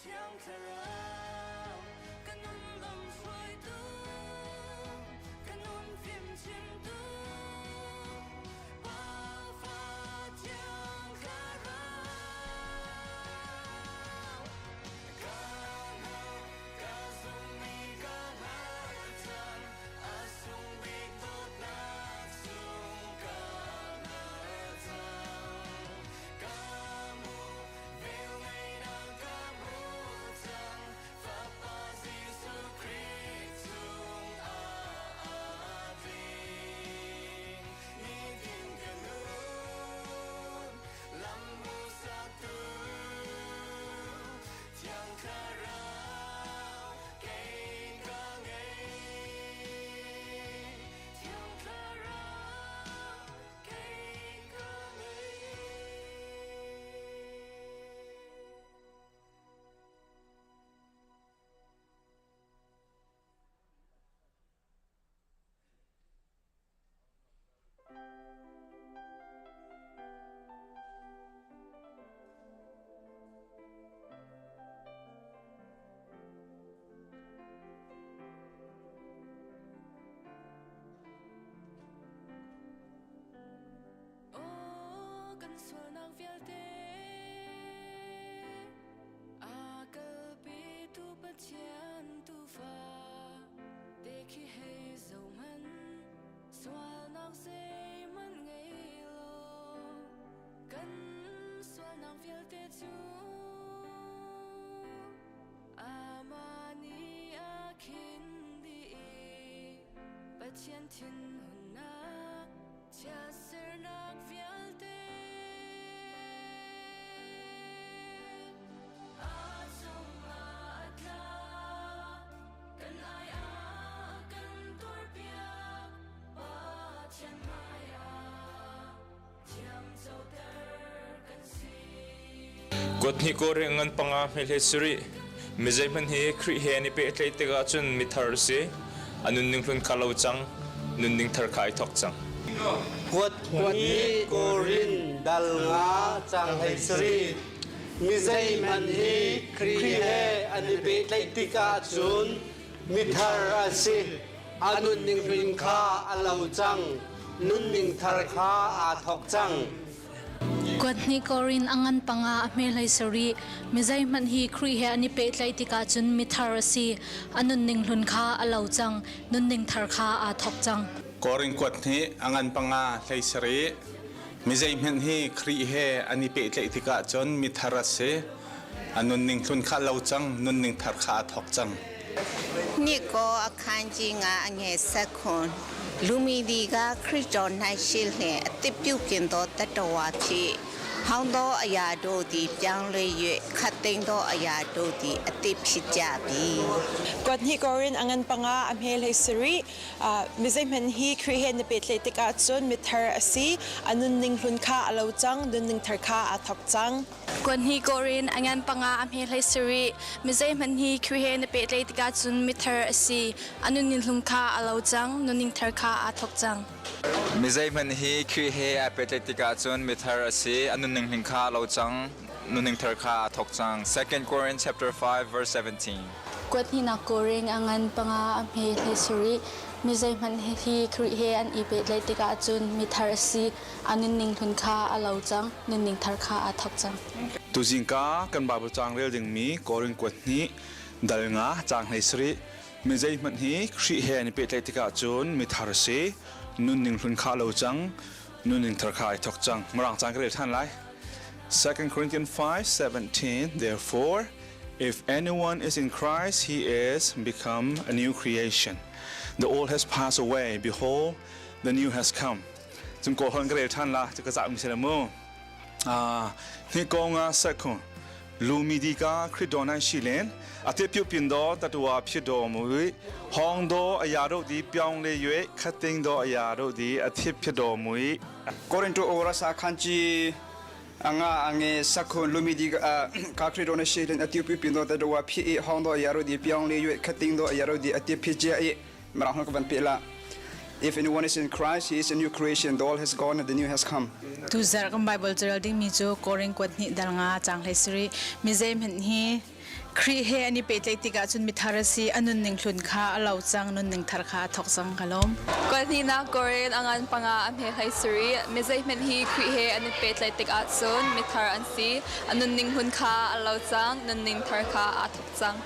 Thiang Thlarau, ka nun lamhruaitu, ka nun fimchimtu, Pa Fa Thiang Thlarau. Ka hngalh, ka zumh i ka hngalh cang, a sung bik dawtnak sung ka hngalh cang. Ka hmuh, Velngeihnak ka hmu cang, Fapa Jesuh Khrih chungah a tling. Nitin ka nun, lam hmuhsaktu, Thiang Thlarau kei ka ngei. Thiang Thlarau kei ka ngei. Aw kan sualnak vialte a kalpitu Pathian tuufa te khi hei zohhmanh sualnak zeihmanh ngei lo kan sualnak vialte cu amah nih a khin dih i Pathian thinhunnak chiatsernak vialte a cungah a tla kan ai ah kan tuarpiak Pathian hmaiah thiamcoter kan si. Kuat hnih kawreng ngan panga hmehle sarih mi zeihmanh hi Khrih he an i pehtlaih tikah cun mithar a si. A nunning hlun kha lo cang, nunning thar kha ai thawk cang. Kuat hnih Korin dal nga cang hlei sarih mi zeihmanh hi Khrih he an i pehtlaih tikah cun mithar a si. A nunning hlun kha a lo cang, nunning thar kha aa thawk cang. Kuat hnih Korin a ngan panga a hme hlei sarih. Mi zeihmanh hi Khrih he an i pehtlaih tikah cun mithar a si. A nunning hlun kha a lo cang, nunning thar kha aa thawk cang. Korin kuat hnih a ngan panga hlei sarih. Mi zeihmanh hi Khrih he an i pehtlaih tikah cun mithar a si. A nunning hlun kha a lo cang, nunning thar kha aa thawk cang. Niko အခန်းကြီး9အငယ်7ခွန်လူမီဒီကခရစ်တော်၌ရှိလျင်အသစ်ပြုပြင်သောတတဝါဖြစ်ဟောင်းသောအရာတို့သည်ပြောင်းလဲ၍ခတ်သိမ်းသောအရာတို့သည်အသစ်ဖြစ်ကြပြီ Kuat hnih Korin a ngan panga a hmel hei sarih mizeihmanh hi Khrih he na pehtlaih tikah cun mithar a si a nunning hlun kha a lo cang nunning thar kha aa thawk cang. Kuat hnih Korin a ngan panga a hme hlei sarih mi zeihmanh hi Khrih he na pehtlaih tikah cun mithar a si. A nunning hlung kha a lo cang, nunning thar kha aa thawk cang. Mi zeihmanh hi Khrih he aa pehtlaih tikah cun mithar a si. A nunning hling kha a lo cang, nunning thar kha aa thawk cang. 2 Corinthians chapter 5 verse 17. Kuat hnihnak Korin a ngan panga a hme hlei sarih mi zeihmanh hi Khrih he an i pehtlaih tikah cun mithar a si. A nunning hlun kha a lo cang, nunning thar kha aa thawk cang. Tuzingka kan Bible caang rel dingmi Korin kuat hnih dal nga caang hlei sarih mi zeihmanh hi Khrih he an i pehtlaih tikah cun mithar a si nunning hlun kha a lo cang nunning thar kha ai thawk cang Mirang caan ka rel ṭhan lai 2 Corinthians 5:17 Therefore if anyone is in Christ he is become a new creation the old has passed away behold the new has come Cung ko hon ka rel ṭhan la cu ka zah mi si mu. Hi kong ah sakhu lumi di ka khrido nan shi len ate piu pin do tatuwa phi do mui hong do aya ro di pyong le yue khating do aya ro di athip phi do mui Korinto ora sa khanchi anga ange sakhun lumi di ka khrido na shi len atiu pi pin do tatuwa phi i hong do aya ro di pyong le yue khating do aya ro di athip phi chia i marang hon ka van pe la. If anyone is in Christ, he is a new creation. The old has gone and the new has come. Tuzarh kan Bible carel dingmi cu Korin kuat hnih dal nga caang hlei sarih mi zeihmanh hi Khrih he an i pehtlaih tikah cun mithar a si a nunning hlun kha a lo cang nunning thar kha a thawk cang ka lawm. Kuat hnihnak Korin a ngan panga a hme hlei sarih mi zeihmanh hi Khrih he an i pehtlaih tikah cun mithar an si a nunning hlun kha a lo cang nunning thar kha aa thawk cang.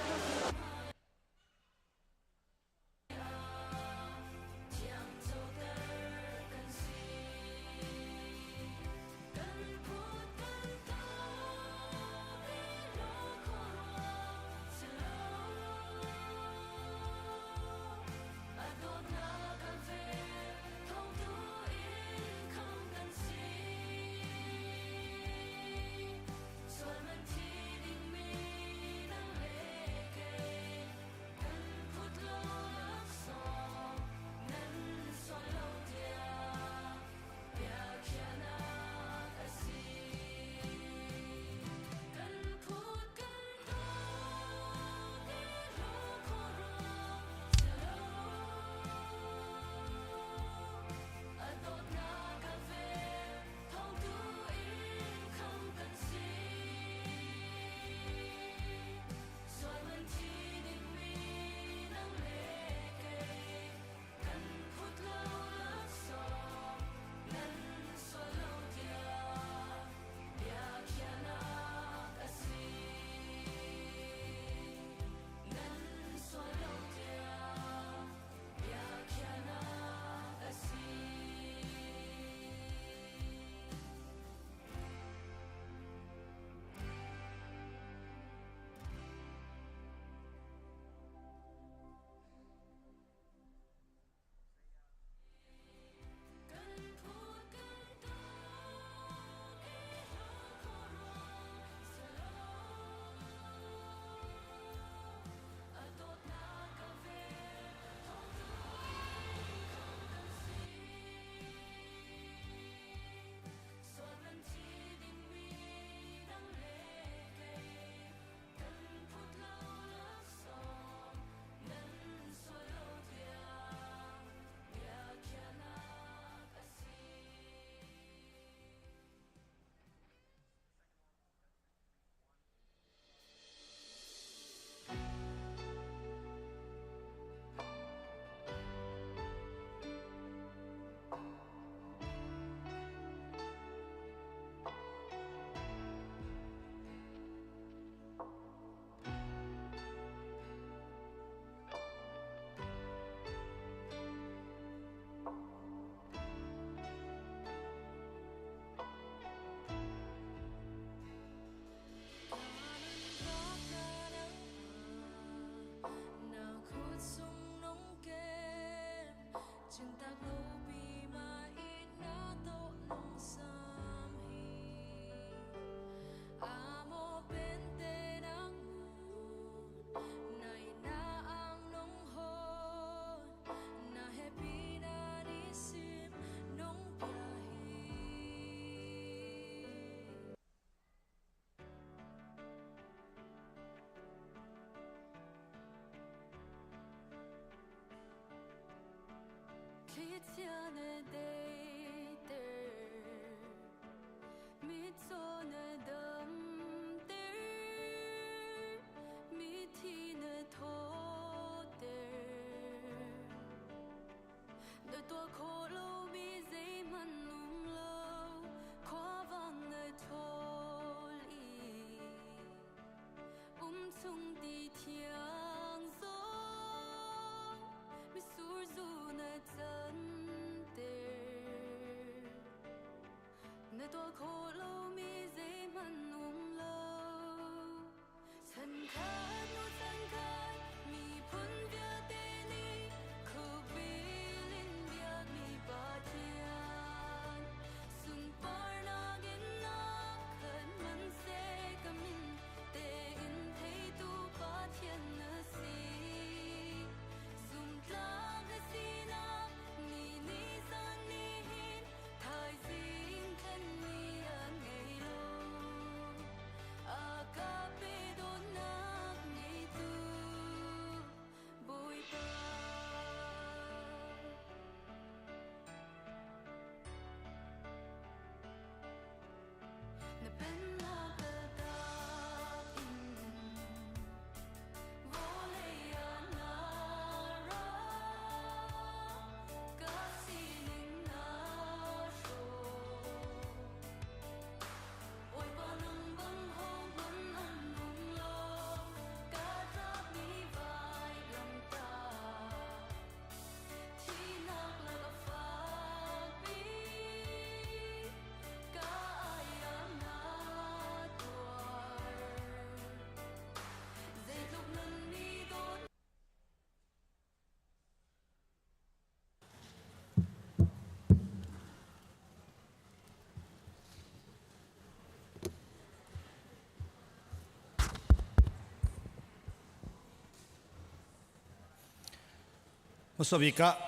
Hmasa bik ah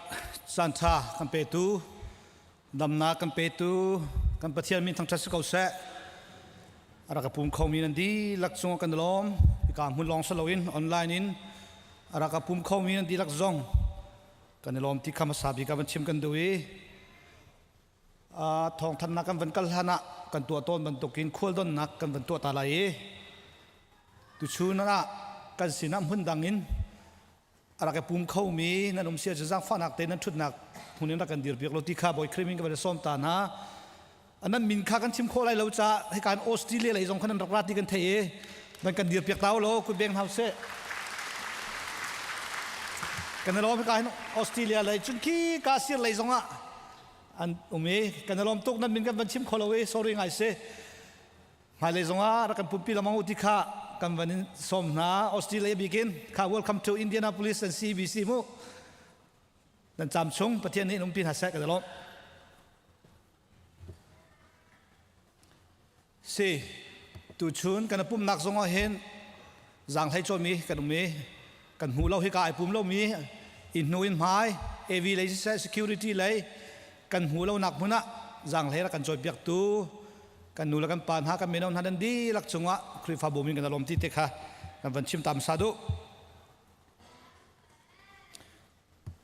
caanṭha kan petu, damnak kan petu, kan Pathian min thangṭhat si ko seh. A rak ka pum khomi nan dihlak cungah kan i lawm. Hika hmun lawng si loin online in a rak ka pum khomi nan dihlak zong kan i lawm ti kha hmasa bik ah van chim kan duh i thawngthannak kan van kal hlan ah kan tuah tawn bantukin khualdonnak kan van tuah ta lai i tuchun ah kan sinah hmun dang in a rak i pum khomi nan um si ahcun zaangfahnak te nan ṭhutnak hmun in rak kan dirpiak lo ti kha Bawi Khrih min ka van sawm ta hna. Nan min kha kan chim khawh lai lo caah hika in Australia lei zong khan nan rak ra ti kan thei i nan kan dirpiak ta law kut beng hau seh. Kan i lawm hika hin Australia lei cun khi ka sir lei zong ah an um i kan i lawm tuk nan min kan van chim kho lo i sorry ngai si. Hmailei zongah rak kan pumpi lengmang u ti kha kan van in sawm hna. Australia bikin kha welcome to Indianapolis and CBC mu. Nan cam chung Pathian nih in umpi hna seh ka lawm. Si tuchun kan pumnak zongah hin zaanghlei cawmi kan um i kan hmu lo hika ai pum lomi in hnu in hmai AV lei siseh security lei kan hmu lo nak hmun ah zaanghlei rak kan cawipiak tu kan nu le kan pa hna kan mino hna nan dihlak cungah Khrihfabu min kan lawm ti te kha kan van chim tam sa duh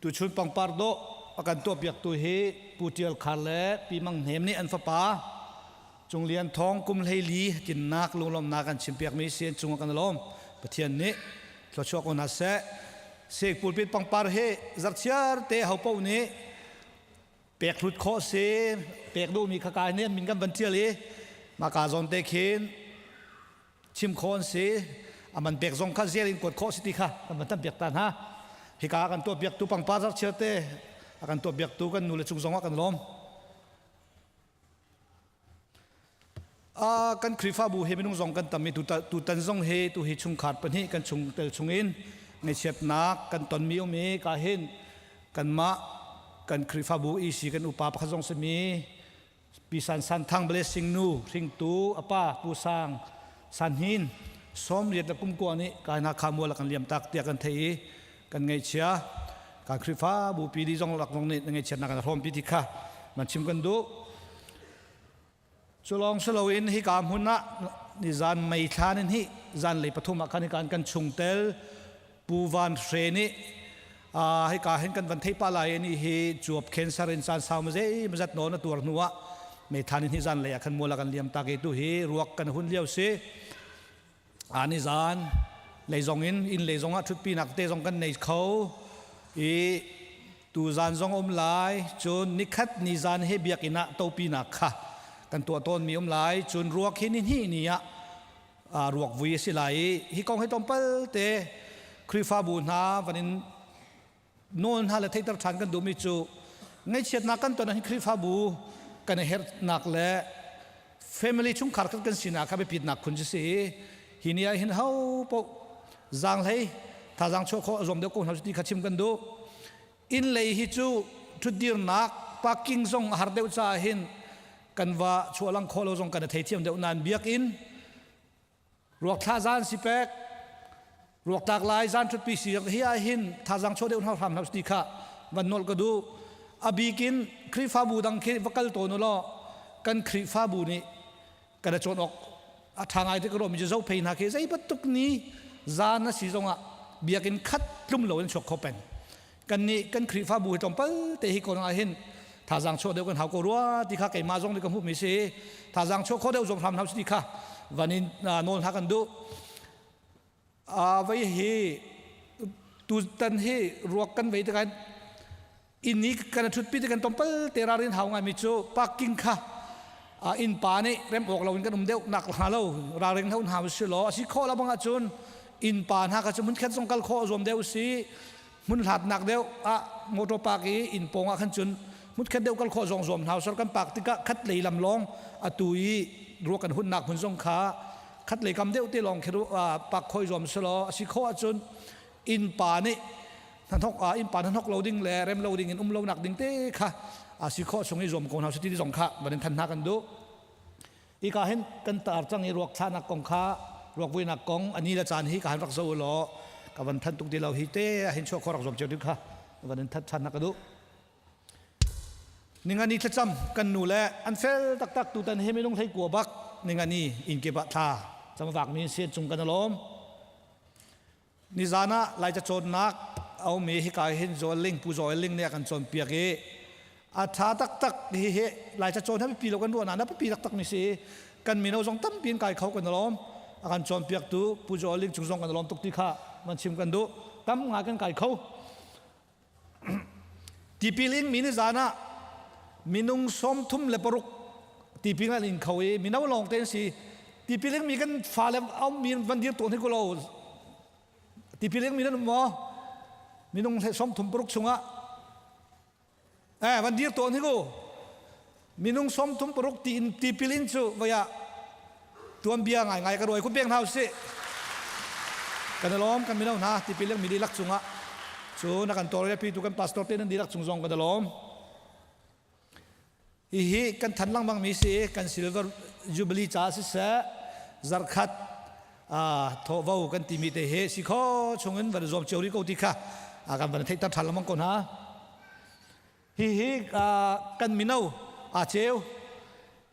Tuchun pangpar dawh a kan tuahpiaktu hi Pu Ṭial Khar le Pi Mang Hnem nih an fapa Cung Lian Thawng kum 14 tinnak lunglawmhnak an chimpiakmi si an cungah kan i lawm. Pathian nih thluachuah ko hna seh. Sik pulpit pangpar hi zarhchiar te ho paoh nih pek hlut khawh si pek duhmi kha kai nih an min kan van ṭial i mah ka zawn te khin chim khawh an si a man pek zong kha zel in kuat khawh si ti kha kan van tam piak ta hna hika kan tuah piaktu pangpar zarchiar te a kan tuah piaktu kan nu le cung zong ah kan lawm a kan Khrihfabu he minung zong kan tam i tutan zong hi tu hi chungkhar pahnih kan chung tel chungin ngaihchiatnak kan tonmi um i ka hin kanmah kan Khrihfabu EC kan upa pakhat zong simi Pi San San Thang Blessing nu hringtu a pa Pu Sang San Hin 80 le kum kua nih kai hna kha mual kan liam tak tiah kan thei i kan ngaihchia kan Khrihfabu pi di zong lak zong nih ngaihchiatnak kan hrawm pi ti kha man chim kan duh culong siloin hika hmun ah nizan mei thlan in hi zan lei pathum ah khan hikan kan chungtel Pu Van Hre nih hika hin kan van theih pa lai ni hi cuap cancer in caan sau mazei mazat nawn a tuar hnu ah meithan in hi zan lei ah khan mual kan liam tak i tu hi ruak kan hun lio si ani zan lei zong in inn lei zong ah thutpi nak te zong kan nei kho i tu zan zong um lai cun nikhat ni zan he biakinn ah topi nak kha kan tuah tawn mi um lai cun ruak hi ni hnih ni ah ruak vui a si lai i hi kong hi tlawmpal te Khrihfabu hna van in nawl hna le theihter ṭhan kan duhmi cu ngaihchiatnak kan ton ahhin Khrihfabu kan i herhnak le family chungkhar kan kan sinak kha biapitnak khun cu si i hi ni ah hin ho paoh zaanghlei thazaang chuah khawh a zuam deuh ko hna ti kha chim kan duh. Inn lei hi cu ṭhutdirnak parking zong a har deuh caah hin kan va chuahlang khawh lo zong kan i theithiam deuh nain biakinn ruak thla zan si pek ruak tlak lai zan ṭhutpi si hi ah hin thazaang chuah deuh hna hram hna ti kha van nolh ka duh. A bikin Khrihfabu dang khi va kal tawn u law kan Khrihfabu nih kan i cawn awk a ṭha ngai te ka ruahmi cu zophei hna khi zei bantuk ni zan a si zongah biakinn khat tlum lo in chuak kho peng kan nih kan Khrihfabu hi tlawmpal te hi ko ah hin thazaang chuah deuh kan hau ko rua ti kha keimah zong nih ka hmuhmi si thazaang chuah kho deuh zong hram hau si ti kha van in nawl hna kan duh Vai hi tutan hi ruak kan vei tikah inn i kan ṭhutpi ti kan tompal te ralrin hau ngaimi cu parking kha inn pa nih rem awk loin kan um deuh nak hnga lo ralring hau hna si law a si khawh lo bang ahcun inn pa hna kha cu hmunkhat zong kal khawh zuam deuh si hmun hlatnak deuh ah motor park i inn pawng ah khan cun hmunkhat deuh kal khawh zong zuam hna sor kan park tikah khat lei lam lawng atu i ruak kan hunnak hmun zong kha khat lei kam deuh te lawng khi pak khoi zuam selaw a si khawh ahcun inn pa nih hnahnok inn pa hnahnok lo ding le rem lo ding in um lo nak ding te kha a si khawh chung i zuam ko hna si ti zong kha van in than hna kan duh Hika hin kan tar cang i ruak thlahnak kong kha ruak vuinak kong ani le caan hi ka han rak zo law ka van than tuk ti lo hi te hin chuah khawh rak zuam cio ding kha. Van in that ṭhan na ka duh. Ningani thlacam kan nu le an fel taktak tutan he minung hlei kua bak ningani inn kip ah thla camvak mi sian cung kan alawm. Nizan ah Laica cawnnak a um i hika hin Joel Ling Pu Joel Ling nih a kan cawnpiak i a ṭha taktak hi hi Laica cawn hi biapi lo kan ruah nain a biapi taktak mi si kan mino zong tampi in kai kho kan alawm a kan cawnpiaktu Pu Joel Ling cung zong kan alawm tuk ti kha van chim kan duh tam ngai kan kai kho Tipil in mi nizan ah minung 36 tipil an in kho i mino lawng te an si. Tipil in mi kan fale a ummi van dir tawn hi ko lo. Tipil in mi nan um maw? Minung 36 chungah eh van dir tawn hi ko. Minung 36 ti in tipil in cu voi ah tuanbia ngaingai ka ruai ku pek hna usih. Kan i lawm kan mino hna tipil in mi dihlak cungah cu na kan tawlrelpi tu kan pastor te nan dihlak cung zong kan i lawm. Hihi kan than lengmang mi si kan silver jubilee ca siseh zarkhat thawhvo kan timi te hi si kho chungin van zuam cio rih ko ti kha kan van theihter ṭhan lengmang ko hna. Hihi kan mino aa ceu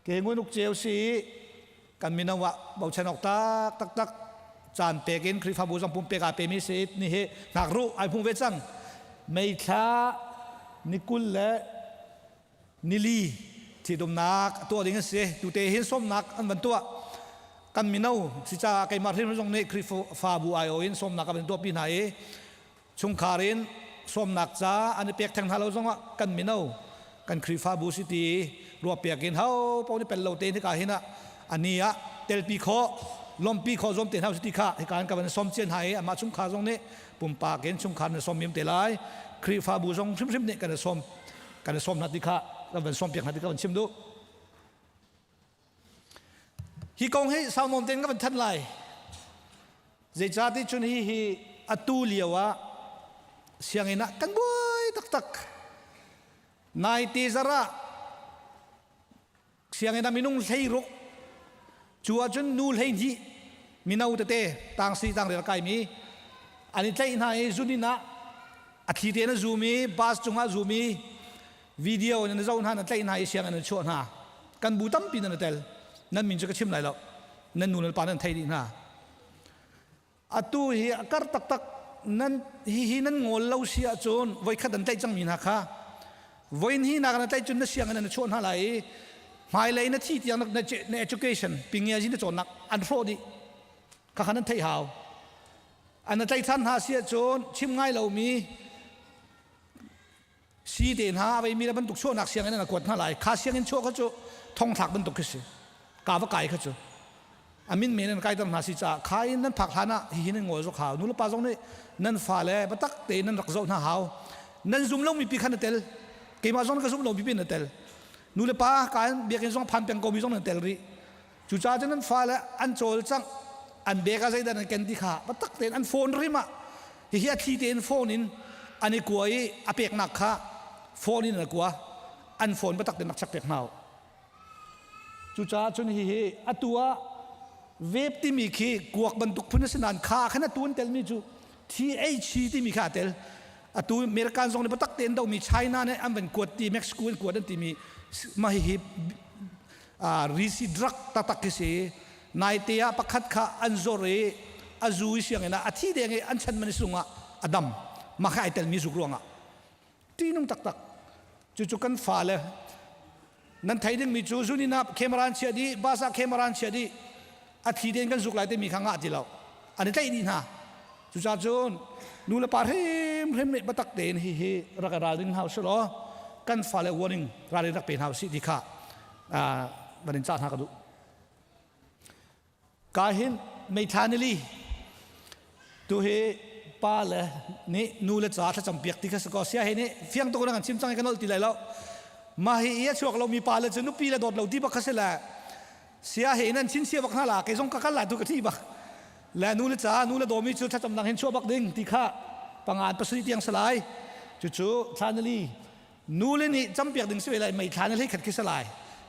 ke ngun uk ceu si kan mino ah bochan awk tak taktak caan pek in Khrihfabu zong pumpek aa pemi si ni hi ngakruh ai hmu ve cang meithla nikul le nili thitumnak tuah ding an si tute hin sawmnak an van tuah kan mino si caah keimah hrim zong nih Khrihfabu ai-o in sawmnak a van tuahpi hna i Chungkhar in sawmnak ca an i pek theng hna lo zongah kan mino kan Khrihfabu si ti ruahpiak in ho paoh nih pel lo tein hika hin ah ani ah telpi khawh lawmpi khawh zuam te hna si ti kha hika in ka van sawm cian hna i amah chungkhar zong nih pumpak in chungkhar na sawm mim te lai Khrihfabu zong hrimhrim nih kan i sawm kan i sawm hna ti kha kan van sawm piak hna ti kha van chim duh Hi kong hi sau nawn tein ka van thanh lai. Zeicahti cun hi hi atu lio ah sianginn ah kan buai taktak. Nai te zarh ah sianginn ah minung 16 cu ahcun nu 12 mino tete tangsi tangrel kaimi an i tlaih hna i zun ah a thli tein a zum i bus cungah a zum i Video in na zoh hna na tlaih hna i sianginn an chuah hna. Kan bu tampi nan i tel. Nan min cu ka chim lai lo. Nan nu nan pa nan thei dih hna. Atu hi a kar taktak nan hi hi nan ngawl lo si ahcun voikhat an tlaih cangmi hna kha voin hi nak na tlaih cun na sianginn an chuah hna lai i hmailei na thi tiang na, na education pingiazi na cawnnak an hrawh dih kha kha nan theih hau an na tlaih than hna si ahcun chim ngai lomi Si te hna a veimi le bantuk chuahnak sianginn an kuat hna lai. Kha sianginn chuah kha cu thongthlak bantuk khi si. Ka va kai kha cu. A min men an kaiter hna si caah kha in nan phak hlan ah hihi nan ngawl zok hau. Nu le pa zong nih nan fale biatak tein nan rak zoh hna hau. Nan zum lomi pi kha na tel. Keimah zong ka zum lomi pi na tel. Nu le pa ka biakinn zong phan peng ko mi zong nan tel rih. Cucaah cun an fale an cawlcangh, an bek ah zeidah nan ken ti kha biatak tein an phone rim ah hihi a thli tein phone in an i kua i a peknak kha phone in an kua an phone biatak tein rak check piak hna u. Cucaah cun hihi atu ah vape timi khi kuak bantuk phun a si nain kha khan atu an telmi cu THC timi kha a tel. Atu American zong nih biatak tein domi China nih an van kuat ti Mexico in kuat an timi mah hihi risi drug taktak khi si naite ah pakhat kha an zor i a zu i sianginn ah a thi deng i an chan man sung ah a dam mah kha ai telmi zuk ruangah ṭihnung taktak cucu kan fale nan thei dingmi cu zunin ah camera an chiah dih bus ah camera an chiah dih a thi tein kan zuk lai timi kha ngah ti lo an i tlaih dih hna cucaah cun nu le pa hrimhrim nih biatak tein hihi rak i ralring hna usih law kan fale warning ralrin rak pe hna usih ti kha van in cah hna ka duh ka hin meithla nili tu hi pa le nih nu le ca thlacam piak ti kha si ko sia he nih fiang tuk in kan chim cang i kan ol ti lai lo mah hi i a chuak lo mi pa le cu nupi le dawt lo ti bak kha si le Sia he nan chin sia bak hna la kei zong ka kal lai tu ka thi bak. Le nu le ca nu le dawmi cu thlacam dang hin chuah bak ding ti kha pangan pasarih tiang salai. Cucu thla nali nu le nih campiak ding si ve lai mei thla na hlei khat khi salai.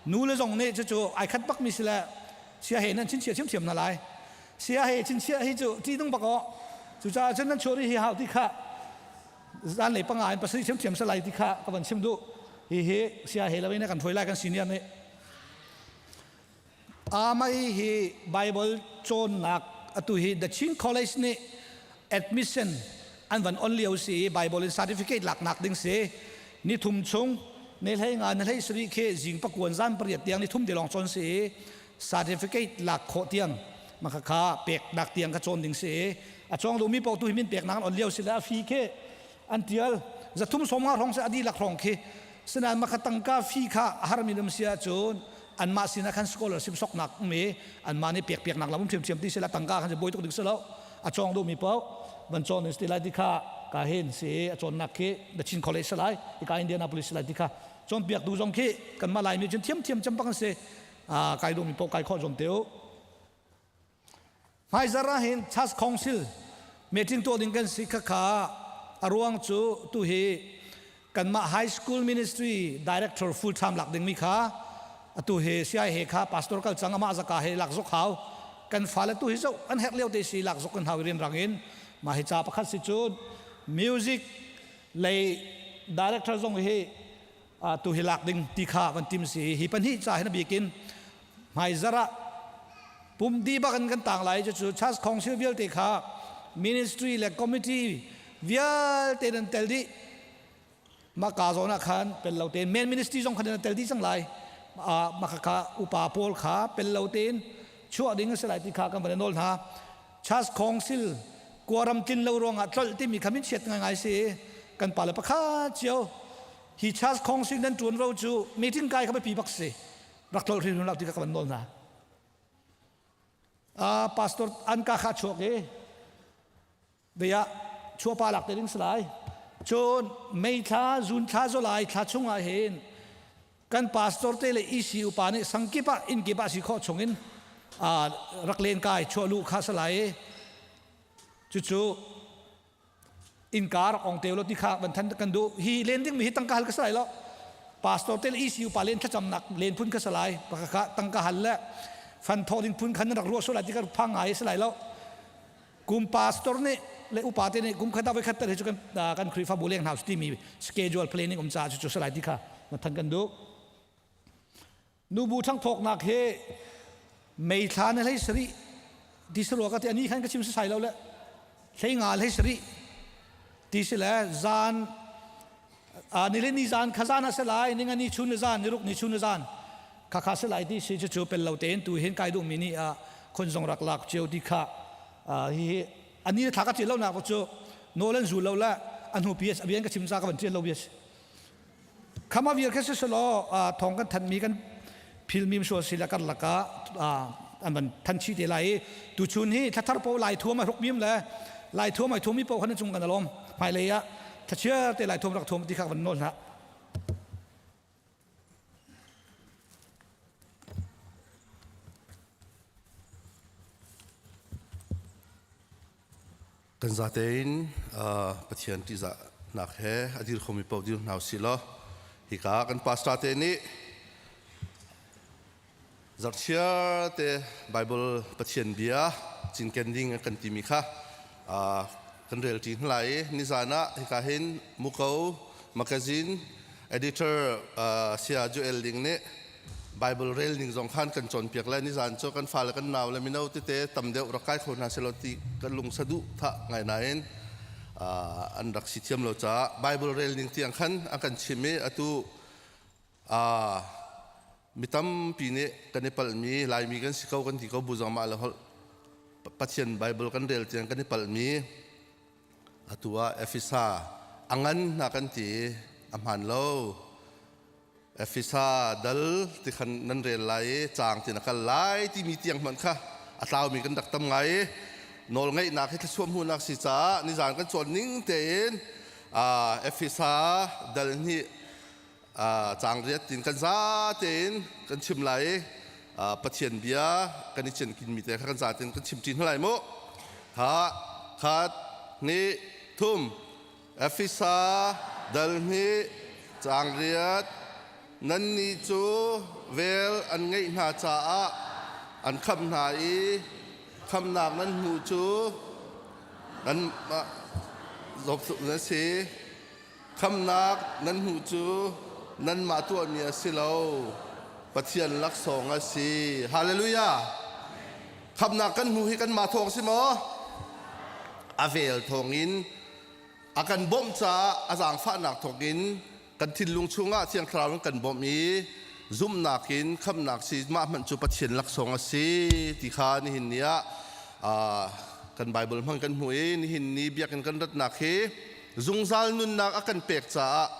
Nu le zong nih cucu ai khat bak mi si le sia he nan chin chia thiamthiam hna lai. Sia he chin chia hi cu ti dung bak aw. Cucaah cun nan chuah ri hi hau ti kha. Zan lei panga in pasarih thiamthiam sa lai ti kha ka van chim duh. Hi hi sia he lo in kan hruai lai kan senior nih. Amai hi Bible cawnnak atu hi The Chin College nih admission an van on lio si i Bible in certificate laknak ding si. Ni thum chung ne hlei nga ne hlei sarih khi zing pakuan zan pariat tiang ni thum te lawng cawn si i certificate lak khawh tiang maka kha pek nak tiang ka cawn ding si i a cawng duhmi paoh tu hi min pek nak an on lio si le a fi khi an tial zathum som nga hrawng si adi lak hrawng khi sinain maka tangka fi kha a harmi nam si ahcun anmah sinah khan scholarship soknak um i anmah nih pek piaknak lam um ṭhiamṭhiam ti sila tangka khan boi tuk ding si lo a cawng duhmi paoh van cawn ding si lai ti kha ka hin si a cawnnak khi the Chin College si lai ika Indianapolis si lai ti kha cawnpiak tu zong khi kanmah Laimi cun thiamthiam cem bak an si kai duhmi paoh kai khawh zuam te u Hmaizarh ah hin Church Council meeting tuah ding kan si khakha a ruang cu tuhi kanmah high school ministry director full time lak dingmi kha atu hi siai he kha pastor kal cang amah zaka he lak zok hau kan fale tu hi zo an herh lio te si lak zok kan hau rian rang in mah hi ca pakhat si cun music lei director zong hi tu hi lak ding ti kha kan tim si hi pahnih ca hin a bikin hmaizarh ah pum di bak in kan tang lai cu church council vialte kha ministry le committee vialte nan tel dih mah ka zawn ah khan pel lo tein main ministry zong khan nan tel dih cang lai mah kha upa pawl kha pel lo tein chuah ding a si lai ti kha kan van nawl hna church council kuaram tlin lo ruangah tlolh timi kha min chiat ngaingai si kan pale pakhat cio hi church council nan tuan ro cu meeting kai kha biapi bak si rak tlolh hrimhrim lo ti kha ka van nawl hna. Uh, pastor an ka kha chuak i vei ah chuapa lak te ding si lai. Cun May thla, June thla, July thla chungah hin kan pastor te le EC upa nih sangkip ah inn kip ah si khawh chungin uh, rak len kai chuah lu kha si lai. Cucu innka rak ong te lo ti kha van than kan duh hi len ding mi hi tangka hal ka salai lo pastor te le ECU pa len thlacamnak len phun ka salai pakha tangka hal le fan tho ding phun khan rak ruah sulai ti ka phang ngai salai lo kum pastor nih le upa te nih kum khat voi khat te chu kan kan Khrihfabu leng hna ti mi schedule planning um cha chu chu salai ti kha than kan duh Nubu ṭhangthawknak hi mei thla na hlei sarih ti si rua ka ti ani khan ka chim sasai lo le hlei nga hlei sarih ti si le zan nile ni zan kha zan a si lai ninga ni chun le zan niruk ni chun le zan kha kha si lai ti si cu cu pel lo tein tu hin kai duh mi nih a khon zong rak lak cio ti kha hi hi ani thla ka ṭial lo nak cu nawl an zul lo le a hnu pi a bian ka chim ca ka van ṭial lo bia si Khama vial kha siselaw thawng kan thanmi kan philmim sual si le kan lakah an van than chih te lai i tuchun hi thlathar po lai thuam a hruk mim le lai thuam ai thuami paoh khan cung kan alom hmailei ah thlachiar te lai thuam rak thuam ti kha van nawl hna. Kan zatein Pathian ṭihzahnak he a dir khomi paoh dir hna usih law hika kan pastor te nih zarhchiar te Bible Pathian bia cinken ding a kan timi kha kan rel ṭi hna lai i nizan ah hika hin Muko magazine editor Saya Joel Ding nih Bible rel ning zong khan kan cawnpiak le nizan cu kan fale kan nau le mino tete tam deuh rak kai kho hna selaw ti kan lung saduh thah ngai nain an rak si thiam lo caah Bible rel ning tiang khan a kan chim i atu mi tampi nih kan i palhmi Laimi kan si ko kan ti ko bu zong mah le holh Pathian Bible kan rel tiang kan i palhmi atu ah Efesa a ngan hna kan ti a hmaan lo Efesa dal ti khan nan rel lai i caang ti na kal lai timi tiang hmanh kha a tlaumi kan rak tam ngai i nawlngeihnak hi thluachuah hmuhnak si caah nizan kan cawn ning tein Efesa dal hnih caang riat tin kan za tein kan chim lai i Pathian bia kan i cinkinmi te kha kan za tein kan chim ṭi hna lai mu. Ha khat hnih thum Efesa dal hnih caang riat nannih cu vel an ngeih hna caah an khamh hna i khamhnak nan hmuh cu nan na si. Khamnak nan hmuh cu nanmah tuahmi a si lo, Pathian laksawng a si. Hallelujah! Khamnak kan hmuh hi kanmah thawng si maw? A vel thawngin a kan bawmh caah a zaangfahnak thawngin kan thinlung chungah Thiang Thlarau in kan bawmh i zumhnak in khamnak si mah hmanh cu Pathian laksawng a si ti kha nihin ni ah kan Bible hmang kan hmuh i nihin ni biakinn kan ratnak hi zungzal nunnak a kan pek caah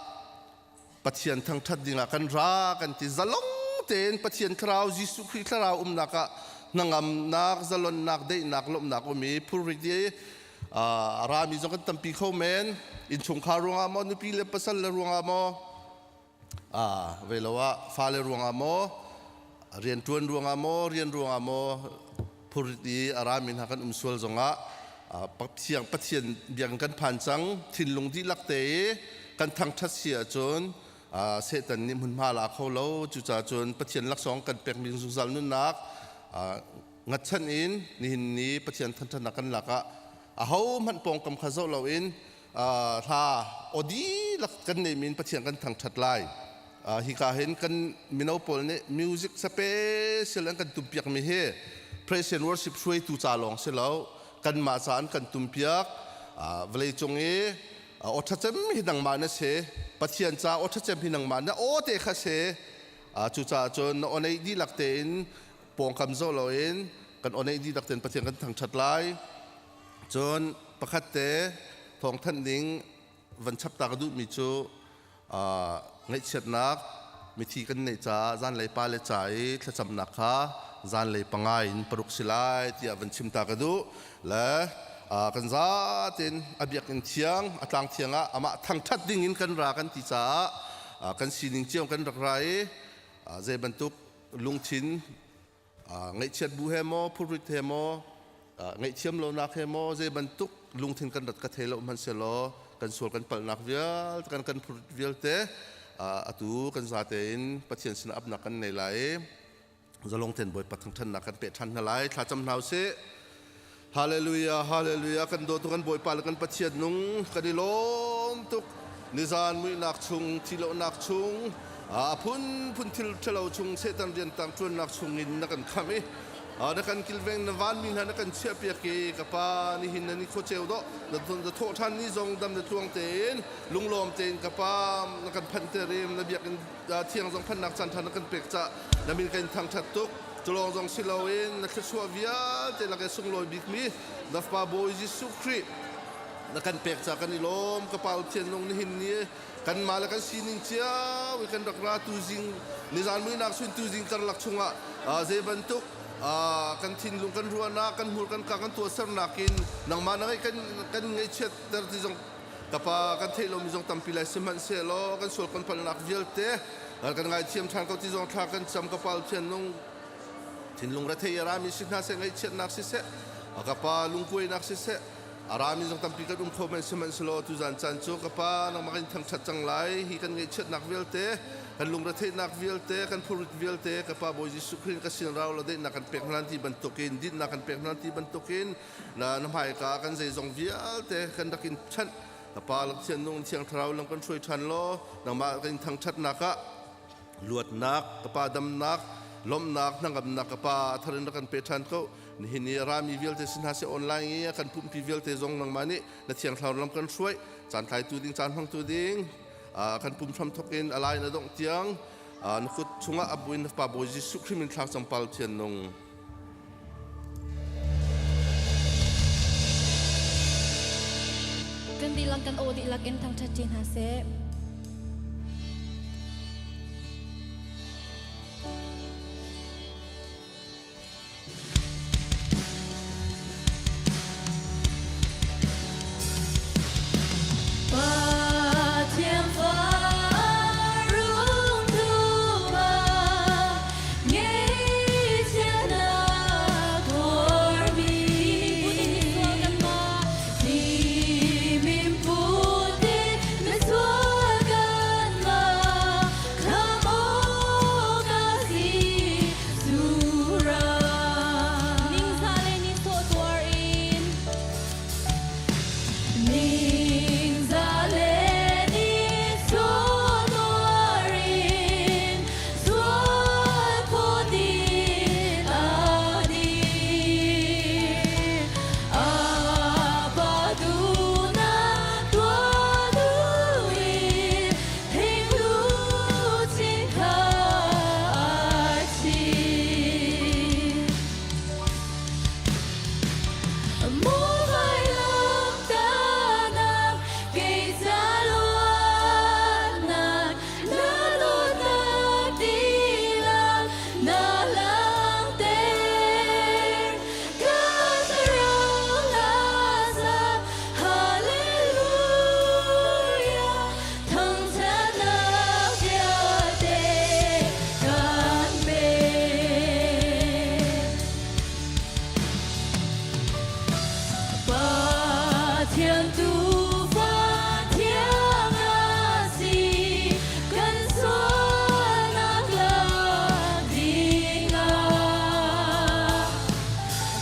Pathian thangṭhat dingah kan ra kan ti zalong tein Pathian Thlarau Jesuh Khrih Thlarau umnak ah hnangamnak zalonnak daihnak lawmhnak um i phurrit i a rami zong kan tampi kho men innchungkhar ruangah maw nupi le pasal le ruangah maw ve lo ah fale ruangah maw rianṭuan ruangah maw rian ruangah maw phurrit i a rami hna kan um sual zongah Pathian Pathian biakinn kan phan cang thinlung dihlak te i kan thangṭhat si ahcun Satan nih hmunhma la kho lo cucaah cun Pathian laksawng kan pekmi zungzal nunnak ngatchan in nihin ni Pathian thangṭhatnak kan lak ah aho hmanh pawngkam kha zoh loin hla aw dihlak kan neimi in Pathian kan thangṭhat lai. Hika hin kan mino pawl nih music special an kan tumpiakmi hi praise and worship hruaitu ca lawng si lo kanmah ca an kan tumpiak vawleicung i aw ṭhacem hi nangmah na si Pathian ca aw ṭhacem hi nangmah na aw te kha si cucaah cun na aw neih dihlak tein pawngkam zoh loin kan aw neih dihlak tein Pathian kan thangṭhat lai. Cun pakhat te thawngthanh ding van chap ta ka duhmi cu ngaihchiatnak mithi kan neih caah zanlei pa le ca i thlacamnak kha zanlei panga in paruk si lai tiah van chim ta ka duh le kan zatin a biakinn thiang a tlang thiang ah amah thangṭhat ding in kan ra kan ti caah kan sining cio kan rak ra i zei bantuk lungthin ngaihchiat bu he maw phurrit he maw ngaihthiam lonak he maw zei bantuk lungthin kan rat ka thei lo hmanhsehlaw kan sual kan palhnak vialte kan kan phurrit vialte atu kan zate in Pathian sinah apnak kan nei lai i zalong ten Bawipa thangṭhatnak kan peh ṭhan hna lai thlacam hna usih Hallelujah, hallelujah. Kan dawtu kan Bawipa le kan Pathian nung kan i lawm tuk. Nizan muihnak chung, thilohnak chung, a phunphun thil ṭhalo chung, Satan rian tang ṭuannak chung in na kan khamh i na kan kilveng na vanmi hna na kan chiahpiak i ka pa nihin na ni khuaceu dawh na thawh ṭhan ni zong dam na tluang tein lunglawm tein ka pa na kan phanhter i na biakinn thiang zong phannak caan ṭha na kan pek cah na min kan thangṭhat tuk. Culawng zong si loin na thluachuah vialte lak i sunglawi bikmi na Fapa Bawi Jesuh Khrih na kan pek ca kan i lawm. Ka Pa Pathian nung nihin ni kanmah le kan sining cio i kan rak ra tuzing nizan muihnak sun tuzing karlak chungah zei bantuk kan thinlung kan ruahnak kan hmur kan ka kan tuahsernak in nangmah na ngeih kan kan ngaihchiatter ti zong Ka pa kan theih lomi zong tampi lai sihmanhsehlaw kan sual kan palhnak vialte kan ngaithiam ṭhan ko ti zong thla kan cam ka pa Pathian nung thinlung rethei a rami si hna seh ngaihchiatnak siseh ka pa lungkuainak siseh a rami zong tampi kan um kho men sihmanhsehlaw tuzan caan cu ka pa nangmah kan thangṭhat cang lai hi kan ngaihchiatnak vialte kan lungretheihnak vialte kan phurrit vialte ka pa Bawi Jesuh Khrih ka sin rau lo daihnak kan pek hna ti bantukin dinnak kan pek hna ti bantukin na na hmaika kan zeizong vialte kan rak in chanh ka pa Pathian nung thiang thlarau lam kan hruai ṭhan law nangmah kan in thangṭhatnak ah luatnak ka pa damnak lawmhnak hnangamnak ka pa a thar in rak kan pe ṭhan ko nihin i rami vialte sin hna seh online i a kan pumpi vialte zong nangmah nih na thiang thlarau lam kan hruai caan tlaitu ding caan hmangtu ding kan pum hram thok in a lai na dongh tiang na kut chungah a buin na pa Bawi Jesuh Khrih min thlak cang pal thian nung Kan dihlak kan aw dihlak in thangṭhat ṭi hna seh. Pathian fa rung thuma ngeihchiatnak tuarmi mi min put in misual. Kan tuufa thiang a si, kan sualnak lak dingah.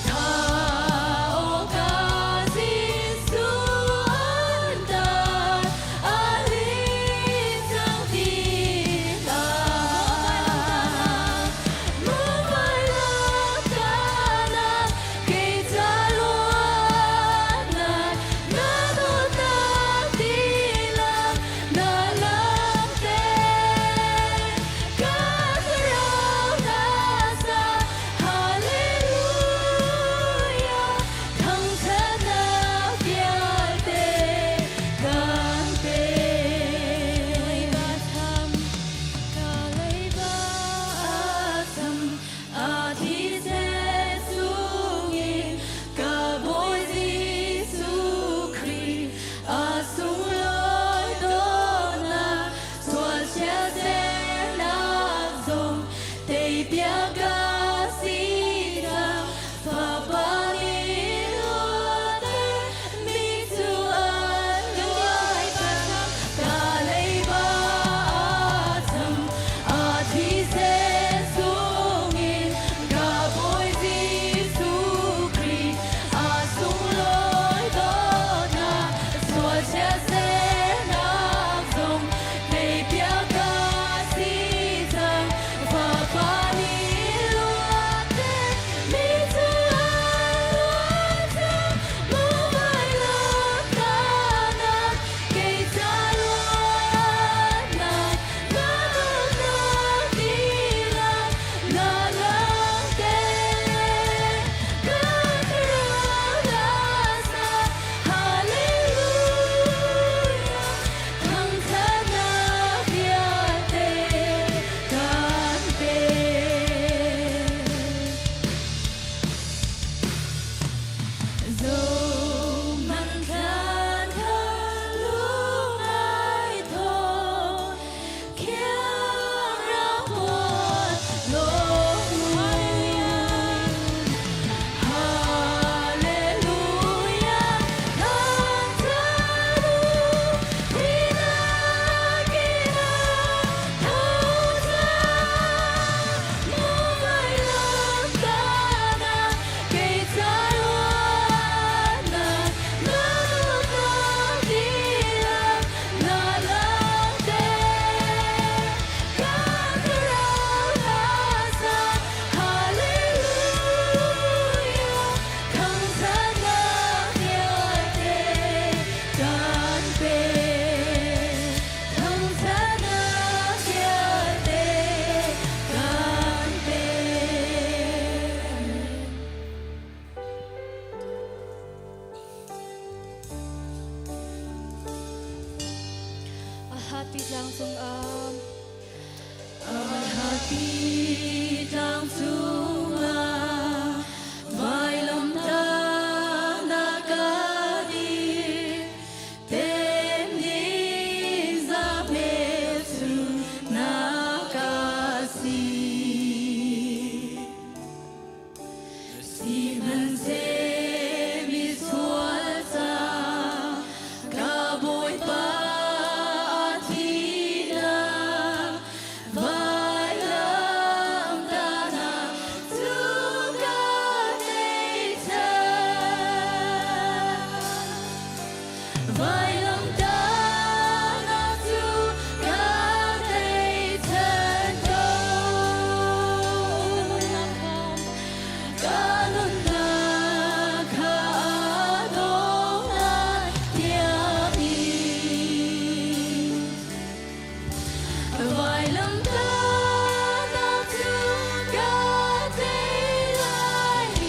Tha awka Jesuh an tar, a ling cang ti hlah. Mumai laktanak, kei ca luatnak, na dawtnak tilak, na lamter. Ka thlarau na sa, Hallelujah, thangṭhatnak vialte kan pek. Ka leiba tham, a thisen chungin ka Bawi Jesuh Khrih a sunglawi dawtnak sual chiatsernak zong teipiak ka si cang. Fapa nih luatter mi cu an luai cang. Ka leiba a cham, a thisen chungin ka Bawi Jesuh Khrih a sunglawi dawtnak sual chiatsernak zong teipiak ka si cang. Fapa nih luatter mi cu an luat cang. Mumai laktanak, kei ca luatnak, na dawtnak tilak, na langhter. Ka thlarau na sa, Hallelujah, thangṭhatnak vialte kan pek. Zohhmanh thlan kha lung ai thawh, khiang rak puan lawm. Hallelujah, thangṭhat u, thihnak in a tho cang. Mumai laktanak, kei ca luatnak, na dawtnak tilak, na langhter. Ka thlarau na sa, Hallelujah, thangṭhatnak vialte kan pek. Thangṭhatnak vialte kan pek. A hlatpi tlang cungah, a hlatpi tlang cungah, vailamtahnak ka dir, tem ding za hmelchunhnak a si. Sihmanhseh misual ca ka Bawipa a thihnak vailamtahnak cu ka tlaihchan. Vailamtahnak cu ka tlaihchan ko. Ka nunnak kha a donghnak tiangin. Vailamtahnak cu ka tei lai i.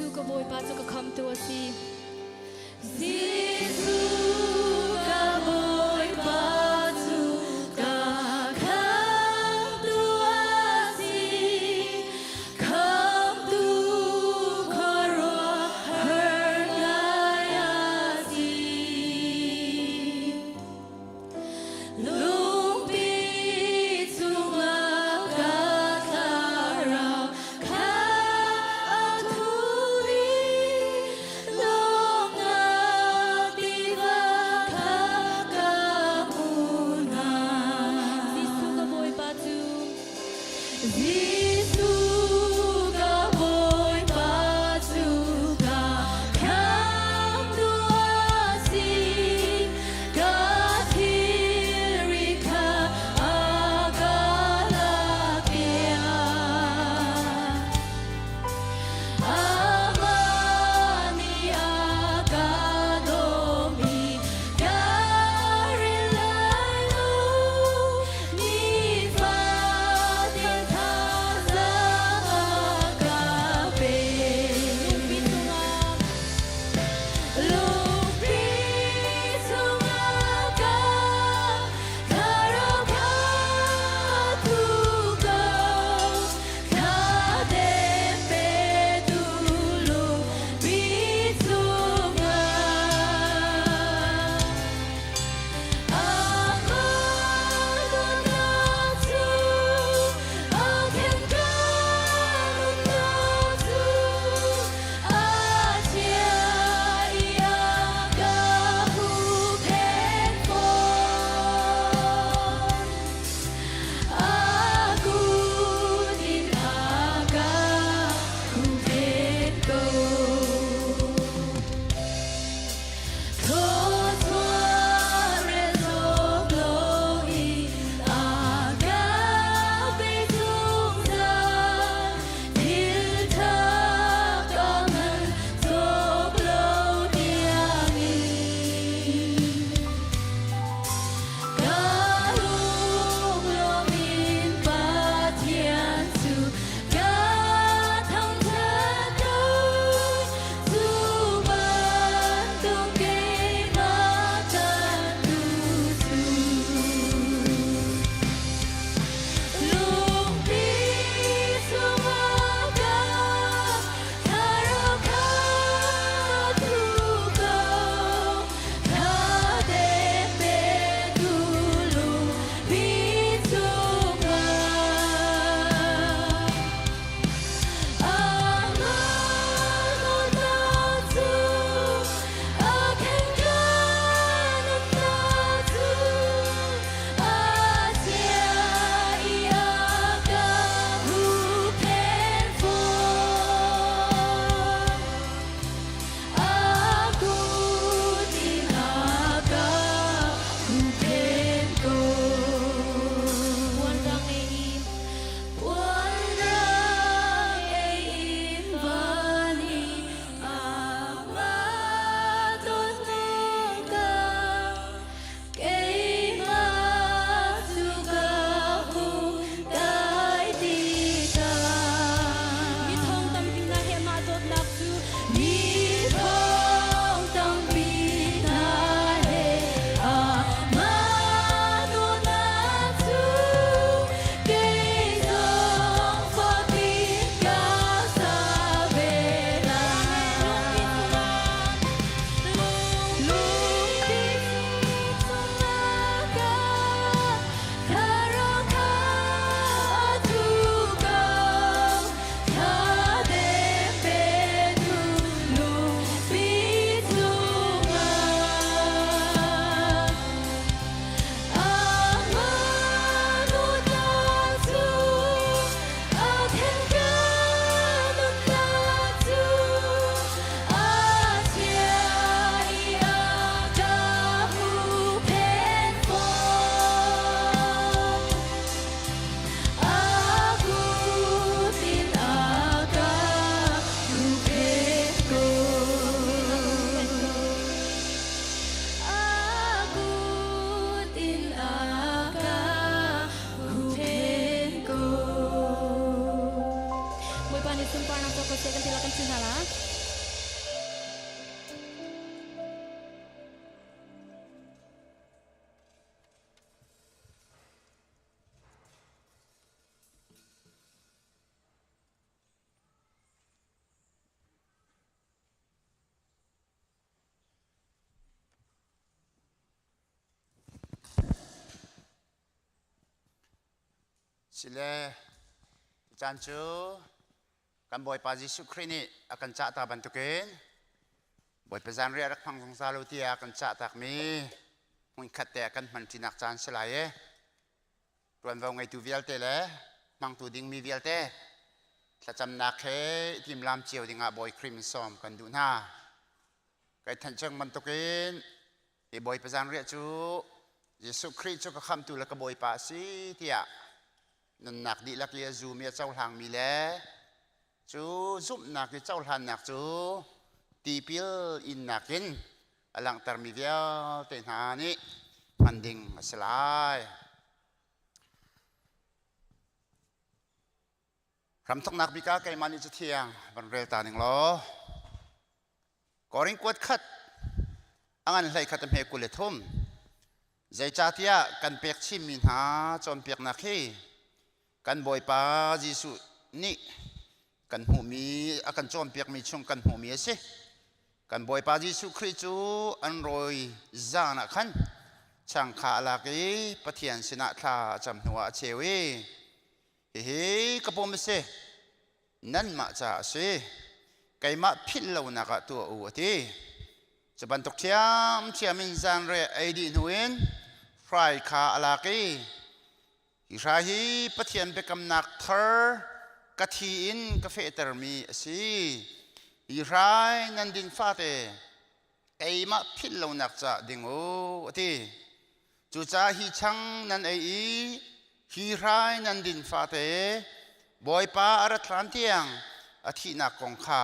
Jesuh ka Bawipa cu ka khamtu a si. Jesuh ka Bawipa cu ka khamtu a si. Khamtu khuaruahhar ngai a si. Lungpi chungah ka thlarau kha a thu i lawmhnak tiva kha ka hmu hna. Jesuh ka Bawipa cu Jesuh ka Bawipa cu ka khamtu a si. Ka thilri kha a ka lakpiak. Amah nih a ka dawmi ka ril lai lo. Nifatin thazang. Sile caan cu kan Bawipa Jesuh Khrih nih a kan cah ta bantukin Bawipa zanriah rak hmang zungzal u tiah kan cah takmi hmunkhat te ah kan hman ṭinak caan si lai i ṭuanvo ngeitu vialte le hmangtu dingmi vialte thlacamnak he i timlam cio dingah Bawi Khrih min sawm kan duh hna. Kai thanh cang bantukin hi Bawipa zanriah cu Jesuh Khrih cu ka khamhtu le ka Bawipa a si tiah nunnak dihlak i a zumi a cohlangmi le cu zumhnak i cohlannak cu tipil innak in a langhtermi vialte hna nih hman ding a si lai. Hramthoknak bik ah keimah nih cathiang van rel ta ning law Korin kuat khat a ngan hlei khat a hme 23 zeicahtiah kan pek chinmi hna cawnpiaknak hi kan Bawipa Jesuh nih kan hmuhmi a kan cawnpiakmi chung kan hmuhmi a si. Kan Bawipa Jesuh Khrih cu an rawi zan ah khan chang kha a lak i Pathian sinah thla a cam hnuah a cheu i hihi ka pum a si nanmah ca a si keimah philh lonak ah tuah u a ti cu bantuk ṭhiamṭhiam in zanriah ei dih hnu in hrai kha a lak i hi hrai hi Pathian biakamnak thar ka thi in ka fehtermi a si hi hrai nan din fate keimah philh lonak ca ding u a ti Cucaah hi chang nan ei i hi hrai nan din fate Bawipa a rat hlan tiang a thihnak kong kha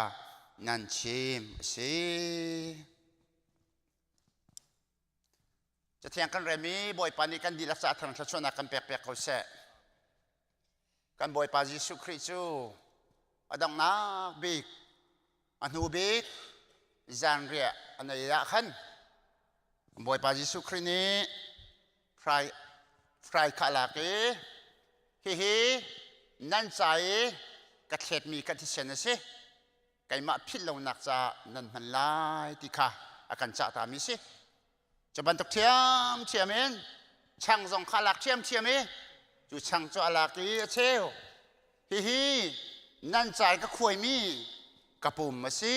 nan chim a si. Cathiang kan rem i Bawipa nih kan dihlak caah thang thluachuahnak kan pek piak ko seh. Kan Bawipa Jesuh Khrih cu a donghnak bik a hnu bik zanriah a nei ah khan Bawipa Jesuh Khrih nih hrai hrai kha a lak i hihi nan ca i ka thletmi ka thisen a si keimah philh lonak caah nan hman lai ti kha a kan cah tami si Cu bantuk ṭhiamṭhiam in chang zong kha a lak ṭhiamṭhiam i cu chang cu a lak i a cheu. Hihi nan ca i ka khuaimi ka pum a si,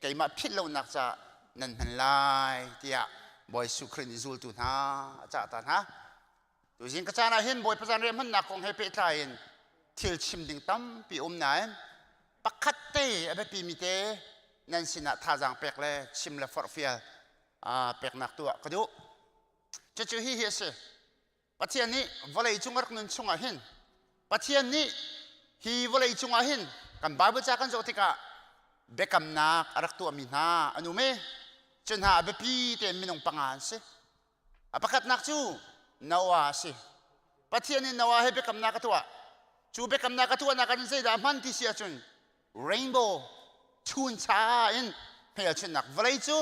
keimah philh lonak caah nan hman lai tiah Bawi Jesuh Khrih nih zultu hna a cah ta hna. Tuzing ka caan ah hin Bawipa zanriah hmannak kong he pehtlai in thil chim ding tampi um nain pakhat te a biapimi te nan sinah thazaang pek le chim le forhfial peknak tuah ka duh. Cucu hi hi a si. Pathian nih vawlei cung a rak nun chungah hin Pathian nih hi vawlei cungah hin kan Bible ca kan zoh tikah biakamnak a rak tuahmi hna an um i cu hna a biapi tein minung panga an si. A pakhatnak cu Noah a si. Pathian nih Noah he biakamnak a tuah. Cu biakamnak a tuahnak ah zeidah a hman ti si ahcun rainbow chuncha in hmelchunhnak vawlei cu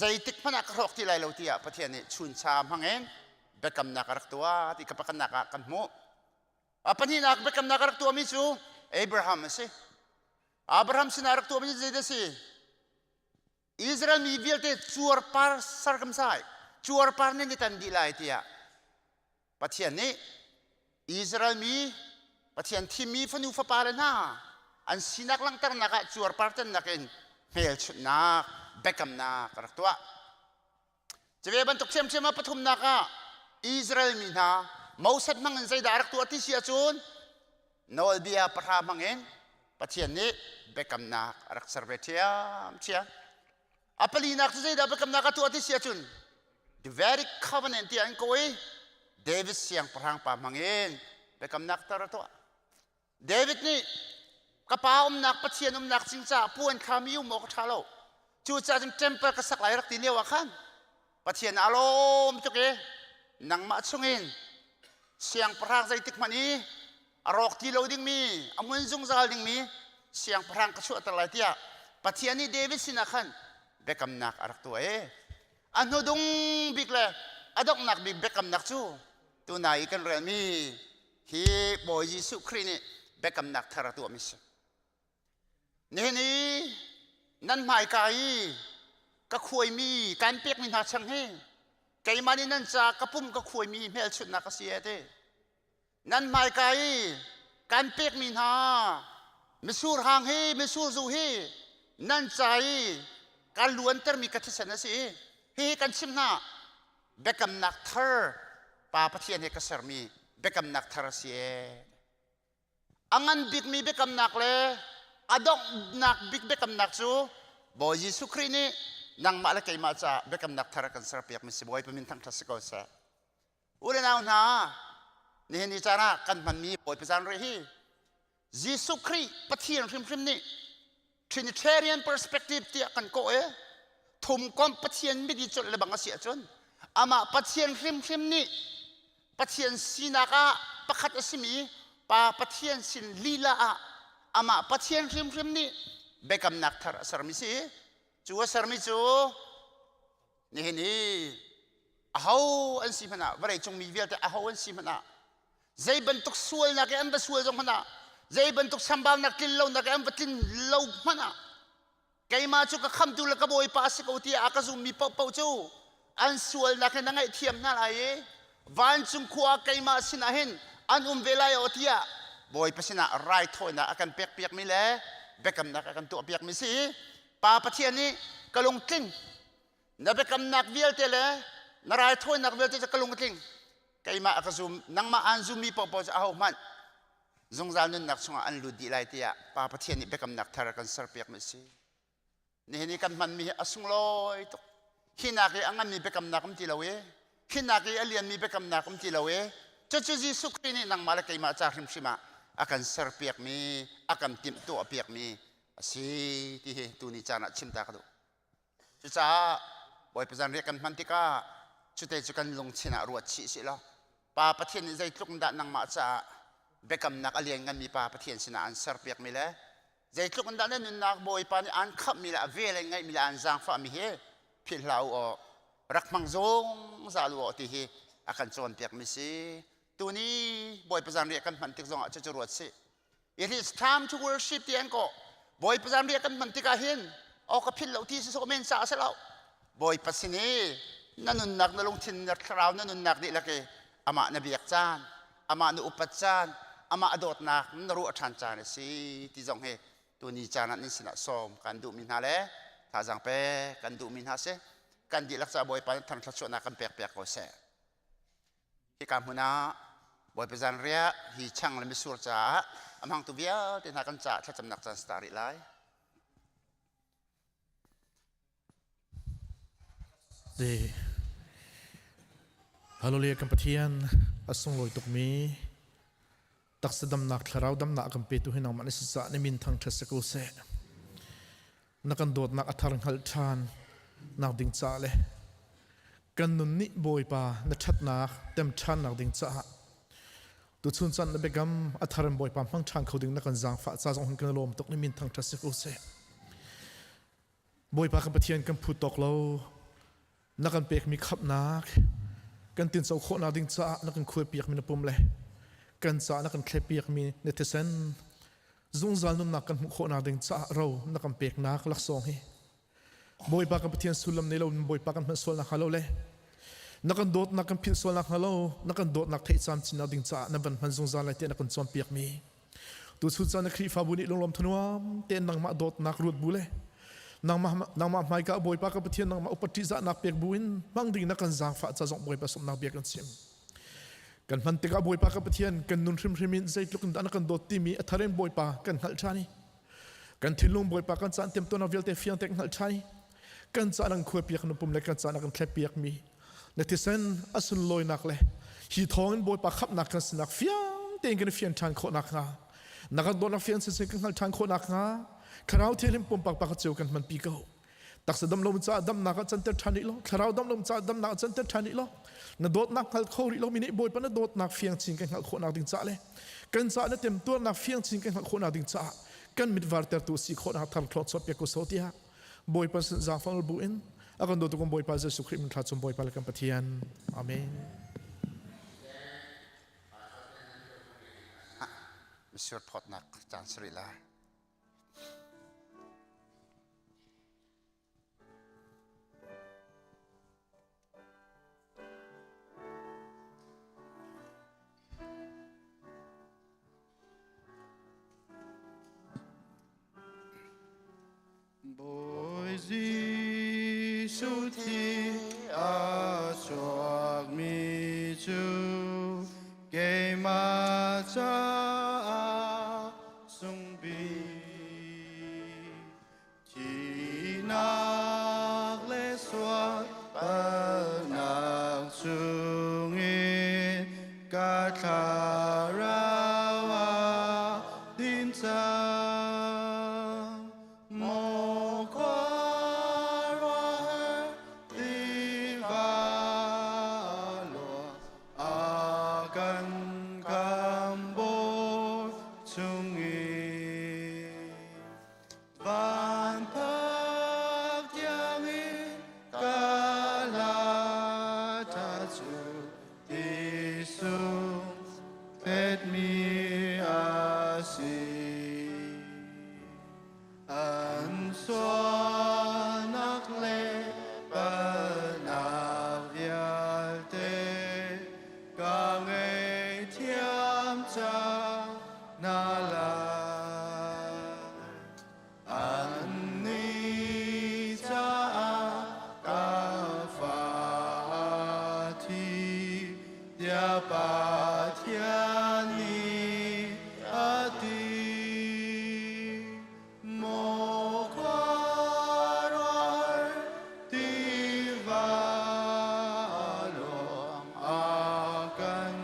zeitik hmanh ah ka hrawk ti lai lo tiah Pathian nih chuncha hmang in biakamnak a rak tuah ti ka pakhatnak ah kan hmuh. A pahnihnak biakamnak a rak tuahmi cu Abraham a si. Abraham sinah a rak tuahmi cu zeidah a si? Israel mi vialte cuarpar circumcise cuarpar nan i tan dih lai tiah Pathian nih Israel mi Pathian thimmi fanu fapa le hna an sinak langhternak ah cuarpar tannak in hmelchunhnak biakamnak a rak tuah. Cuve bantuk ṭhiamṭhiam ah pathumnak ah Israel mi hna Moses hmang in zeidah a rak tuah ti si ahcun nawlbia pahra hmang in Pathian nih biakamnak a rak ser ve ṭhiamṭhiam. A palinak cu zeidah biakamnak a tuah ti si ahcun the very covenant tiah an kawh i David siangpahrang pa hmang in biakamnak tar a tuah. David nih ka pa umnak Pathian umnak cing caah puan thlam i um awk a ṭha lo. Cucaah cun temple ka sak lai rak ti lio ah khan Pathian aa lawm tuk i nangmah chungin siangpahrang zeitik hmanh i a rawk ti lo dingmi a hmun zungzal dingmi siangpahrang ka chuahter lai tiah Pathian nih David sinah khan biakamnak a rak tuah i a hnudung bik le a donghnak bik biakamnak cu tunai i kan relmi hi Bawi Jesuh Khrih nih biakamnak thar a tuahmi si. Nihin i nan hmaika i ka khuaimi kan pekmi hna chang hi keimah nih nan ca ka pum ka khuaimi hmelchunhnak a si e ti. Nan hmaika i kan pekmi hna misur hang hi misur zu hi nan ca i kan luantermi ka thisen a si i hihi kan chim hna biakamnak thar Pa Pathian he ka sermi biakamnak thar a si ee. A ngan bikmi biakamnak le a donghnak bik biakamnak cu Bawi Jesuh Khrih nih nangmah le keimah caah biakamnak thar a kan serpiakmi si Bawipa min thangṭhat si ko seh. U le nau hna, nihin ni caan ah kan hmanmi Bawipa zanriah hi Jesuh Khrih Pathian hrimhrim nih Trinitarian perspective tiah kan kawh i thumkomh Pathian mit i colh le bang a si ahcun amah Pathian hrimhrim nih Pathian sinak ah pakhat a simi Pa Pathian sin lila ah amah Pathian hrimhrim nih biakamnak thar a sermi si. Cu a sermi cu nihin hi aho an si hmanh ah vawlei cung mi vialte aho an si hmanh ah zei bantuk sualnak i an va sual zong hmanh ah zei bantuk chambaunak tlin lonak i an va tlin lo hmanh ah keimah cu ka khamtu le ka bawipa a si ko tiah a ka zummi paohpaoh cu an sualnak hin na ngaihthiam hna lai i vancung khua keimah sinah hin an um ve lai aw tiah bawipa sinah raithawinak a kan pekpiakmi le biakamnak a kan tuahpiakmi si. Pa Pathian nih ka lungtling na biakamnak vialte le na raithawinak vialte cu ka lungtling keimah a ka zum nangmah aan zummi paohpaoh cu ahohmanh zungzal nunnak chungah an lut dih lai tiah Pa Pathian nih biakamnak thar a kan serpiakmi a si. Nihin i kan hmanmi hi a sunglawi tuk. Hi nak i a nganmi biakamnak um ti lo i hi nak i a lianmi biakamnak um ti lo i cucu Jesuh Khrih nih nangmah le keimah ca hrimhrim ah a kan serpiakmi a kan timhtuahpiakmi a si ti hi tuni caan ah chim ta ka duh. Cucaah Bawipa zanriah kan hman tikah cute cu kan lungthin ah ruat chih sih law Pa Pathian nih zeitluk in dah nangmah caah biakamnak a liannganmi Pa Pathian sinah an serpiakmi le zeitluk in dah na nunnak Bawipa nih aan khamhmi le a vel in ngeihmi le aan zaangfahmi hi philh hlah u aw rak hmang zungzal u aw ti hi a kan cawnpiakmi si. Tuni Bawipa zanriah kan hman tik zongah cucu ruat sih. It is time to worship ti an kawh. Bawipa zanriah kan hman tikah hin aw ka philh lo ti si men sa a si lo. Bawipa sin i na nunnak na lungthin na thlarau na nunnak dihlak i amah na biak caan, amah na upat caan, amah a dawtnak na ruah ṭhan caan a si ti zong hi tuni caan ah nan sinah sawm kan duhmi hna le thazaang pe kan duhmi hna si. Kan dihlak ca Bawipa nih thang thluachuahnak kan pek piak ko seh. Hika hmun ah Bawipa zanriah hi chang le mitsur caah a hmangtu vialte hna kan caah thlacamnak caan si ta rih lai. Si. Hallelujah kan Pathian a sunglawi tukmi taksa damnak thlarau damnak kan petu hi nangmah na si caah na min thangṭhat si ko seh. Na kan dawtnak a thar hngalh ṭhan nak ding caah le kan nun nih Bawipa na ṭhatnak tem ṭhannak ding caah tuchun caan na biakam a thar in Bawipa hmang ṭhan kho ding na kan zaangfah ca zong hin kan lawm tuk ni min thangṭhat si ko seh. Bawipa kan Pathian kan phu tawk lo na kan pekmi khamhnak kan tinco khawhnak ding caah na kan khuaipiakmi na pum le kan caah na kan thlepiakmi na thisen zungzal nunnak kan hmuh khawhnak ding caah ro na kan peknak laksawng hi Bawipa kan Pathian sullam nei lo Bawipa kan hman sualnak hnga lo le na kan dawtnak kan philh sualnak hnga lo na kan dawtnak theih camcinnak ding caah na van hman zungzal lai tiah na kan cawnpiakmi Tuchun caan na Khrihfabu nih lunglawm thanuam tein nangmah dawtnak ruat bu le nangmah nangmah hmaika Bawipa ka Pathian nangmah upat ṭihzahnak pek bu in hmang ding na kan zaangfah ca zong Bawipa sawmnak bia kan chim. Kan hman tikah Bawipa ka Pathian kan nun hrimhrim in zeitluk in dah na kan dawt timi a thar in Bawipa kan hngalh ṭhan i kan thinlung Bawipa kan caan temtuarnak vialte fiang te kan hngalh ṭhan i kan caan an khuapiak na pum le kan caan a kan thlepiak mi na thisen a sunlawinak le hi thawngin Bawipa khamhnak kan sinak fiang tein kan i fian ṭhan khawh nakhnga na kan dawtnak fiang sinsin kan hngalh ṭhan khawh nakhnga thlarau thianghlim pumpak pakhat cio kan hmanpi ko. Taksa dam lo caah damnak ah canter ṭhan rih lo, thlarau dam lo caah damnak ah canter ṭhan rih lo. Na dawtnak hngal kho rih lomi nih Bawipa na dawtnak fiang chin kan hngalh khawhnak ding caah le kan caah na temtuarnak fiang chin kan hngalh khawhnak ding caah kan mit vartertu si khawhnak thar thlawh chuah piak ko so tiah Bawipa sin zaangfang bu in a kan dawtu kan Bawipa Jesuh Khrih min thla cung Bawipa le kan Pathian. Amen. Misur phawtnak caan si rih lai. Thi a chuakmi cu keimah caah sungbik. Thihnak le sual palhnak chungin ka thlarau a din cang. Maw khuaruahhar tiva luang a kan khamhbawi chungin. Van phak tiangin ka hla ṭha cu ti sung thetmi a si. An sualnak le palhnak vialte ka ngaihthiam cang hna lai. Annih caah ka fa thi tiah Pathian nih a ti. Maw khuaruahhar tiva luang a kan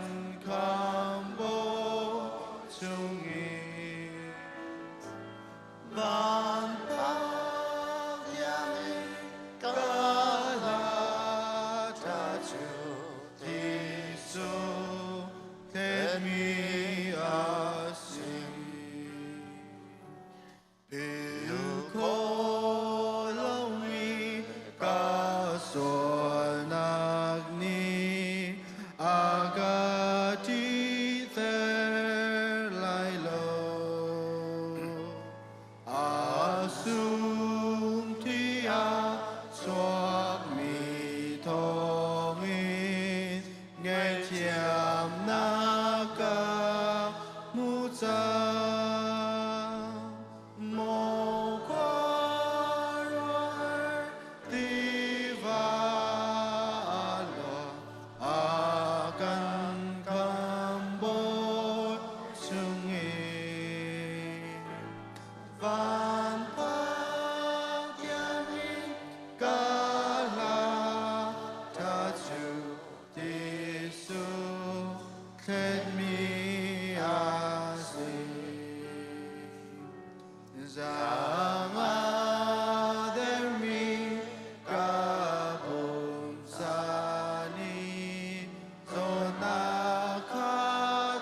khamhbawi chungin. Van phak tiangin ka hla ṭha cu ti sung thetmi a si. Philh khawh lomi ka sualnak nih a ka ṭihter lai lo. A sung tiah chuakmi thawngin ngaihthiamnak ka hmu cang. Maw khuaruahhar tiva luang a kan khamhbawi chungin. Van phak tiangin ka hla ṭha cu ti sung thletmi a si. Zaang a dermi ka pumsa nih zawtnak kha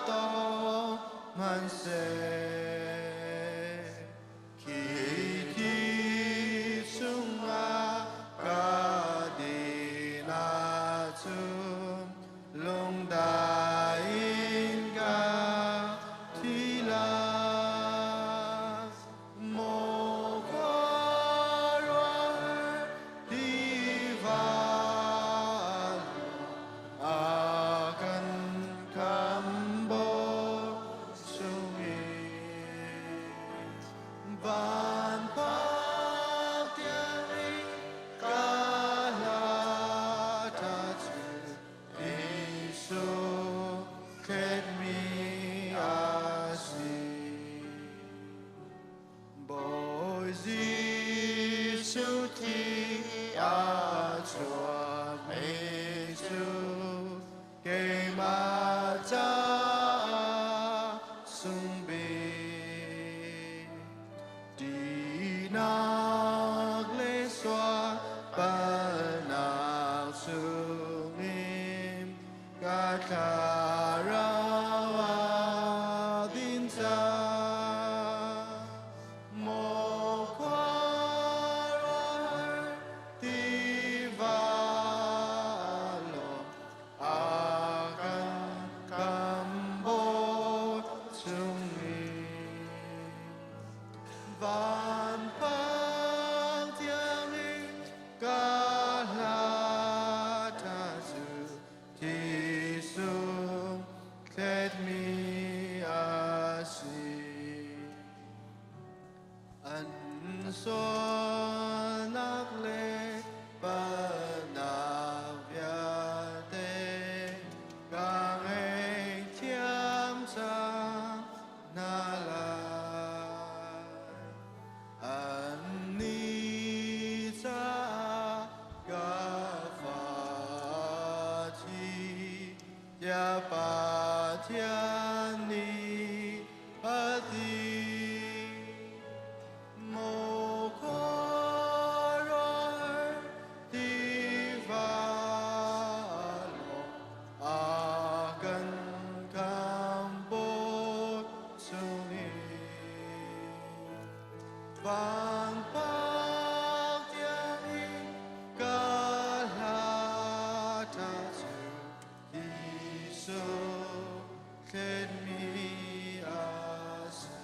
tong hmanhseh. Khi thi chungah ka din ahcun lungdai in ka thi lai. Maw khuaruahhar tiva a kan khamhbawi chungin. Van phak tiangin ka hla ṭha cu ti sung thletmi a si. Bawi Jesuh thi a chuakmi cu keimah caah sungbik. Ṭihnak le sual palhnak chungin ka thlarau a din cang. Maw khuaruahhar tiva luang a kan khamhbawi chungin. Van phak tiangin ka hla ṭha cu ti sung thletmi a si. An sualnak le palhnak nih a ti. Maw khuaruahhar tiva lawng a kan khamhbawt chungin. Vanpak tiang i ka hla ṭha cu Jesuh thlenmi a si.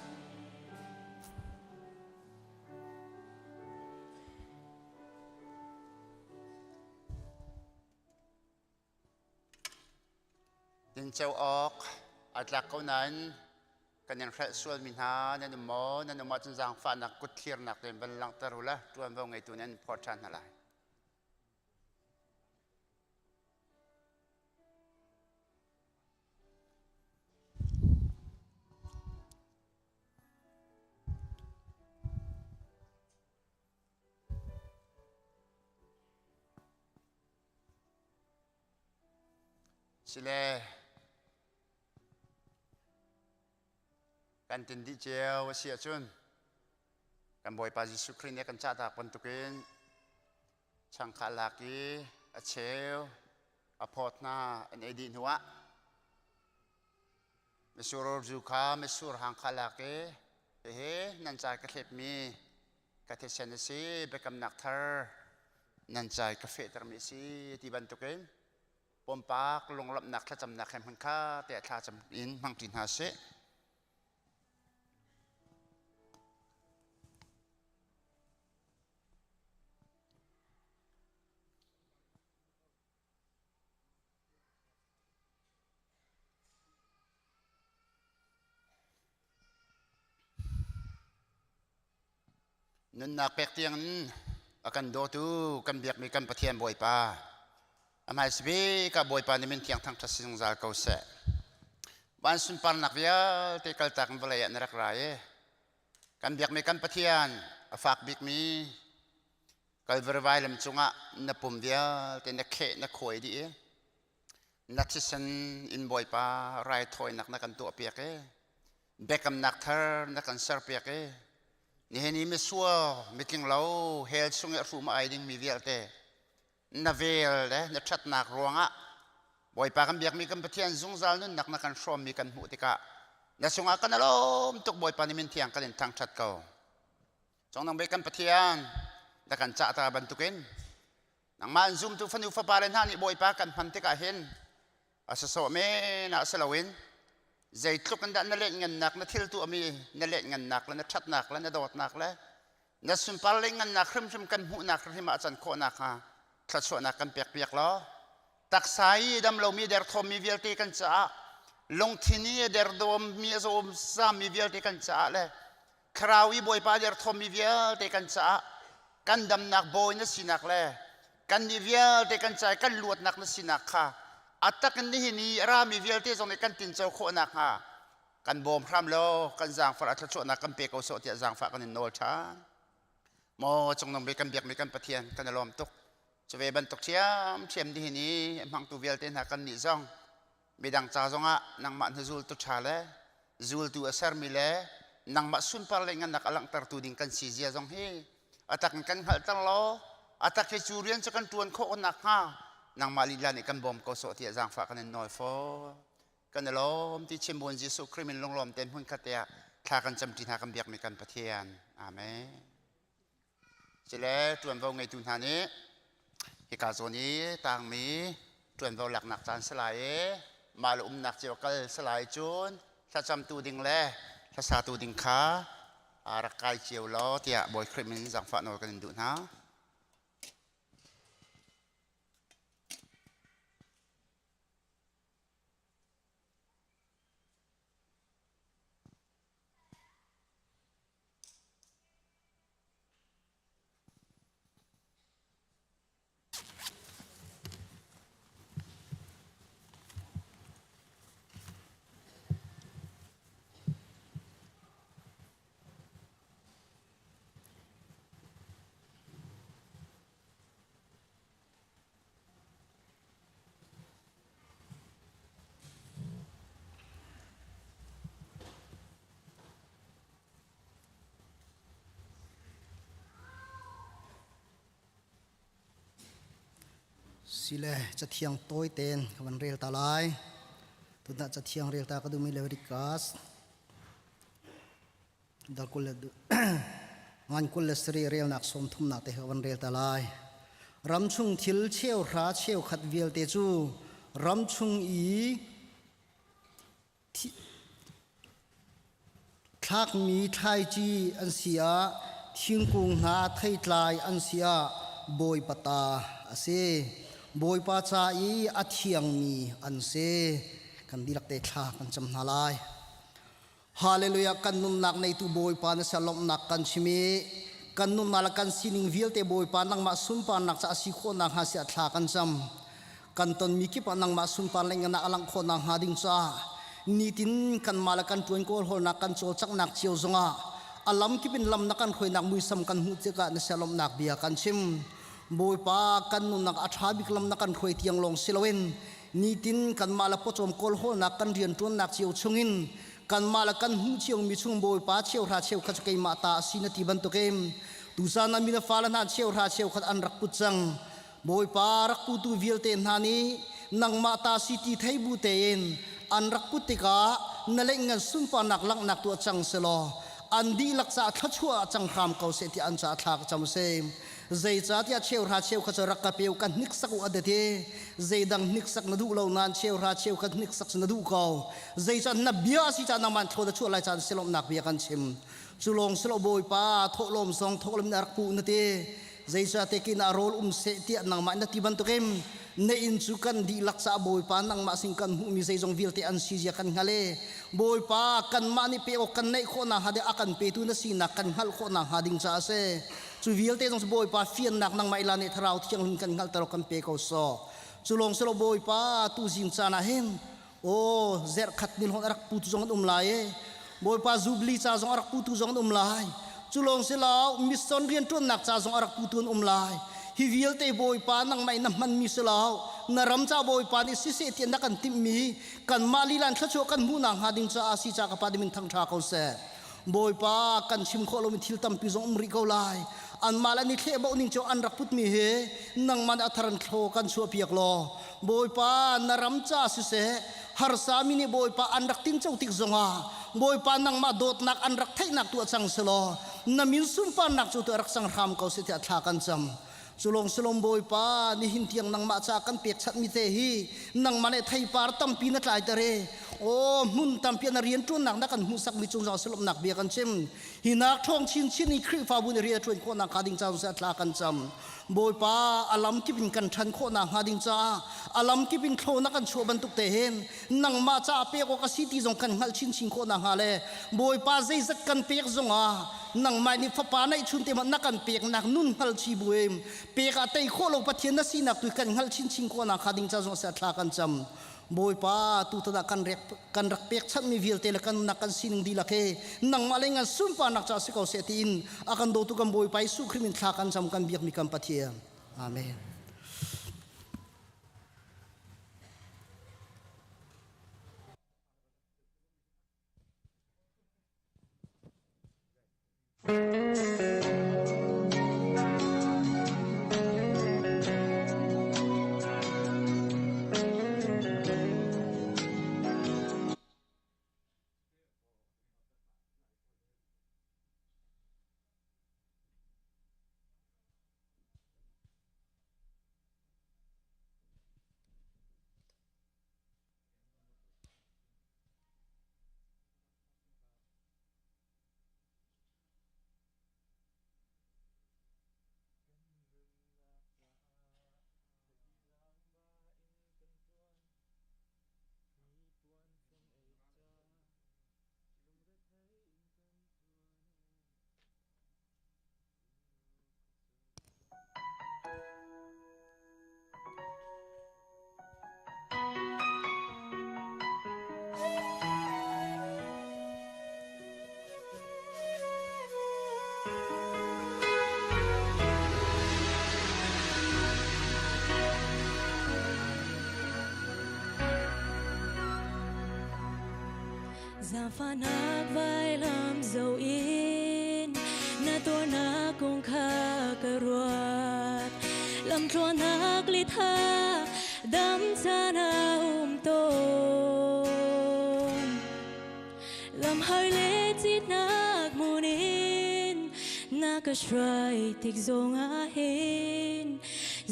Tinco awk aa tlak ko nain kan in hrelh sualmi hna nan um maw? Nan um ahcun zaangfahnak kut thlirnak tein van langhter u law ṭuanvo ngeitu nan phawt ṭhan hna lai. Sile kan tin dih cio a si ahcun kan Bawipa Jesuh Khrih nih a kan cahtak bantukin changkha lak i a cheu a phawt hna an ei dih hnuah mitsur zu kha mitsur hang kha lak i hihi nan ca ka thlepmi ka thisen a si biakamnak thar nan ca i ka fehtermi a si ti bantukin pumpak lunglawmhnak thlacamnak he hmun kha te thlacam in hmangṭi hna sih. Nunnak pek tiangin a kan dawtu kan biakmi kan Pathian Bawipa a hmaisa bik ah Bawipa nih min thiang thangṭhat si zungzal ko seh. Van sunparnak vialte kaltak in vawlei ah na rak ra i kan biakmi kan Pathian a fak bikmi Kalvari vailam cungah na pum vialte na kheh na khuai dih i na thisen in Bawipa raithawinak na kan tuahpiak i biakamnak thar na kan serpiak i nihin i misual mitlinglo hell chung i a hrum a ai dingmi vialte na vel le na ṭhatnak ruangah Bawipa kan biakmi kan Pathian zungzal nunnak na kan hrawmmi kan hmuh tikah na sungah kan alawm tuk Bawipa nih min thiang kan in thangṭhat ko. Congdang bik kan Pathian na kan cah ta bantukin nangmah an zumtu fanu fapa le hna nih Bawipa kan hman tikah hin a sasawh men ah si loin zeitluk in dah na let ngannak na thil tuahmi na let ngannak le na ṭhatnak le na dawtnak le na sunpar le ngannak hrimhrim kan hmuhnak hrimhrim ah can khawhnak hnga thluachuahnak kan pek piak law taksa i dam lomi derthawmmi vialte kan caah lungthin i a derdawmmi a zawm zammi vialte kan caah le Thlarau i Bawipa derthawmmi vialte kan caah kan damnak bawi na sinak le kannih vialte kan ca i kan luatnak na sinak kha a tak in nihin i a rami vialte zong nih kan tinco khawh nakhnga kan bawm hram law kan zaangfar a thluachuahnak kan pe ko sawh tiah zaangfah kan in nawl ṭhan. Maw cungnung bik kan biakmi kan Pathian kan i lawm tuk. Cuve bantuk ṭhiamṭhiam nihin i a hmangtu vialte hna kannih zong midang ca zongah nangmah na zultu ṭha le zultu a sermi le nangmah sunpar le ngannak a langhtertu ding kan si zia zong hi a tak in kan hngalhter law a tak hi cu rian cu kan ṭuan khawh nakhnga nangmah lila nih kan bawm ko sawh tiah zaangfah kan in nawl fawn kan i lawm ti chimbuan Jesuh Khrih min lunglawm tein hmunkhat te ah thla kan camṭi hna kan biakmi kan Pathian amen Cile ṭuanvo ngeitu hna nih hika zawn i tangmi ṭuanvo laknak caan si lai i mah le umnak cio kal si lai cun thlacamtu ding le hlasatu ding kha rak kai cio law tiah Bawi Khrih min zaangfah nawl kan in duh hna. Sile cathiang tawi tein ka van rel ta lai. Tunah cathiang rel ta ka duhmi Leviticus dal kul le ngan 27 relnak 30nak te ka van rel ta lai. Ram chung thil cheu hra cheu khat vialte cu ram chung i Thlakmi thlaici an si ah, thingkung hna theitlai an si ah Bawipa ta a si. Bawipa ca i a thiangmi an si. Kan dihlak te thla kan cam hna lai. Hallelujah! Kan nunnak neitu Bawipa na sia lawmhnak kan chim i kan nunnak le kan sining vialte Bawipa nangmah sunparnak ca a si khawh nakhnga siah thla kan cam. Kan tonmi kip ah nangmah sunpar le ngan ah a langh khawh nakhnga ding caah nitin kanmah le kan ṭuan kawlhawlnak kan cawlcanghnak cio zongah a lam kip in lam na kan hruainak muisam kan hmuh tikah na sialawmhnak bia kan chim. Bawipa, kan nunnak a ṭha bik lam na kan hruai tiang lawng si loin nitin kanmah le pawcawm kawlhawlnak kan rianṭuannak cio chungin kanmah le kan hmuh ciomi chung Bawipa cheuhra cheukhat cu keimah ta a si na ti bantukin tuzan ah mi na fale hna cheuhra cheukhat an rak put cang. Bawipa rak putu vialte hna nih nangmah ta si ti thei bu tein an rak put tikah na leingan sunparnak langhnak tuah cang selaw an dihlak caah thluachuah ah cang hram ko seh tiah an caah thla ka cam seh. Zeicahtiah cheuhra cheukhat cu rak ka peu ka hniksak u a ti. Zeidang hniksak na duh lo nain cheuhra cheukhat hniksak cu na duh ko. Zeicah na bia a si caah nangmah thlaw na chuah lai caan silawmhnak bia kan chim. Cu lawng si lo Bawipa thawhlawm zong thawhlawm in a rak puh na ti. Zeicahtiah kin ah rawl um seh tiah nangmah na ti bantukin na inn cu kan dihlak caah Bawipa nangmah sin kan hmuhmi zeizong vialte an si zia kan hngal i Bawipa kanmah nih pe awk kan neih khawh nakhnga ding a kan petu na sinak kan hngalh khawh nakhnga ding caah a si. Cu vialte zong cu Bawipa fiannak nangmah ila nih Thlarau Thianghlim kan hngalhter awk kan pe ko sawh. Cu lawng si lo Bawipa tu zing caan ah hin aw zerhkhat nilhon a rak putu zong an um lai i Bawipa Jubilee ca zong a rak putu zong an um lai. Cu lawng si lo mission rianṭuannak ca zong a rak putu an um lai. Hi vialte Bawipa nangmah in na hmanmi si lo na ram ca Bawipa nih siseh tiah na kan timhmi kanmah lila in thluachuah kan hmuh nakhnga ding caah si ca ka Pa min thangṭha ko seh. Bawipa kan chim khawh lomi thil tampi zong um rih ko lai. Anmah le an i thlehboh ning cu an rak putmi hi nangmah nih a thar in thlaw kan chuahpiak law Bawipa na ram ca siseh harsami nih Bawipa an rak tinco tik zongah Bawipa nangmah dawtnak an rak theihnak tuah cang selaw na min sunparnak cu tu rak cang hram ko seh tiah thla kan cam. Culong silom Bawipa nihin tiang nangmah ca kan pekchanhmi te hi nangmah nih theipar tampi na tlaiter i aw hmun tampi na rianṭuannak na kan hmuhsakmi cung zong silomnak bia kan chim. Hi nak ṭhawng chinchin i Khrihfabu nih rian a ṭuan khawhnak hnga ding ca zong thla kan cam. Bawipa a lam kip in kan ṭhan khawhnak hnga ding caah a lam kip in thlaw na kan chuah bantuk te hin nangmah caah pek awk a si ti zong kan hngalh chinchin khawh nakhnga le Bawipa zeizat kan pek zongah nangmah nih fapa neihchun te hmanh na kan peknak nun hngal chi buin pek ah tei khawh lo Pathian na sinak tu kan hngalh chinchin khawh nakhnga ding ca zong sia thla kan cam. Bawipa tutan ah kan rek kan rak pekchanhmi vialte le kan nak kan sining dihlak he nangmah le ngan sunparnak ca si ko seh tiin a kan dawtu kan Bawipa Jesuh Khrih min thla kan cam kan biakmi kan Pathian. Amen. Zaangfahnak vailam zo in na tuarnak kong kha ka ruat. Lamtluanak litha dam caan a um tawn. Lam har le citnak hmun in na ka hruai tik zong ah hin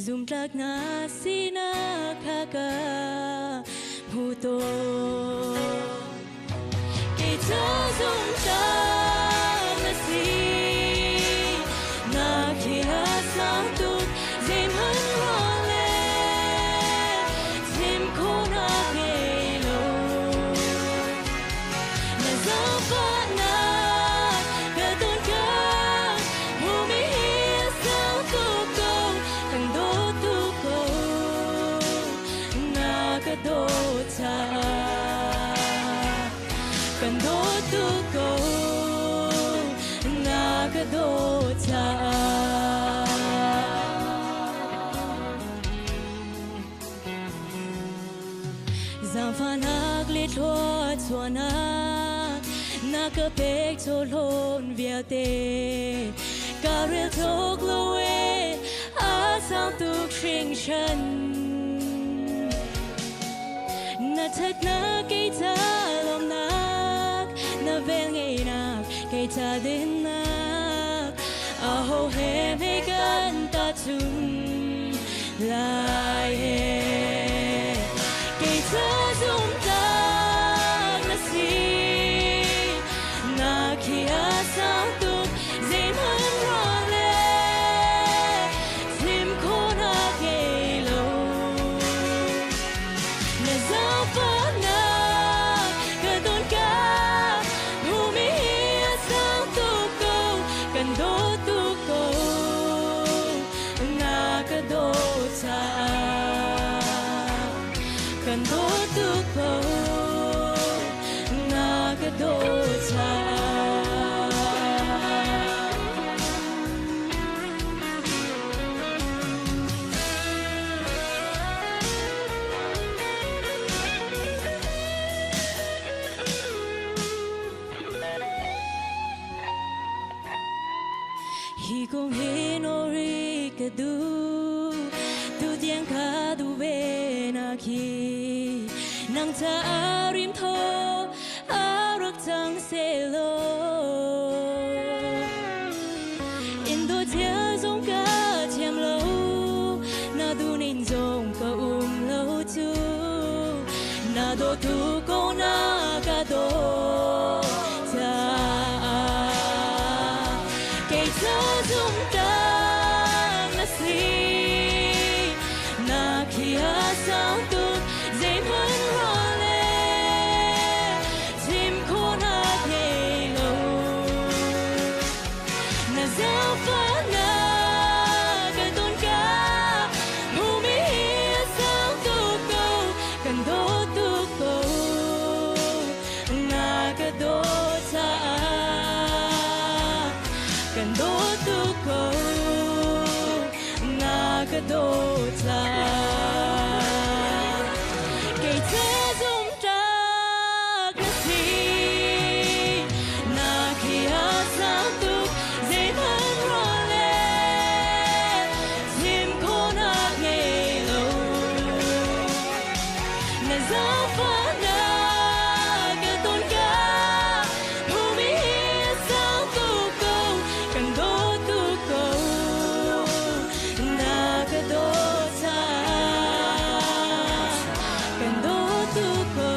zumtlak na sinak kha ka hmu tawn. Kei cu zumtlak na si, na khi a sang tuk, zeihmanh ruang le chim khawhnak ngei lo. Na zaangfahnak ka ton ka hmumi hi a sang tuk ko, kan dawt tuk ko, na ka dawt caah. Kan dawt tuk ko, na ka dawt caah. Zaangfahnak le thluachuahnak na ka pek chawhlawn vialte ka rel cawk lo e a sang tuk hringhran. Na ṭhatnak kei ca lawmhnak, na velngeihnak kei ca dinnak, aho he hme kan tahchun lai he. Kei ca zumtlak na si, na khi a sang tuk, zeihmanh ruang le chim khawhnak ngei lo. Na zaangfahnak ka don ka hmumi hi a sang tuk ko, kan dawt tuk ko, na ka dawt caah. Kan dawt tuk ko, na ka dawt caah. Hi kong hi nori ka duh, tu tiang ka duh ve nak hi nang ca rim thaw a rak cang selaw. Indochia zong ka thiam lo, na dunin zong ka um lo cu. Na dawtu ko na ka daw caah. Kei ca zumtang na si, na khi a sang tuk, zeihmanh ruah le chim khawhnak ngei lo. Na zaangfahnak ka ton ka hmumi hi a sang tuk ko, kan dawt tuk ko, na ka dawt caah. Kan dawt tuk ko, na ka dawt caah. Kei ca zumtlak na si, na khi a sang tuk, zeihmanh ruah le chim khawhnak ngei lo. Na zaangfahnak ka ton ka hmumi hi a sang tuk ko, kan dawt tuk ko, na ka dawt caah. Kan dawt tuk ko,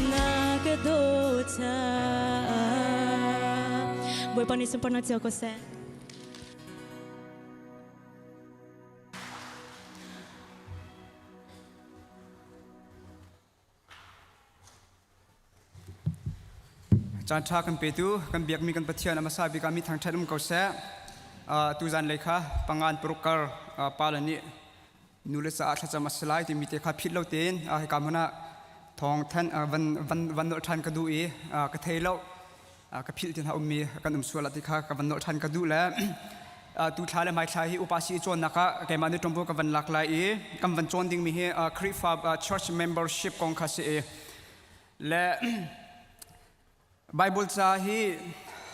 na ka dawt caah. Bawipa nih sunparnak cio ko seh. Caan ṭha kan petu kan biakmi kan Pathian a hmasa bik ah mi thangṭhat um ko seh. Tu zanlei kha pangan paruk kar pa le nih nu le caah thlacam a si lai timi te kha philh lo tein hika hmun ah thawng than van van van nolh ṭhan ka duh i ka thei lo ka philh ti hna ummi kan um sual ah ti kha ka van nolh ṭhan ka duh le tu thla le hmai thla hi upa si cawnnak ah keimah nih ṭuanvo ka van lak lai i kan van cawn dingmi hi Khrihfa church membership kong kha si i le Bible ca hi.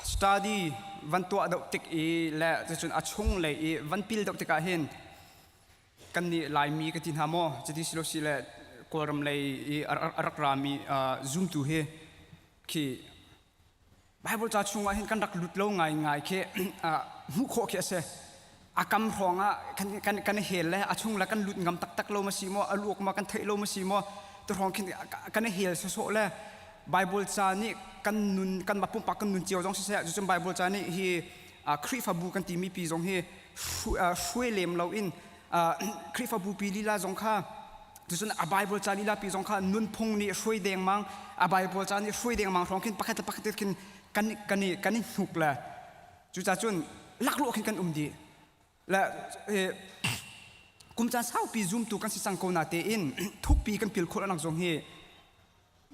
study van tuah deuh tik i le cucun a chung lei i van pil deuh tikah hin kan nih Laimi ka ti hna maw cuti si lo si le Kawlram lei i a rak rami zumtu hi khi Bible ca chungah hin kan rak lut lo ngaingai khi hmuh khawh khi a si. A kam hrawng ah kan kan kan hel le a chung le kan lut ngam taktak lo ma si maw a luak ma kan theih lo ma si maw tu hrawng khin kan hel sawsawh le Bible ca nih kan nun kan mah pumpak kan nun cio zong siseh cucun Bible ca nih hi Khrihfabu kan timi pi zong hi hruai lem lo in Khrihfabu pi lila zong kha Cucun a Bible ca lila pi zong kha nunphung nih hruai dengmang, a Bible ca nih hruai dengmang hrawng khin pakhat le pakhat khin kan kan i kan i hnuk le cucaah cun laklawh khin kan um dih. Le kum caan saupi zumtu kan si cang ko na tein thukpi kan pil khawh nak zong hi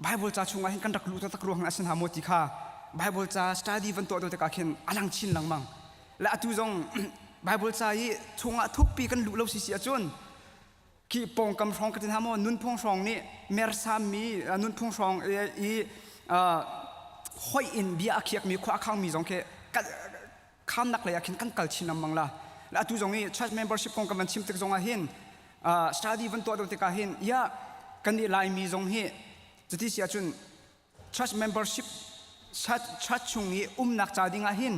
Bible ca chungah hin kan rak luh taktak ruang a si hna maw ti kha Bible ca study van tuah tikah khin a lang chin lengmang. Le atu zong Bible ca i chungah thukpi kan luh lo si si ahcun khi pawngkam hrawng ka ti hna maw nunphung hrawng nih mersammi nunphung hrawng i hoih in bia a khiakmi khua a khangmi zong khi khamnak lei ah khin kan kal chin lengmang la atu zong i church membership kong kan van chim tik zong ah hin study van tuah deuh tikah hin ya kan nih Laimi zong hi cuti si ahcun church membership church chung i umnak ca ding ah hin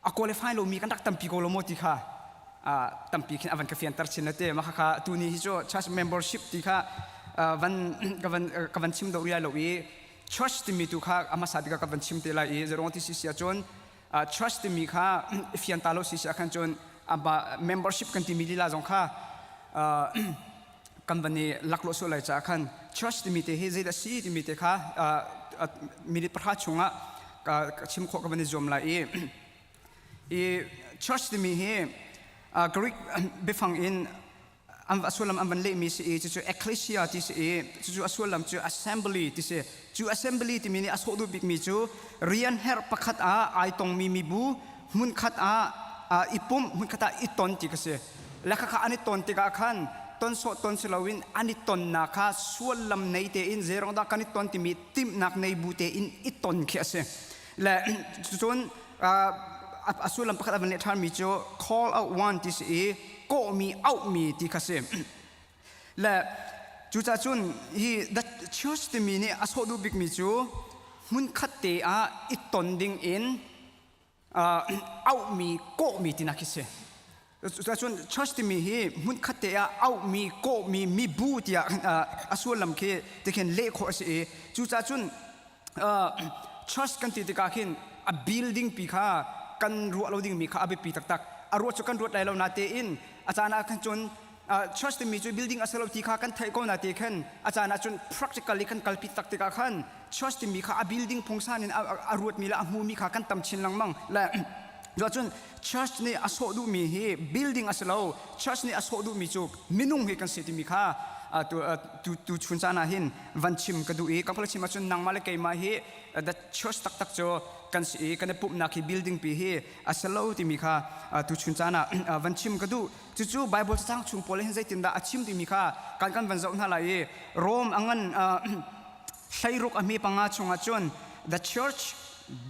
a qualify lomi kan rak tampi ko lo maw ti kha tampi khin a van ka fianter chin te mah kha tu ni hi cu church membership ti kha van ka van ka van chim do riai lo i church timi tu kha a hmasa bik ka van chim te lai i zerong ti si si ahcun church timi kha fian ta lo si si ahkhan cun membership kan timi lila zong kha kan van i laklawh sual lai caah khan church timi te hi zeidah si timi te kha minute pahra chungah ka chim khawh ka van i zuam lai i i church timi hi Greek biafang in an a sullam an van lehmi si i cucu ecclesia ti si i cucu a sullam cu assembly ti si cu assembly timi nih a sawh duh bikmi cu rian herh pakhat ah ai tongmi mibu hmunkhat ah i pumh hmunkhat ah i ton ti ka si le khakha an i ton tikah khan ton sawh ton si loin an i tonnak kha suallam nei tein zeirong dah kan i ton timi timhnak nei bu tein i ton khi a si le cun a sullam pakhat a van leh ṭhanmi cu call out one ti si i kawhmi auhmi ti kha si le cucaah cun hi the church timi nih a sawh duh bikmi cu hmunkhat te ah i ton ding in auhmi kawhmi tinak khi si. Cun church timi hi hmunkhat te ah auhmi kawhmi mibu tiah a sullam khi tikhin leh khawh a si i cucaah cun church kan ti tikah khin a building pi kha kan ruah lo dingmi kha a biapi taktak. A ruah cu kan ruat lai lo natein a caan ah khan cun church timi cu building a si lo ti kha kan theih ko na te khan a caan ah cun practically kan kalpi tak tikah khan church timi kha a building phungsan in a ruatmi le a hmumi kha kan tam chin lengmang le cun church nih a sawh duhmi hi building a si lo church nih a sawh duhmi cu minung hi kan si timi kha tu tu chun caan ah hin van chim ka duh i kan chim ahcun nangmah le keimah hi the church taktak cu kan si i kan i pumhnak hi building pi hi a si lo timi kha tu chun caan ah van chim ka duh cucu Bible cacang chung pawl hin zeitindah a chim timi kha kan kan van zoh hna lai i Rome a ngan hleiruk a hme panga chungah cun the church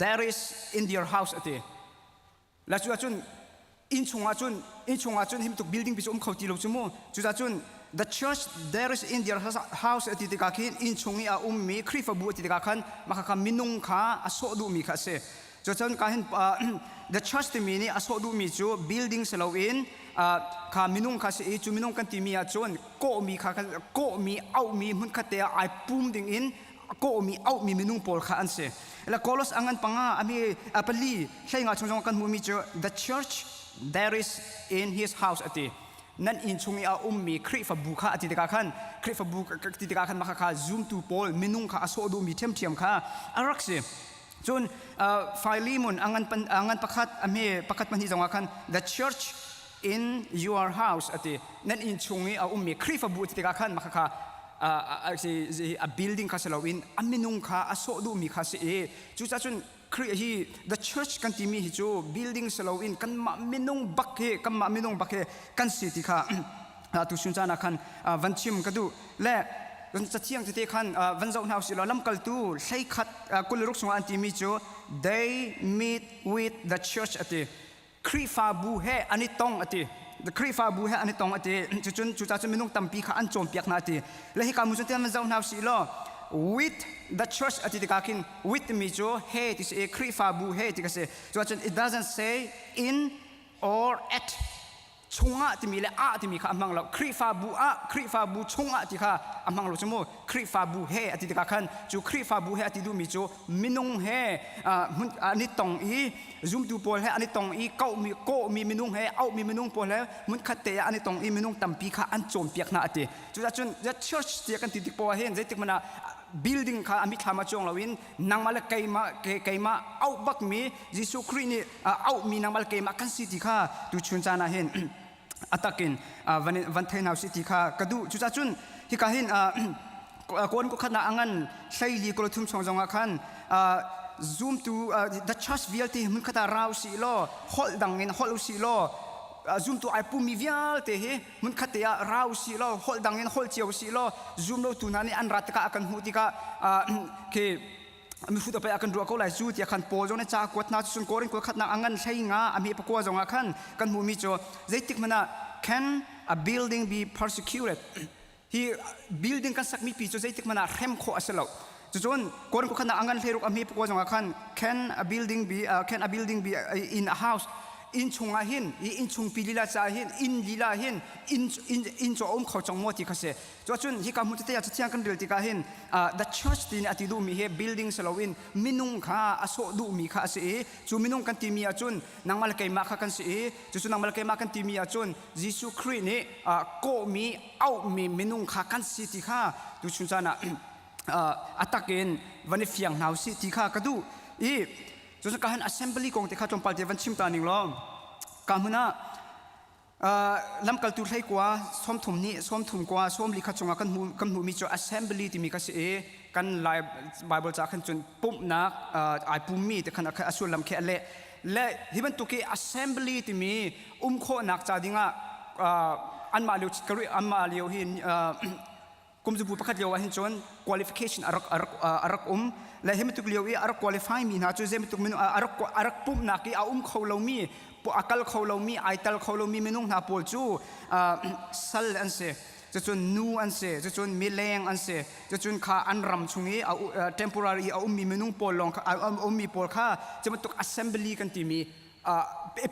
there is in their house ati la cu ahcun inn chungah cun inn chungah cun himtuk building pi cu um kho ti lo cu mu cucaah cun the church there is in their house ati tikah khin inn chung i a ummi Khrihfabu ati tikah khan mah kha minung kha a sawh duhmi kha a si Cucun ka hin the church timi nih a sawh duhmi cu building si loin kha minung kha si i cu minung kan timi ahcun kawhmi kha kawhmi auhmi hmunkhat te ah ai pum ding in kawhmi auhmi minung pawl kha an si. Le Kolos angan panga ami pali hleinga chung zong kan hmuhmi cu the church there is in his house ati. Nan inn chung i a ummi Khrihfabu kha ati tikah khan Khrihfabu ti tikah khan mah kha zumtu pawl minung kha a sawh duhmi ṭhiamṭhiam kha a rak si. Cun Philemon a ngan pakhat a hme pakhat pahnih zongah khan the church in your house ati nan inn chung i a ummi Khrihfabu ti tikah khan mah kha a building kha si loin a minung kha a sawh duhmi kha si i cucaah cun Khrih hi the church kan timi hi cu building si loin kanmah minung bak hi kanmah minung bak hi kan si ti kha tu sun caan ah khan van chim ka duh le. Cathiang tete khan van zoh hna usih law lamkaltu 11 21 chungah an timi cu they meet with the church ati. Khrihfabu he an i tong ati. The Khrihfabu he an i tong ati. Cucun cucaah cun minung tampi kha an cawnpiak hna ati. Le hika mu cun van zoh hna usih law with the church ati tikah khin with timi cu he ti si i Khrihfabu he ti ka si. Cuacun it doesn't say in or at chungah timi le ah timi kha a hmang lo Khrihfabu ah Khrihfabu chungah ti kha a hmang lo cu mu Khrihfabu he a ti tikah khan cu Khrihfabu he a ti duhmi cu minung he hmun an i tong i zumtu pawl he an i tong i kohmi kawhmi minung he auhmi minung pawl he hmunkhat te ah an i tong i minung tampi kha an cawnpiak hna a ti cucaah cun the church tiah kan ti tik poah hin zeitik hmanh ah building kha a mithlam ah cuang loin nangmah le keimah keimah auh bakmi Jesuh Khrih nih auhmi nangmah le keimah kan si ti kha tuchun caan ah hin a takin van van thei hna usih ti kha ka duh. Cucaah cun hika hin kawn khat ah a ngan hleili kolothum chung zongah khan zumtu the church vialte hmunkhat ah ra usih law holh dang in holh usih law zumtu ai pummi vialte hi hmunkhat te ah ra usih law holh dang in holh cio usih law zum lo tu hna nih an rat tikah a kan hmuh tikah khi mihrut pei a kan ruah ko lai cu tiah khan Paul zong nih ca kuat hna cun Korin kuat khatnak a ngan hlei nga a hme pakua zong ah khan kan hmuhmi cu zeitik hmanh ah can a building be persecuted hi building kan sakmi pi cu zeitik hmanh ah hrem khawh a si lo cucun Korin kuat khatnak a ngan hlei ruk a hme pakua zong ah khan can a building be can a building be in a house inn chungah hin hi inn chungpi lila caah hin inn lila hin inn inn inn cu a um kho cang maw ti kha si Cuacun hika hmun tete ah cathiang kan rel tikah hin the church ti nih a ti duhmi hi building si loin minung kha a sawh duhmi kha a si i cu minung kan timi ahcun nangmah le keimah kha kan si i cucu nangmah le keimah kan timi ahcun Jesuh Khrih nih kawhmi auhmi minung kha kan si ti kha tuchun caan ah a tak in van i fiang hna usih ti kha ka duh i cucu ka han assembly kong te kha tlawmpal te van chim ta ning law ka hmun ah Lamkaltu hleikua 30 nih 30 kua 40 kha chungah kan hmuh kan hmuhmi cu assembly timi kha si i kan Lai Bible ca khan cun pumhnak ai pummi te khan a sullam khi a leh le hi bantuk hi assembly timi um khawhnak ca dingah anmah lio anmah lio hi kumzabu pakhat lio ah hin cun qualification a rak a rak a rak um le hi bantuk lio i a rak qualify mi hna cu zei bantuk minung a rak a rak pumhnak i a um kho lomi a kal kho lomi ai tal kho lomi minung hna pawl cu sal an si cucun nu an si cucun mileng an si cucun kha an ram chung i temporary a ummi minung pawl lawng kha a ummi pawl kha cu bantuk assembly kan timi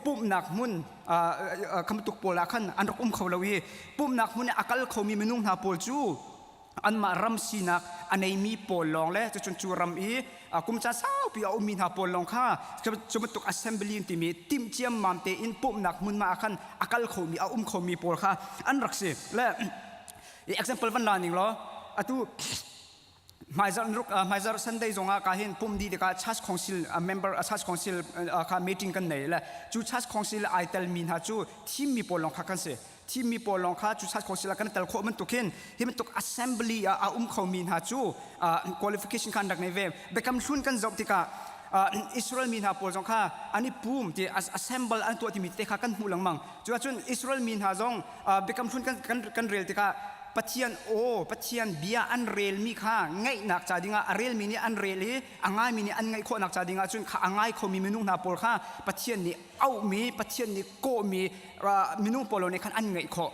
pumhnak hmun khamtuk pawl ah khan an rak um kho lo i pumhnak hmun i a kal khomi minung hna pawl cu anmah ram sinak a neimi pawl lawng le cucun cu ram i kum caan saupi a ummi hna pawl lawng kha cu bantuk assembly timi timh ciammam tein pumhnak hmun ma ah khan a kal khomi a um khomi pawl kha an rak si le example van la ning law atu Hmaizarh ruk hmaizarh Sunday zongah ka hin pum di tikah church council member church council kha meeting kan nei le cu church council ai tel mi hna cu thimmi pawl lawng kha kan si thimmi pawl lawng kha cu church council ah kan tel khawh bantuk hin hi bantuk assembly ah a um kho mi hna cu qualification kha an rak nei ve biakam hlun kan zoh tikah Israel mi hna pawl zong kha an i pum ti assemble an tuah timi te kha kan hmuh lengmang cu ahcun Israel mi hna zong biakam hlun kan kan kan rel tikah Pathian aw Pathian bia an relmi kha ngaihnak ca dingah a relmi nih an rel i a ngaimi nih an ngaih khawhnak ca dingah cun kha a ngai khomi minung hna pawl kha Pathian nih auhmi Pathian nih kawhmi minung pawl nih khan an ngaih khawh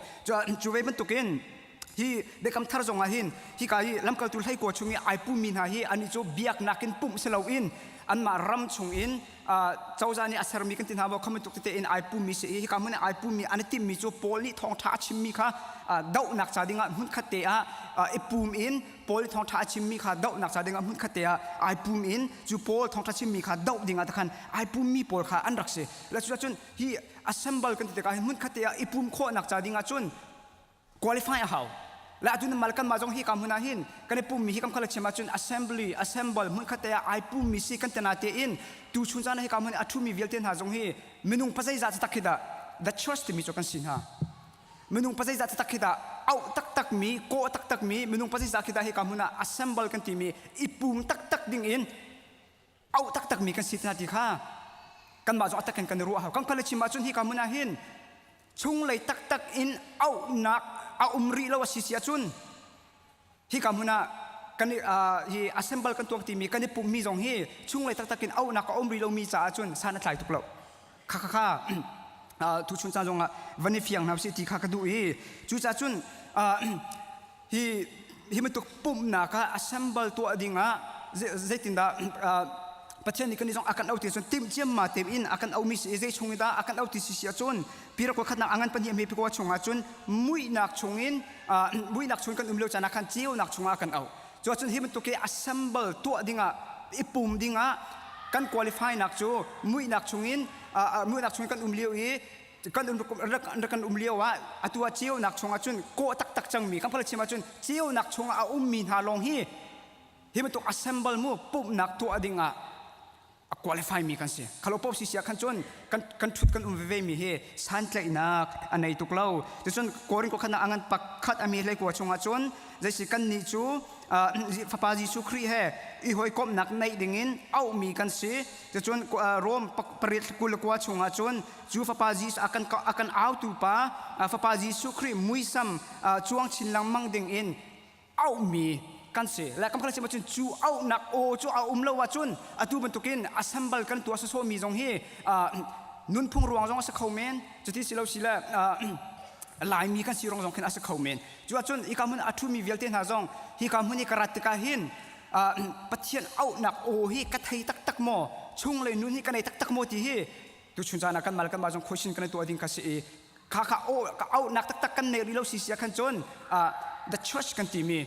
cu ve bantukin hi biakam thar zongah hin hika hi lamkaltu hleikua chung i ai pummi hna hi ani cu biaknak in pumh si loin anmah ram chung in cozah nih a sermi kan ti hna maw kha bantuk tete in ai pummi si i hika hmun i ai pummi an i timmi cu Paul nih thawngṭha a chimmi kha dohnak ca dingah hmunkhat te ah i pum in Paul nih thawngṭha a chimmi kha dohnak ca dingah hmunkhat te ah ai pum in cu Paul thawngṭha chimmi kha doh dingah te khan ai pummi pawl kha an rak si le cucun hi assemble kan ti tikah hi hmunkhat te ah i pum khawhnak ca dingah cun qualify a hau le atu mal kan mah zong hi ka hmun ah hin kan i pummi hi kam khala chim ahcun assembly assemble hmun khat te ah ai pummi si kan tena te in tu chun caan hi ka hmun a thumi vialte hna zong hi minung pazeizah tak khi dah the church timi cu kan si hna minung pazeizah tak khi dah auh taktak mi kawh taktak mi minung pazeizah khi dah hi ka hmun ah assemble kan timi i pum taktak ding in auh taktakmi kan si hna ti kha kanmah zong a takin kan i ruah hau kan khual chim ahcun hi ka hmun ah hin chunglei taktak in auhnak a um rih lo a si si ahcun. Hika hmun ah kan hi assemble kan tuak timi kan i pummi zong hi chunglei taktak in auhnak a um rih lomi caah cun san a tlai tuk lo. Kha kha kha tuchun caan zongah van i fiang hna usih ti kha ka duh i cucaah cun hi hi bantuk pumhnak ah assemble tuah ding ah zeitindah Pathian nih kan zong a kan auh ti cun timh ciamma tem in a kan auhmi si i zei chung in dah a kan auh ti si si ahcun pirakua khatnak a ngan pahnih a hme pikua chungah cun muihnak chungin muihnak chung kan um lio caan ah khan ceunak chungah a kan auh. Cu ahcun hi bantuk hi assemble tuah dingah i pum dingah kan qualify nak cu muihnak chungin muihnak chungin kan um lio i kan um kan um lio ah atu ah ceunak chungah cun kawh taktak cangmi kan phal chim ahcun ceunak chungah a ummi hna lawng hi hi bantuk assemble mu pumhnak tuah dingah a qualify mi kan si. Khalo pop si sia khan cun kan kan thut kan um veve mi hi santlaihnak a nei tuk lo. Cucun Korin ko khan angan pakhat ami hlei kua chungah cun zeisi kan nih cu fapa Jesuh Khrih he i hawikomhnak neih dingin auhmi kan si. Cucun Rom pariat 21 chungah cun cu fapa Jesuh akan akan autu pa fapa Jesuh Khrih muisam cuang chin lengmang ding in auhmi kan si. Le kan chim ahcun cu auhnak aw cu a um lo ahcun atu bantukin assemble kan tuah sawsawhmi zong hi nunphung ruang zong a si kho men. Cuti si lo si le Laimi kan si ruang zong khin a si kho men. Cu ahcun hika hmun a ṭhumi vialte hna zong hika hmun i ka rat tikah hin Pathian auhnak aw hi ka thei taktak maw? Chunglei nun hi ka nei taktak maw ti hi tuchun caan ah kanmah le kanmah zong question kan i tuah ding kha si i kha kha auhnak taktak kan nei rih lo si si ah khan cun the church kan timi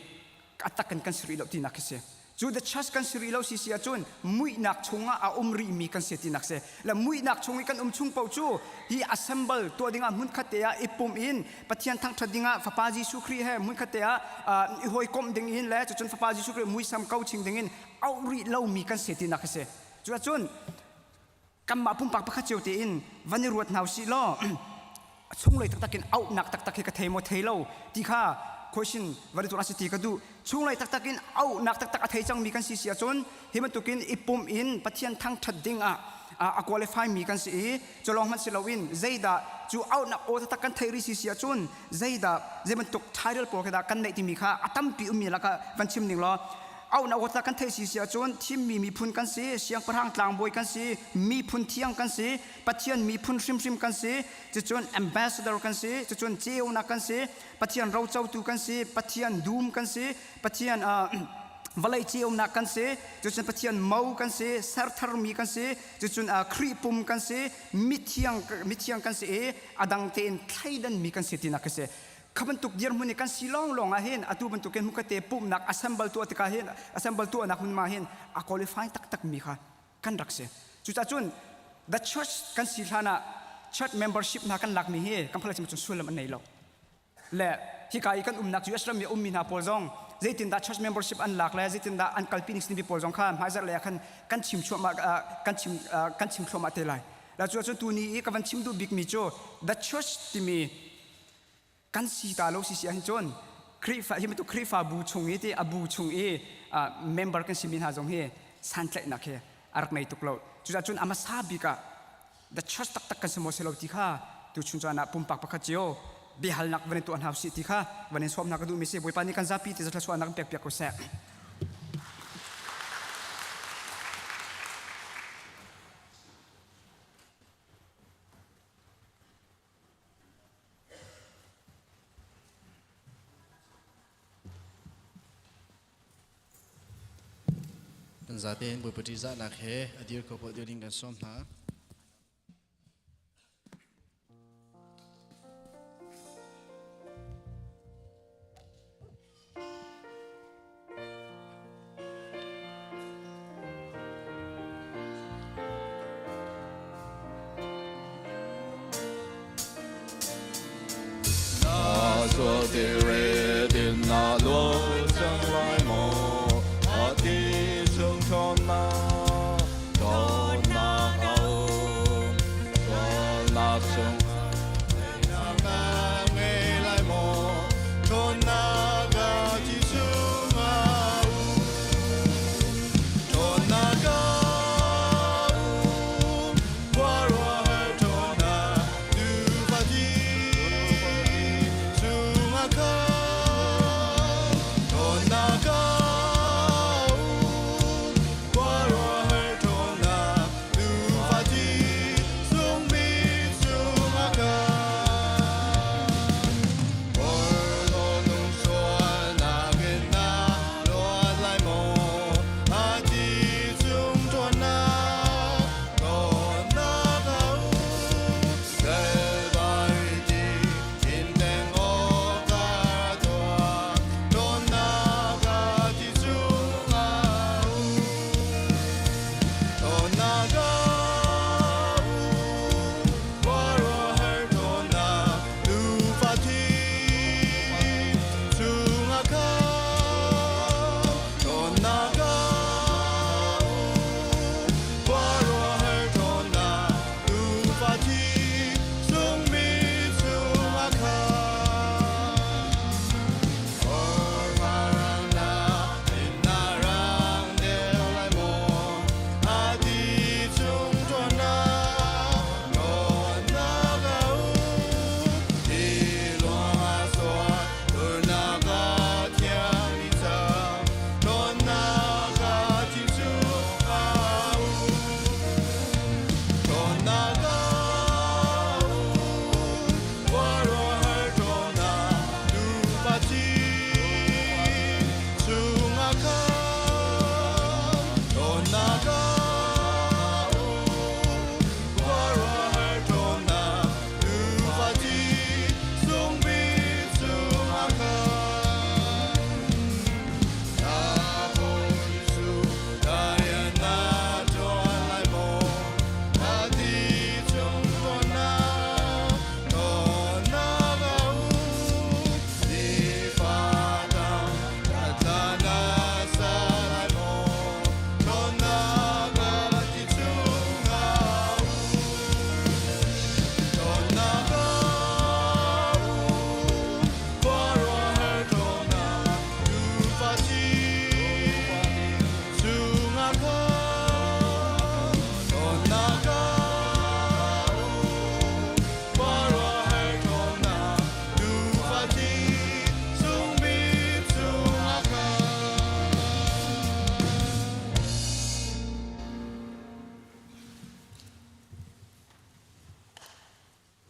a tak in kan si rih lo tinak khi si. Cu the church kan si rih lo si si ahcun muihnak chungah a um rihmi kan si tinak si. Le muihnak chung i kan um chung paoh cu hi assemble tuah dingah hmunkhat te ah i pumh in Pathian thangṭhat dingah Fapa Jesuh Khrih he hmunkhat te ah i hawikomh ding in le cucun Fapa Jesuh Khrih muisam ko ching ding in auh rih lomi kan si tinak khi si. Cu ahcun kanmah pumpak pakhat cio tein van i ruat hna usih law chunglei taktak in auhnak taktak hi ka thei maw thei lo ti kha question van i tuah si ti ka duh. Chunglei taktak in auhnak taktak a thei cangmi kan si si ahcun hi bantukin i pumh in Pathian thangṭhat ding ah a qualify mi kan si i cu lawng hmanh si loin zeidah cu auhnak aw taktak kan theih rih si si ahcun zeidah zei bantuk title pawl khi dah kan neih timi kha a tampi ummi lakah van chim ning law auhnak aw taktak kan theih si si ahcun thimmi miphun kan si, siangpahrang tlangbawi kan si, miphun thiang kan si, Pathian miphun hrimhrim kan si, cucun ambassador kan si, cucun ceunak kan si, Pathian rocotu kan si, Pathian dum kan si, Pathian vawlei ceunak kan si, cucun Pathian mo kan si, sertharmi kan si, cucun Khrih pum kan si, mithiang mithiang kan si i a dang tein thleidanmi kan si tinak ka si. Kha bantuk dirhmun i kan si lawnglawng ah hin atu bantukin hmukate pumhnak assemble tuah tikah hin assemble tuahnak hmun ma hin a qualify taktak mi kha kan rak si. Cucaah cun the church kan si hlan ah church membership hna kan lakmi hi kan phalai cun sullam an nei lo. Le hika i kan umnak US ram i ummi hna pawl zong zeitindah church membership an lak le zeitindah an kalpi ning simi pawl zong kha hmaizarh lei ah khan kan chim chuahmah kan chim kan chim thluahmah te lai. La cu cun tuni i ka van chim duh bikmi cu the church timi kan si ta lo si si ahhin cun Khrihfa hi bantuk Khrihfabu chung i ti a bu chung i member kan simi hna zong hi santlaihnak hi a rak nei tuk lo. Cucaah cun a hmasa bik ah the church taktak kan si maw si lo ti kha tuchun caan ah pumpak pakhat cio biahalnak van in tuah hna usih ti kha van in sawm hna ka duhmi si. Bawipa nih kan zapi ti thluachuahnak kan pekpiak ko seh. Kan zatein Bawipa ṭihzahnak he a dir kho paoh dir ding kan sawm hna.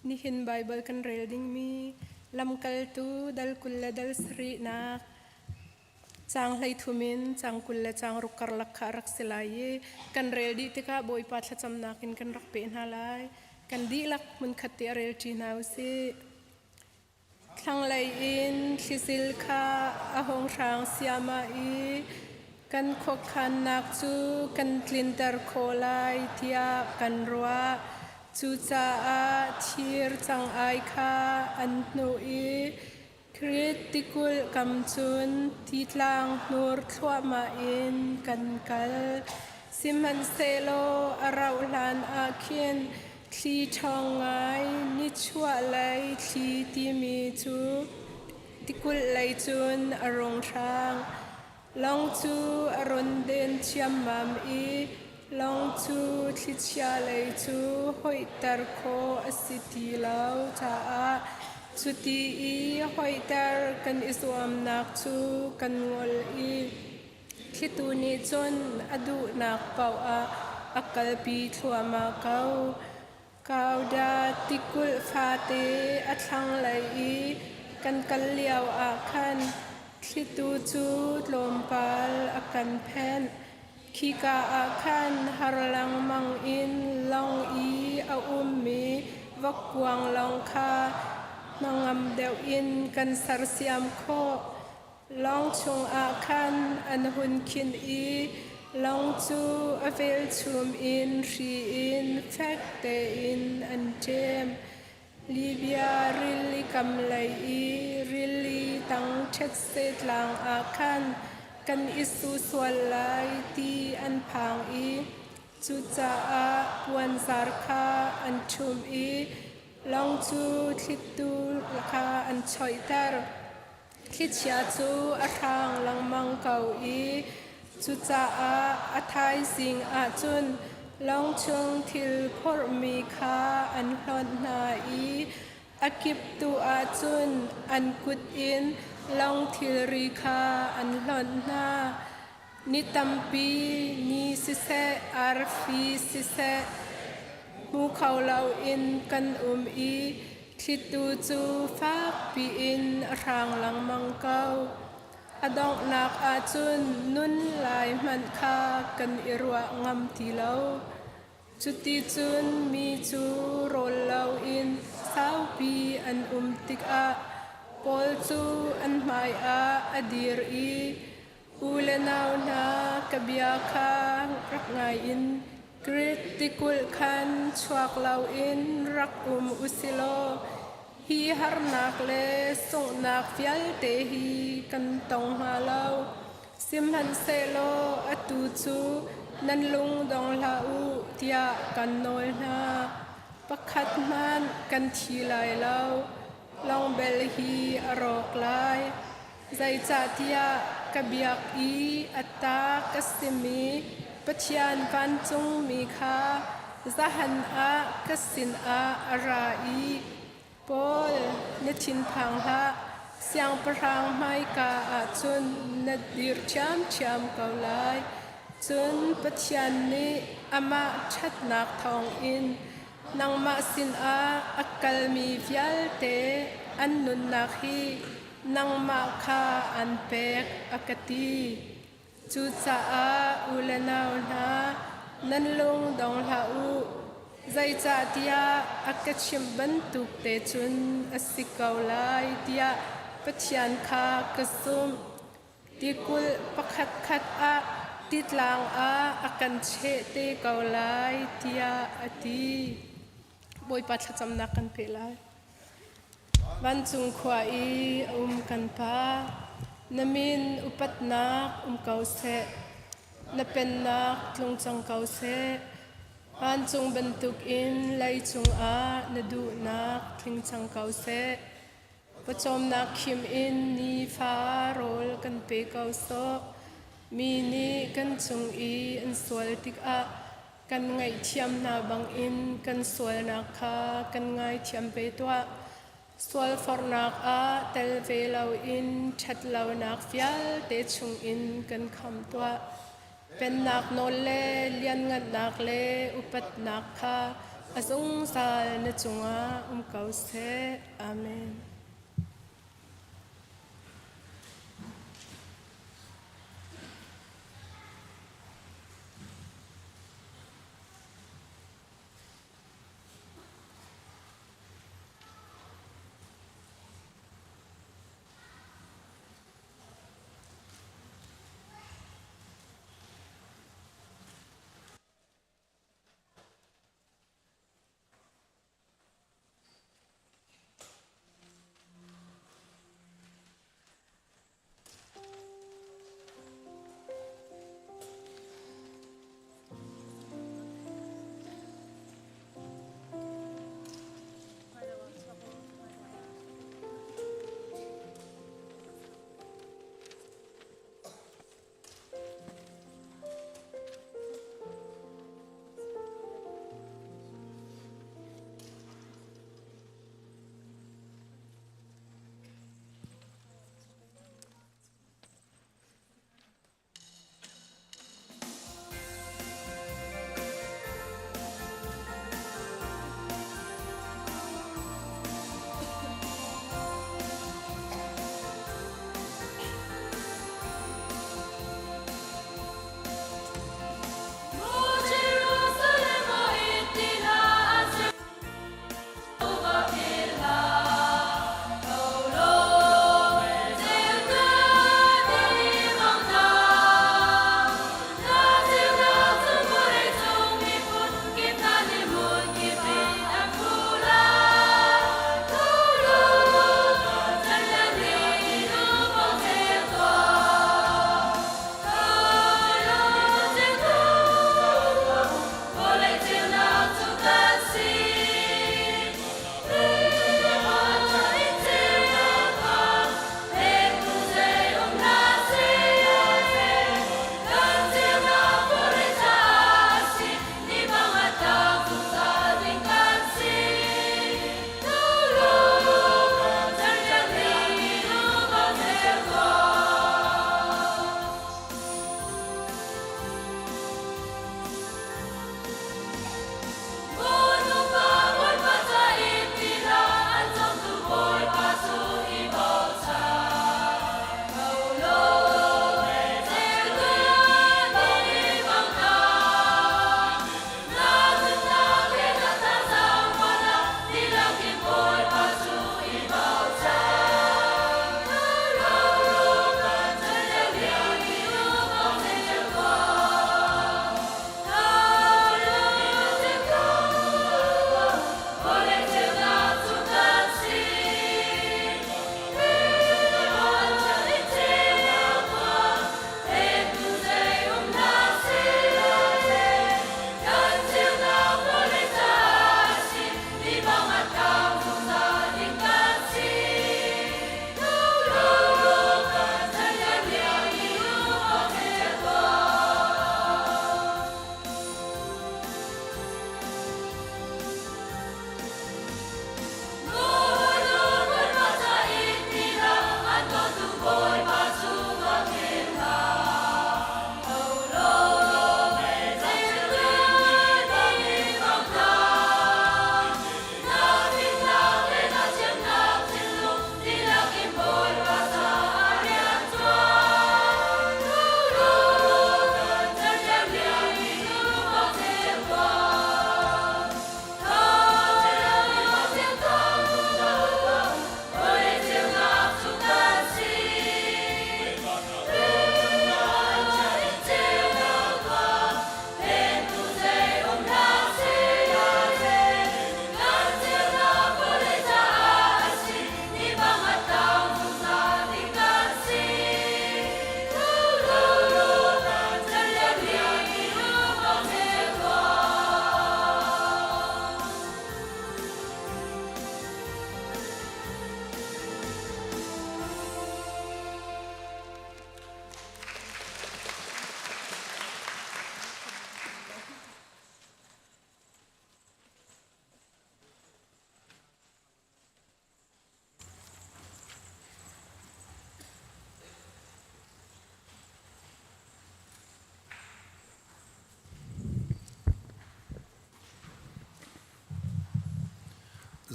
Nihin Baibal kan rel dingmi Lamkaltu dal 20 le dal sarihnak caang 33 in caang 26 karlak kha a rak si lai i kan rel dih tikah Bawipa thlacamnak in kan rak peh hna lai. Kan dihlak hmunkhat te a rel ṭi hna u sih. Thlanglei in thlizil kha a hung hrang siahmah i kan khuakhannak cu kan tlinter khawh lai tiah kan ruah. Cucaah thir cangai kha an hnuh i Krit tikulh kam cun titlang hnur thluahmah in kan kal. Sihmanhsehlaw a rauhhlan ah khin Thli ṭhawng ngai nichuahlei thli timi cu tikulh lei cun a rung hrang. Lawng cu a run den ciammam i lawng cu thlichia lei cu hoihter khawh a si ti lo caah cuti i hoihter kan i zuamnak cu kan ngol i Thlitu nih cun a duhnak paoh ah a kalpi thluahmah ko. Kauda tikulh fate a thlanglei i kan kal lio ah khan thlitu cu tlawmpal a kan phenh. Khika ah khan har lengmang in lawng i a ummi vokkuang lawng kha hnangam deuh in kan sersiam khawh. Lawng chungah khan an hun khin i lawng cu a velchum in hri in fek tein an ṭem. Libia rili kam lei i rili tang ṭhetse tlang ah khan kan i su sual lai ti an phang i cucaah puanzar kha an ṭhumh i lawng cu thlitu kha an choihter. Thlichia cu a hrang lengmang ko i cucaah a thaizing ah cun lawng chung thil phorhmi kha an hlonh hna i a kiptu ah cun an kut in lawng thilri kha an hlonh hna. Ni tampi ni siseh, arfi siseh, hmu kho loin kan um i Thlitu cu fakpi in a hrang lengmang ko. A donghnak ahcun nun lai hmanh kha kan i ruah ngam ti lo. Cuticun mi cu rawl loin saupi an um tikah Paul cu an hmaiah a dir i U le nau hna, ka bia kha rak ngai in Grik tikulh khan chuak loin rak um u si law hi harnak le sunghnak vialte hi kan tong hnga lo. Sihmanhsehlaw atu cu nan lung dong hlah u tiah kan nawl hna. Pakhat hmanh kan thi lai lo, lawng bel hi a rawk lai. Zeicahtiah ka biak i a ta ka simi Pathian vancungmi kha zahan ah ka sinah a ra i, Paul, na thinphang hlah, siangpahrang hmaika ah cun na dir ṭhiamṭhiam ko lai. Cun Pathian nih amah ṭhatnak thawngin nangmah sinah a kalmi vialte an nunnak hi nangmah kha an pek, a ka ti. Cucaah u le nau hna, nan lung dong hlah u. Zeicahtiah a ka chimh bantuk te cun a si ko lai tiah Pathian kha ka zumh. Tikulh pakhatkhat ah titlang ah a kan cheh te ko lai tiah a ti. Bawipa thlacamnak kan peh lai. Vancung khua i a um kan Pa, na min upatnak um ko seh. Na pennak tlung cang ko seh. Vancung bantukin leicung ah na duhnak tling cang ko seh. Pawcawmnak khim in nifa rawl kan pe ko sawh. Mi nih kan cung i an sual tikah kan ngaihthiam hna bangin kan sualnak kha kan ngaithiam ve tuah. Sualforhnak ah tel ve loin ṭhatlonak vialte chungin kan khamh tuah. Pennak nawl le lianngannak le upatnak kha a zungzal na cungah um ko seh. Amen.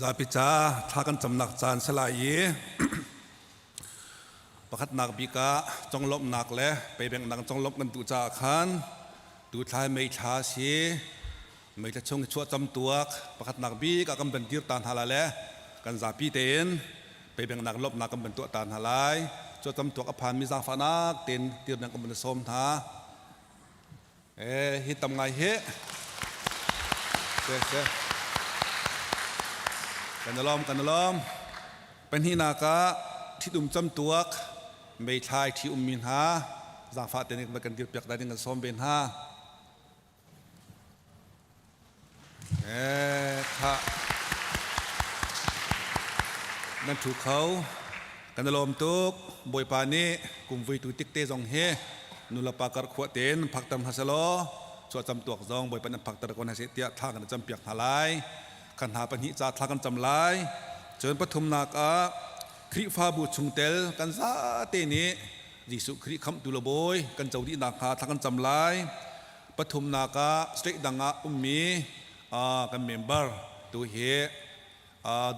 Zapi ca thla kan camnak caan si lai i pakhatnak bik ah conglawmhnak le peibenghnak conglawmh kan duh caah khan tuthlai mei thla si mei thla chung i chuah cam tuak pakhatnak bik ah kan van dir ta hna lai le kan zapi tein peibenghnak lawmhnak kan van tuah ta hna lai. Chuah cam tuak a phanmi zaangfahnak tein tirnak kan van sawm hna. Eh, hi tam ngai hi. Se, se. Kan alom, kan alom. Pahnihnak ah ṭhitum camtuak meithlai ṭhi ummi hna zaangfah tein kan dirpiak dai ding kan sawm ve hna. Eh, kha. Nan ṭhu kho. Kan i lawm tuk. Bawipa nih kumvui tu tik te zong hi nulepa karhkhuah tein phakter hna selaw chuahcam tuak zong Bawipa nih phakter ko hna seh tiah thla kan campiak hna lai. Kha hna pahnih ca thla kan cam lai. Cun pathumnak ah Khrihfabu chungtel kan zate nih Jesuh Khrih khamhtu le Bawi kan co dih nakhnga thla kan cam lai. Pathumnak ah state dang ah ummi kan member tu hi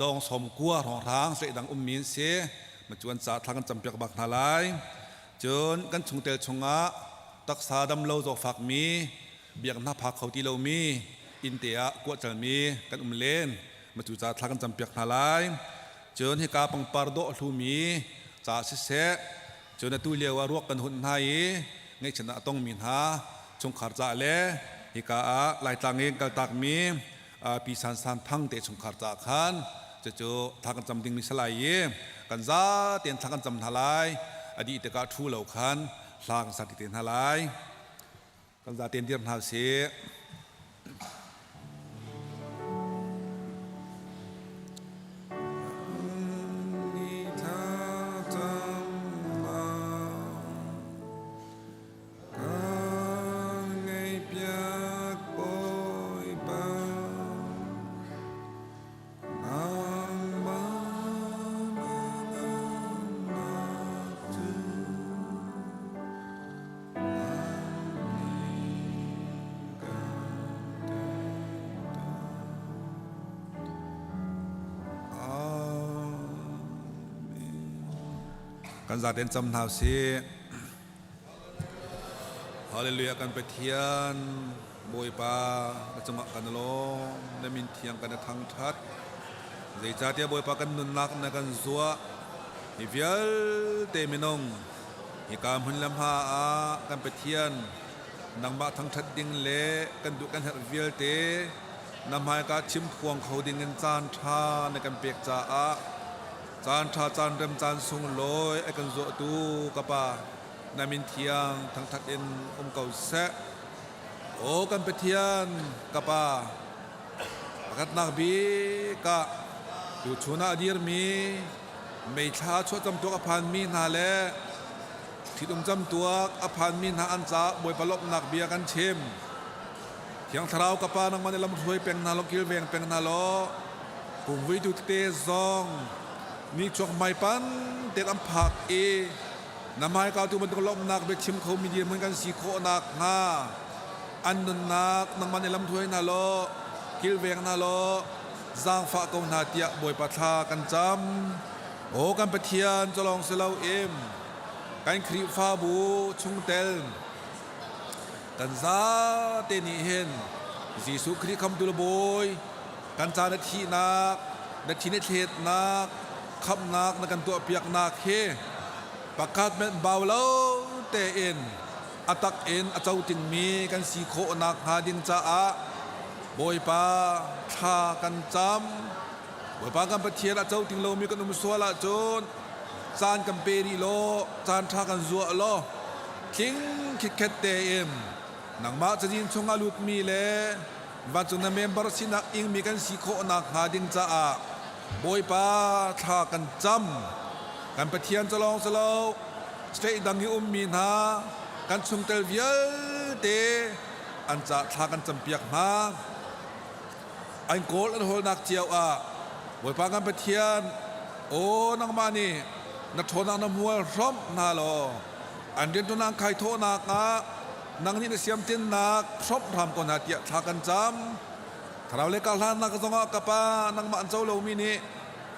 dawng som kua hrawnghrang dang ummi an si. Macuan ca thla kan campiak bak hna lai. Cun kan chungtel chungah taksa damlo zawfak mi, biakna phak kho ti lomi, inn te ah kuahcalmi kan um len. Macu ca thla kan campiak hna lai. Cun hika pangpar dawh hlumi ca siseh, cun atu lio ah ruak kan hunh hna i ngaihchiatnak a tongmi hna chungkhar ca le hika ah Laitlang in kaltakmi Pi San San Thang te chungkhar caah khan cucu thla kan cam dingmi si lai i kan zatein thla kan cam hna lai. A dih tikah ṭhu lo khan hla kan sa ti te hna lai. Kan zatein dir hna usih. Kan ngaihpiak Bawipa, nangmah na nunnak cu Kan zaten cam hna usih. Hallelujah kan Pathian Bawipa na cungah kan lawm na min thiang kan thangthat zeicahtiah Bawipa kan nunnak na kan zuah hi vialte minung hika hmun le hma ah kan Pathian nangmah thangthat ding le kan duh kan herh vialte na hmaika chim phuang kho ding in caan tha na kan pek caah caan ṭha caan rem caan sunglawi a kan zuahtu ka pa na min thiang thangṭhat in um ko seh. Aw kan Pathian ka pa pakhatnak bik ah tuchun ah a dirmi meithla chuahcam tuak a phanmi hna le ṭhitum camtuak a phanmi hna an caah Bawipa lawmhnak bia kan chim. Thiang Thlarau ka Pa nangmah nih lamhruai peng hna law kilveng peng hna law pumvuitu tete zong nih chuak hmaipan tein an phak i na hmaika tu bantuk lawmhnak biachim kho mi dirhmun kan si khawh nakhnga an nunnak nangmah nih lamhruai hna law kilveng hna law zaangfah ko hna tiah Bawipa thla kan cam. Aw kan Pathian culawng si loin kan Khrihfabu chungtel Kan zate nih hin Jesuh Khrih khamtu le Bawi kan ca na thihnak, na thi na thletnak, khamhnak na kan tuahpiaknak hi pakhat hmanh bau lo tein a tak in a co dingmi kan si khawh nakhnga ding caah Bawipa thla kan cam. Bawipa kan Pathian a co ting lomi kan um sual ahcun caan kan pe rih law caan ṭha kan zuah law tling khitkhet tein nangmah cazin chungah lutmi le vancung na member sinak ingmi kan si khawh nakhnga ding caah Bawipa thla kan cam. Kan Pathian cu lawng si lo, state dang i ummi hna kan chungtel vialte an ca thla kan campiak hna. An kawl an hawlnak cio ah Bawipa kan Pathian, aw nangmah nih na ṭhawnnak na hmual hrawmh hna law an rianṭuannak khaithawhnak ah nang nih na siamtinnak hrawmh hram ko hna tiah thla kan cam. Thlarau le karhlannak zongah ka Pa nangmah an co lomi nih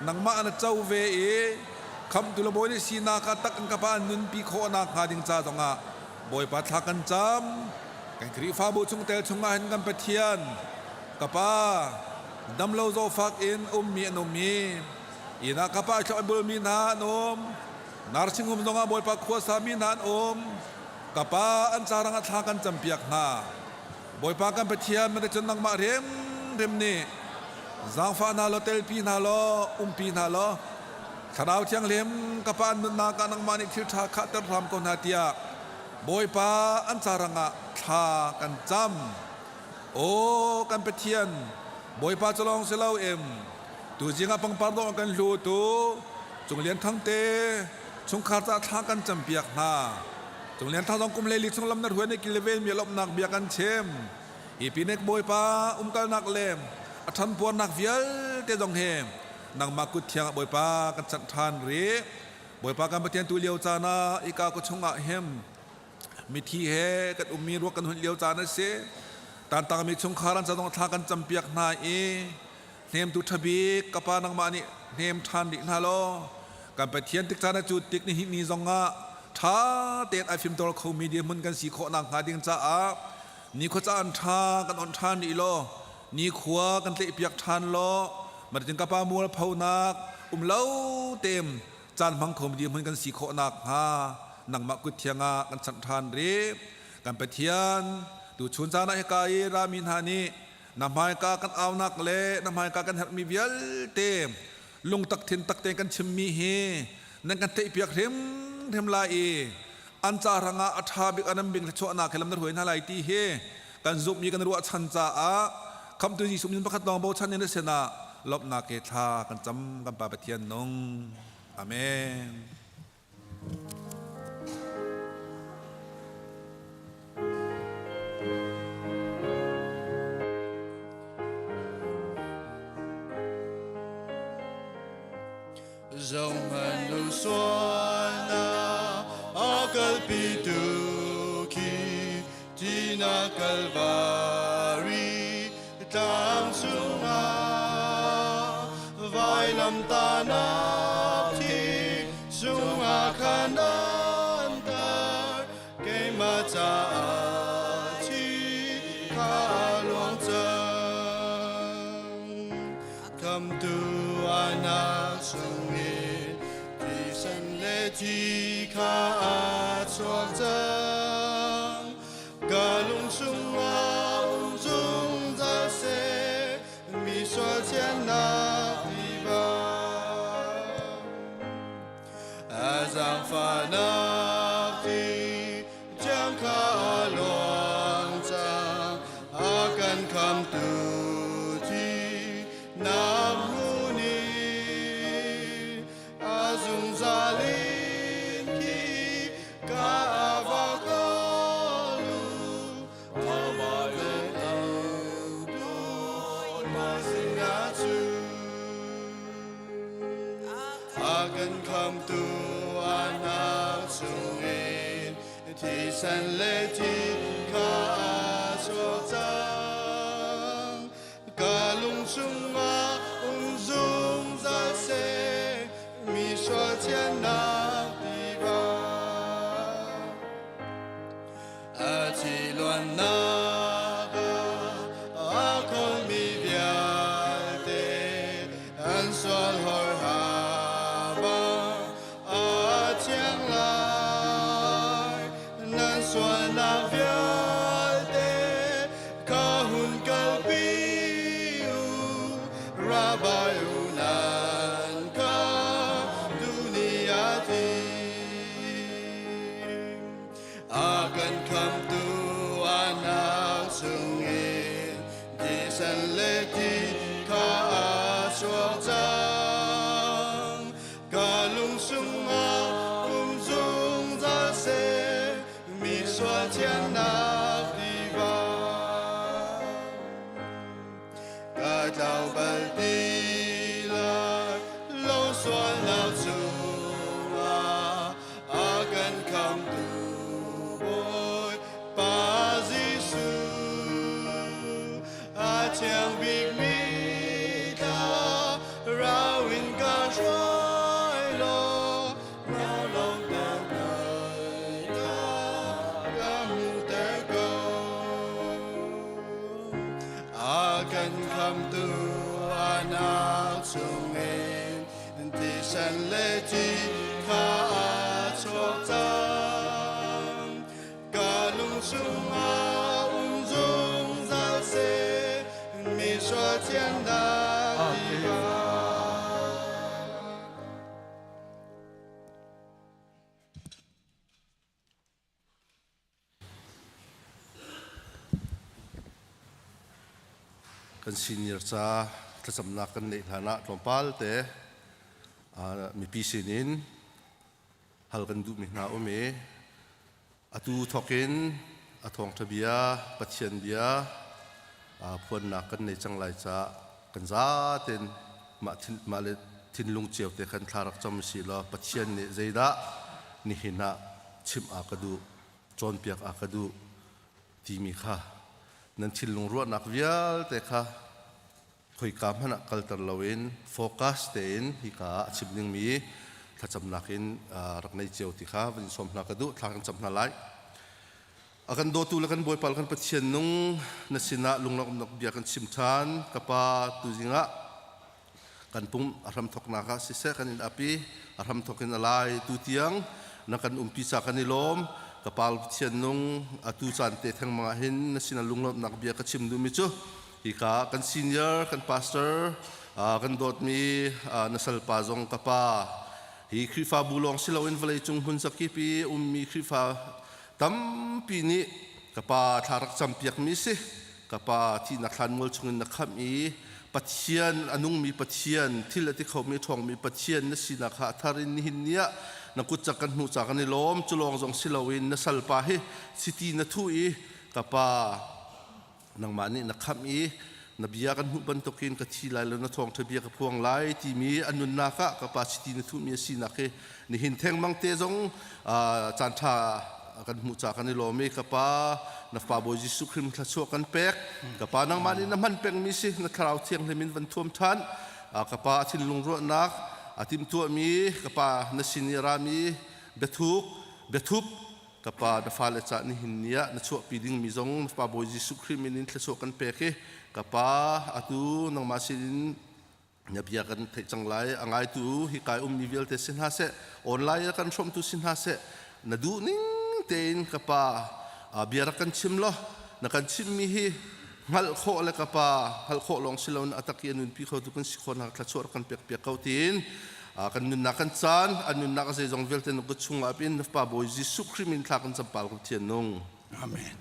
nangmah an co ve i khamhtu le bawi nih sinak ah tak in ka Pa an nunpi khawh nakhnga ding ca zongah Bawipa thla kan cam. Kan Khrihfabu chungtel chungah hin kan Pathian ka Pa damlo zawfak in ummi an um i inn ah ka Pa thlawh bulmi hna an um. Nursing home zongah Bawipa khuasa mi hna an um. Ka Pa an carang ah thla kan campiak hna. Bawipa kan Pathian na cun nangmah hrimhrim nih zaangfah hna law telpi hna law umpi hna law Thlarau Thianghlim ka Pa nunnak ah nangmah nih thil ṭha khahter hram ko hna tiah Bawipa an carang ah thla kan cam. Aw kan Pathian Bawipa cu lawng si lo im tuzing ah pangpar dawh kan hlu tu Cung Lian Thang te chungkhar ca thla kan campiak hna. Cung Lian Thang zong kum 14 chung lam na hruai ne kilven mi lawmhnak bia kan chim. Hi pinek Bawipa umkalnak le a ṭhanpuarnak vialte zong hi nangmah kut thiang ah Bawipa kan chanh ṭhan rih. Bawipa kan Pathian tu lio caan ah ika ko chungah him mithi he kan ummi ruak kan hunh lio caan a si. Tantangmi chungkhar an ca zong thla kan campiak hna i hnemtu ṭhabik ka pa nangmah nih hnem ṭhan rih hna law kan Pathian tik caan a cu tik ni ni zongah ṭha tein ai fimtawl khomi dirhmun kan si khawh nakhnga ding caah nikhua caan ṭha kan onh ṭhan rih law nikhua kan tlaihpiak ṭhan law matin ka pa mualphonak um lo tein caan hmang khomi dirhmun kan si khawh nakhnga nangmah kut thiang ah kan chanh ṭhan rih. Kan Pathian tuchun caan ah hika i rami hna nih na hmaika kan aunak le na hmaika kan herhmi vialte lungtak thin tak tein kan chimmi hi nan kan theihpiak hrimhrim lai i an ca hrangah a ṭha bik a nam bing thluachuahnak he lam na hruai hna lai ti hi kan zumh i kan ruahchan caah khamtu Jesuh min pakhat lawng bochan in na sinah lawmhnak ke thla kan cam kan Pa Pathian nung. Amen. Zohhmanh u sualnak a kalpitu khi Tina Kalvari tlang cungah vailamtahnak thi cungah khan an tar keimah caah thi kha luang cang khamtu anak chungin thisen le thi kha a chuak cang ka lung chungah um zungzal seh mi sual thiannak tiva a zaangfahnak ti tiang kha a luang cang a kan khamtu thi nak hmun in a zungzal in khi ka va kalu A kan khamtu anak chungin thisen le thi kha a chuak cang. Ka lung chungah um zungzal seh, mi sual thiannak tiva. A thi luannak ah a khawlmi vialte an sual hor haba a thiang lai. Nan sualnak vialte ka hun kalpi u, Rabbi u nan ka dunia thi. A kan khamtu anak chungin thisen le thi kha a chuak cang. Ka lung chungah um zungzal seh, mi sual thiannak tiva. Ka tlau bal ti lai lo sualnak chungah a kan khamtu Bawipa Jesuh a thiang bikmi thlarau in ka hruai law na lawmhnak kha ka hmuhter ko. A kan khamtu a nak chungin thisen le thi kha a chuak cang. Ka lung chungah um zungzal seh, mi sual thiannak tiva. Kan senior ca thlacamnak kan neih hlan ah tlawmpal te mipi sinin hal kan duhmi hna um i atu thawkin a thawngṭha bia Pathian bia phuannak kan nei cang lai caah kan zaten mah thin mah le thinlung cio te khan thla rak cam si law Pathian nih zeidah nihin ah chimh a ka duh cawnpiak a ka duh timi kha nan thinlung ruahnak vialte kha khoika hmanh ah kalter loin focus tein hika ah a chim dingmi thlacamnak in rak nei cio ti kha van in sawm hna ka duh. Thla kan cam hna lai. A kan dawtu le kan Bawipa le kan Pathian nung na sinah lunglawmhnak bia kan chim ṭhan. Ka Pa, tuzing ah kan pum a hramthawknak ah siseh kan in ap i a hramthawk in a lai tu tiang na kan umpi ca kan i lawm. Ka Pa Pathian nung, atu caan te thengmang ah hin na sinah lunglawmhnak bia ka chim duhmi cu hika kan senior kan pastor kan dawtmi na salpa zong ka pa hi Khrihfabu lawng si loin vawleicung hmun zakip i ummi Khrihfa tampi nih ka pa thla rak campiakmi si. Ka pa thihnak thlanmual chungin na khamh i Pathian a nungmi Pathian thil a ti khomi ṭhawngmi Pathian na sinak kha a thar in nihin ni ah na kut cak kan hmuh ca kan i lawm. Cu lawng zong si loin na salpa hi chiti na thuh i ka pa nangmah nih na khamh i na bia kan hmuh bantukin ka thi lai lo, na thawngṭha bia ka phuang lai timi a nunnak ah ka pa chiti na thuhmi a sinak hi nihin thengmang te zong caan ṭha kan hmuh ca kan i lawm i ka pa na fa Bawi Jesuh Khrih thluachuah kan pek. Ka pa, nangmah nih na hman pengmi si, na thlarau thianghlim in van thuam ṭhan. Ka pa, a thinlung ruahnak a timhtuahmi, ka pa, na sin i a rami biathuk biathup, ka pa, na fale cah nihin ni ah na chuahpi dingmi zong na pa Bawi Jesuh Khrih min in thluachuah kan pek i ka pa, atu nangmah sinin na bia kan theih cang lai. A ngaitu hi kai ummi vialte si hna seh, online ah kan hrawmtu si hna seh, na duh ning tein ka pa bia rak kan chim law na kan chimmi hi hngalh khawh le ka pa hngalh khawh lawng si loin a tak i a nunpi khotu kan si khawh nak thluachuah rak kan pek piak ko tiin kan nunnak kan caan an nunnak a zeizong vialte na kut chungah pin na Fapa Bawi Jesuh Khrih min thla kan campal ko Pathian nung. Amen.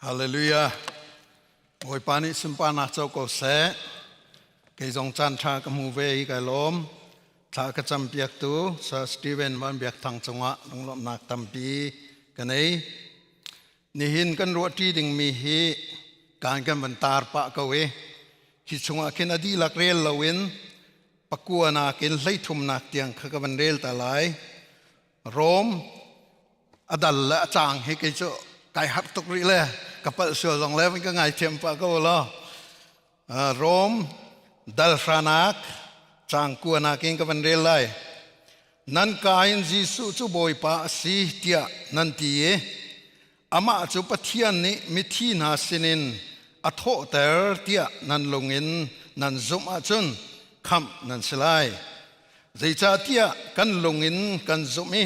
Hallelujah. Bawipa nih sunparnak co ko seh. Kei zong caan ṭha ka hmu ve i kai lawm. Thla ka campiaktu Sir Steven Van Biak Thang cungah lunglawmhnak tampi ka nei. Nihin kan ruahṭi dingmi hi kan kan van tar pah ko i hi chungah khin a dihlak rel loin pakua nakin hleithumnak tiang kha ka van rel ta lai. Rom a dal le a cang hi kei cu kai harh tuk rih le ka palh sual zong le ka ngaithiam pah ko law. Rom dal hranak cang kuanak in ka van rel lai. Nan ka in Jesuh cu Bawipa a si tiah nan ti i amah cu Pathian nih mithi hna sinin a thawhter tiah nan lung in nan zumh ahcun khamh nan si lai. Zeicahtiah kan lung in kan zumh i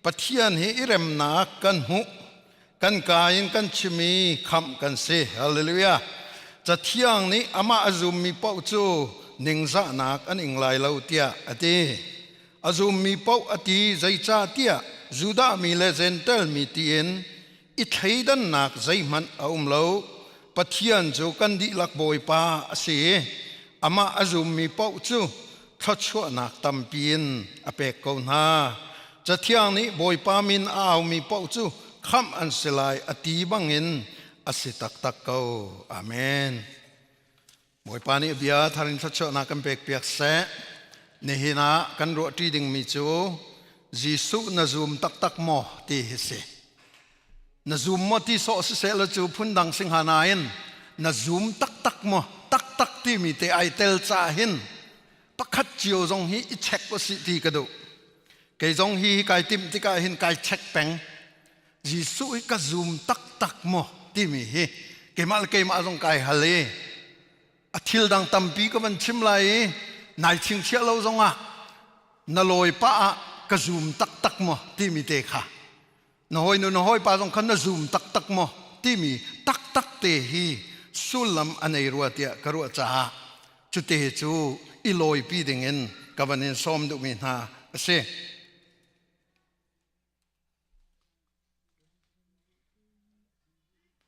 Pathian hi i remnak kan hmuh, kan ka in kan chim i khamh kan si. Hallelujah. Cathiang nih amah a zummi paoh cu ningzahnak an ing lai lo tiah a ti. A zummi paoh a ti, zeicahtiah Judah mi le Jentail mi tiin i thleidannak zeihmanh a um lo. Pathian cu kan dihlak Bawipa a si i amah a zummi paoh cu thluachuahnak tampi in a pek ko hna. Cathiang nih Bawipa min a aumi paoh cu khamh an si lai a ti bangin a si taktak ko. Amen. Bawipa nih bia thar in thluachuahnak kan pekpiak seh. Nihin ah kan ruahṭi dingmi cu Jesuh na zum taktak maw ti hi si. Na zum maw ti sawh siseh law cu phundang si hnga nain na zum taktak maw taktak timi te ai tel ca hin pakhat cio zong hi i check usih ti ka duh. Kei zong hi kai timh tikah hin kai check peng. Jesuh hi ka zum taktak maw timi hi keimah le keimah zong kai hal i a thil dang tampi ka van chim lai i nai chingchiah lo zongah na lawi pah ah ka zum taktak maw timi te kha na hawinu na hawipa zong khan na zum taktak maw timi taktak te hi sullam a nei rua tiah ka ruah caah cute cu i lawipi dingin ka van in sawm duhmi hna a si.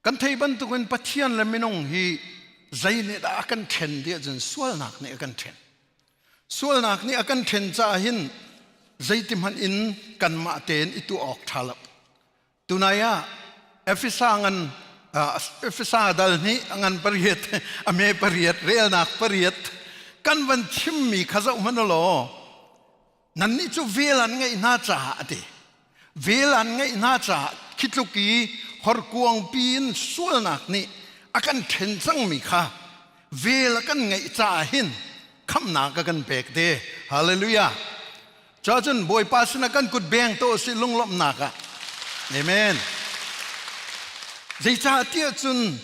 Kan thei bantukin Pathian le minung hi zei nih dah a kan ṭhen ti ahcun sualnak nih a kan ṭhen. Sualnak nih a kan ṭhen caah hin zeiti hmanh in kanmah tein i tuah awk ṭha lo. Tunai ah Efesa ngan Efesa dal hnih a ngan pariat a me pariat relnak pariat kan van chimmi kha zoh hmanh u law Nannih cu vel an ngeih hna caah a ti. Vel an ngeih hna caah khi tluk i horkuangpi in sualnak nih a kan ṭhen cangmi kha vel a kan ngeih caah hin khamhnak a kan pek te. Hallelujah. Cacun Bawipa sinah kan kut beng to si lunglawmhnak ah. Amen. Zeicah tiah cun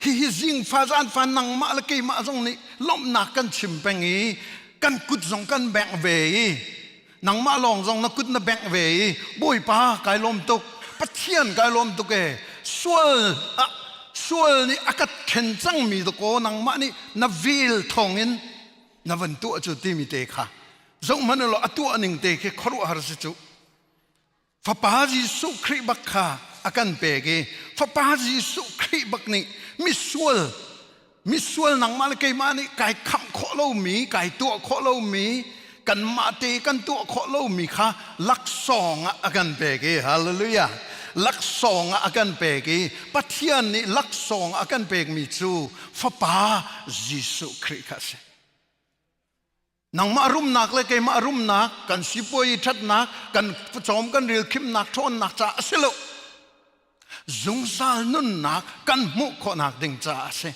Hihi zingfa zaanfa nangmah le keimah zong nih lawmhnak kan chim peng i kan kut zong kan bengh ve i nangmah lawng zong na kut na bengh ve i Bawipa kai lawm tuk Pathian kai lawm tuk e sual ah sual nih a ka khen cangmi dakaw nangmah nih na vel thawngin na van tuah cu timi te kha zohhmanh law a tuah ning te khi khuaruahhar si cu Fapa Jesuh Khrih bak kha a kan pek i Fapa Jesuh Khrih bak nih misual misual nangmah le keimah nih kai khamh khawh lomi kai tuah khawh lomi kanmah te kan tuah khawh lomi kha laksawng ah a kan pek i hallelujah laksawng ah a kan pek i Pathian nih laksawng a kan pekmi cu Fapa Jesuh Khrih kha a si. Nangmah rumnak le keimah rumnak, kan sipuai ṭhatnak, kan cawm kan ril khimnak ṭhawnnak caah a si lo. Zungzal nunnak kan hmuh khawhnak ding caah a si.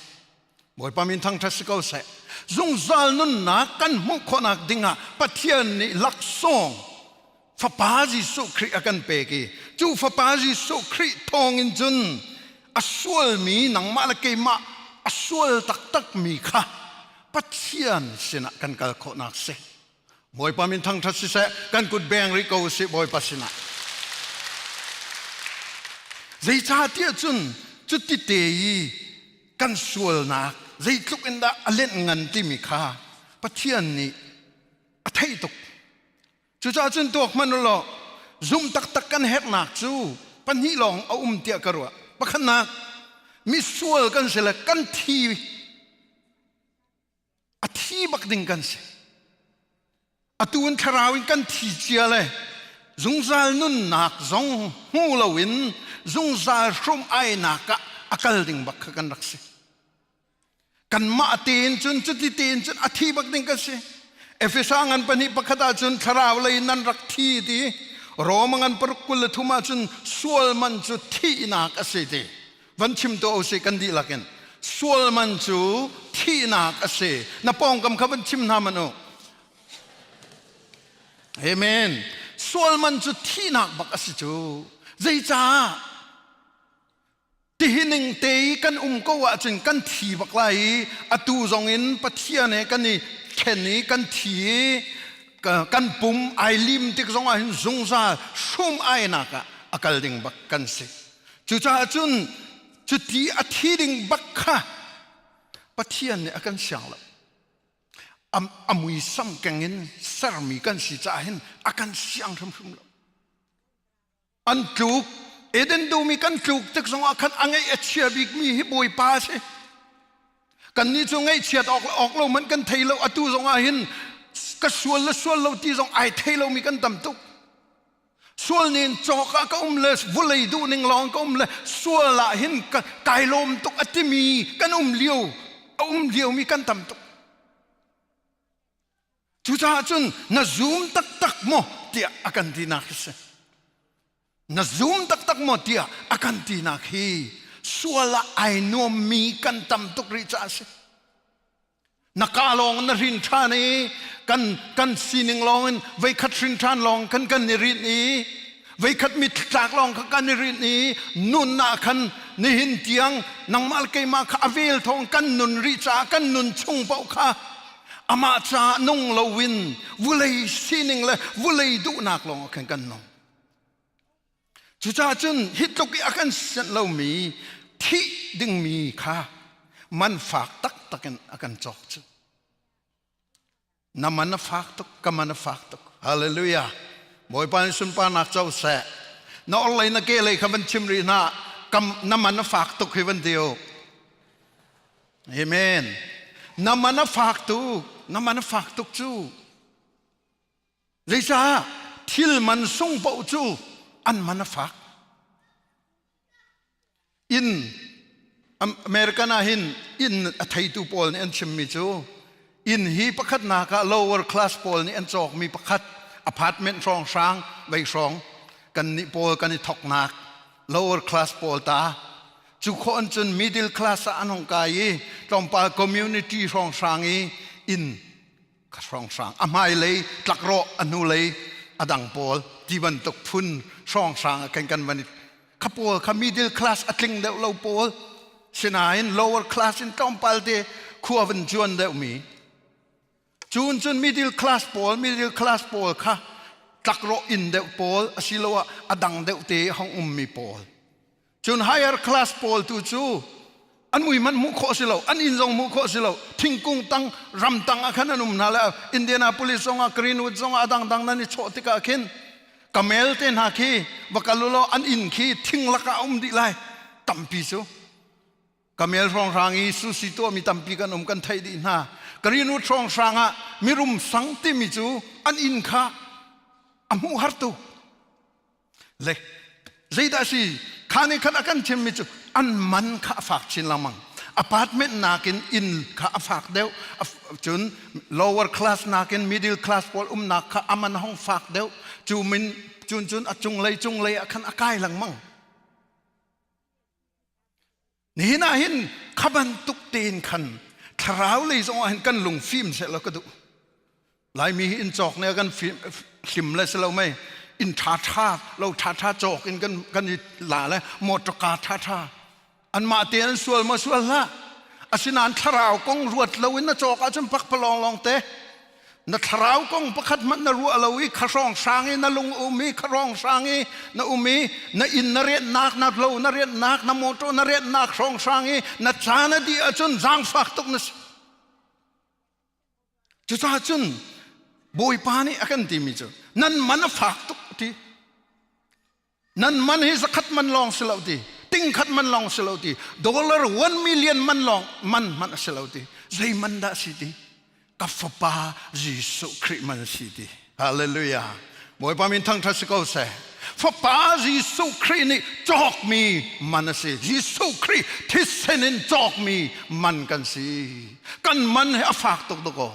Bawipa min thangṭhat si ko seh. Zungzal nunnak kan hmuh khawhnak dingah Pathian nih laksawng Fapa Jesuh Khrih a kan pek i cu Fapa Jesuh Khrih thawngin cun a sualmi nangmah le keimah a sual taktakmi kha Pathian sinah kan kal khawhnak si. Bawipa min thangṭhat siseh, kan kut beng rih ko usih Bawipa sinah. Zeicahtiah cun cuti te i kan sualnak zeitluk in dah a lenh ngan timi kha Pathian nih a theih tuk. Cucaah cun tuak hmanh u law zum taktak kan herhnak cu pahnih lawng a um tiah ka ruah. Pakhatnak, misual kan si le kan thi a thi bak ding kan si. Atu in thlarau in kan thi cia le zungzal nunnak zong hmu loin zungzal hrum ainak ah a kal ding bak kha kan rak si. Kanmah tein cun cuti tein cun a thi bak ding kan si. Efesa ngan pahnih pakhat ah cun thlarau lei nan rak thi ti Rome ngan paruk 23 ah cun sual man cu thihnak a si ti van chim tuah usih kan dihlak in sual man cu thihnak a si na pawngkam kha van chim hna man u Amen sual man cu thihnak bak a si cu zeicah Tihining te i kan um ko ahcun kan thi bak lai i atu zong in Pathian he kan i ṭhen i kan thi i kan pum ai lim tik zong ah hin zungzal hrum ainak ah a kal ding bak kan si. Cucaah cun cuti a thi ding bak kha Pathian nih a kan siang lo. A muisam keng in sermi kan si caah hin a kan siang hrimhrim lo. An tluk. Eden dum i kan tluk tik zongah khan a ngaih a chia bikmi hi Bawipa a si. Kannih cu ngaihchiat awk le awk lo hmanh kan thei lo. Atu zongah hin ka sual le sual lo ti zong ai thei lomi kan tam tuk. Sual nin cawk ah ka um le vulei duh ning lawng ka um le sual ah hin kai lawm tuk a timi kan um lio a um liomi kan tam tuk. Cucaah cun na zum taktak maw tiah a kan tinak a si. Na zum taktak maw tiah a kan tinak hi sual ah ai nuammi kan tam tuk rih caah a si. Na ka lawng na hrin ṭhan i kan kan sining lawng in veikhat hrin ṭhan lawng kan kan i rinh i veikhat mittlak lawng kha kan i rinh i nun ah khan nihin tiang nangmah le keimah kha a vel thawng kan nun rih caah kan nun chung paoh kha amah caah nung loin vulei sining le vulei duhnak lawng ah khan kan nung. Cucaah cun hi tluk i a kan sianh lomi thih dingmi kha man fak taktak in a kan cawk cu. Na man a fak tuk, ka man a fak tuk. Hallelujah. Bawipa nih sunparnak co seh. Na orhlei na kehlei kha van chim rih hna. Kam, na man a fak tuk hi van ti u. Amen. Na man a fak tuk, na man a fak tuk cu. Zeicah thil man sung paoh cu an man a fak. Inn American ah hin inn a theitu pawl nih an chimmi cu inn hi pakhatnak ah lower class pawl nih an cawkmi pakhat apartment hrawnghrang vei hrawng kan nih pawl kan i thoknak lower class pawl ta cu khawh an cun middle class ah an hong kai i tlawmpal community hrawnghrang i inn hrawnghrang a hmailei tlakrawh a hnulei a dang pawl ti bantuk phun hrawnghrang ah khan kan van i kha pawl kha middle class a tling deuh lo pawl sinain lower class in tlawmpal te khua van cuan deuh mi cun cun middle class pawl middle class pawl kha tlakrawh inn deuh pawl asiloah a dang deuh te hong ummi pawl Cun higher class pawl tu cu an mui hmanh hmuh khawh si lo, an inn zong hmuh khawh si lo. Thingkung tang, ram tang ah khan an um hna le Indianapolis zong ah Greenwood zong ah a dangdang nan i chawh tikah khin kamel te hna khi va kal u law an inn khi thing lakah a um dih lai tampi cu. Kamel hrawnghrang i sushi tuahmi tampi kan um kan theih dih hna. Greenwood hrawnghrang ah mirum sang timi cu an inn kha a hmuh har tuk. Le zeidah si kha nih khan a kan chimmi cu an man kha a fak chin lengmang. Apartment nakin inn kha a fak deuh cun lower class nakin middle class pawl umnak kha a man hong fak deuh cu min cun cun a cunglei cunglei ah khan a kai lengmang. Nihin ah hin kha bantuk tein khan thlarau lei zong ah hin kan lung fim seh law ka duh. Laimi hi inn cawk ne kan fim hlim le si lo mei inn ṭha ṭha lo ṭha ṭha cawk in kan kan i la le motor car ṭha ṭha anmah te an sual maw sual hlah asinain thlarau kong ruat lo in na cawk ahcun pakpalawng lawng te Na thlarau kong pakhat hmanh na ruah lo i khahrawng hrang i na lung um i khahrawng hrang i na um i na inn na rianhnak na lo na rianhnak na motor na rianhnak hrawng hrang i na caan a dih ahcun zaangfak tuk na si. Cucaah cun Bawipa nih a kan timi cu nan man a fak tuk ti. Nan man hi zakhat man lawng si lo ti, ting khat man lawng si lo ti, dollar 1 million man lawng man hmanh a si lo ti. Zei man dah si ti? Ka fapa Jesuh Khrih man si ti. Hallelujah. Bawipa min thangṭhat si ko seh. Fapa Jesuh Khrih nih cawkmi man a si. Jesuh Khrih thisen in cawkmi man kan si. Kan man hi a fak tuk dakaw.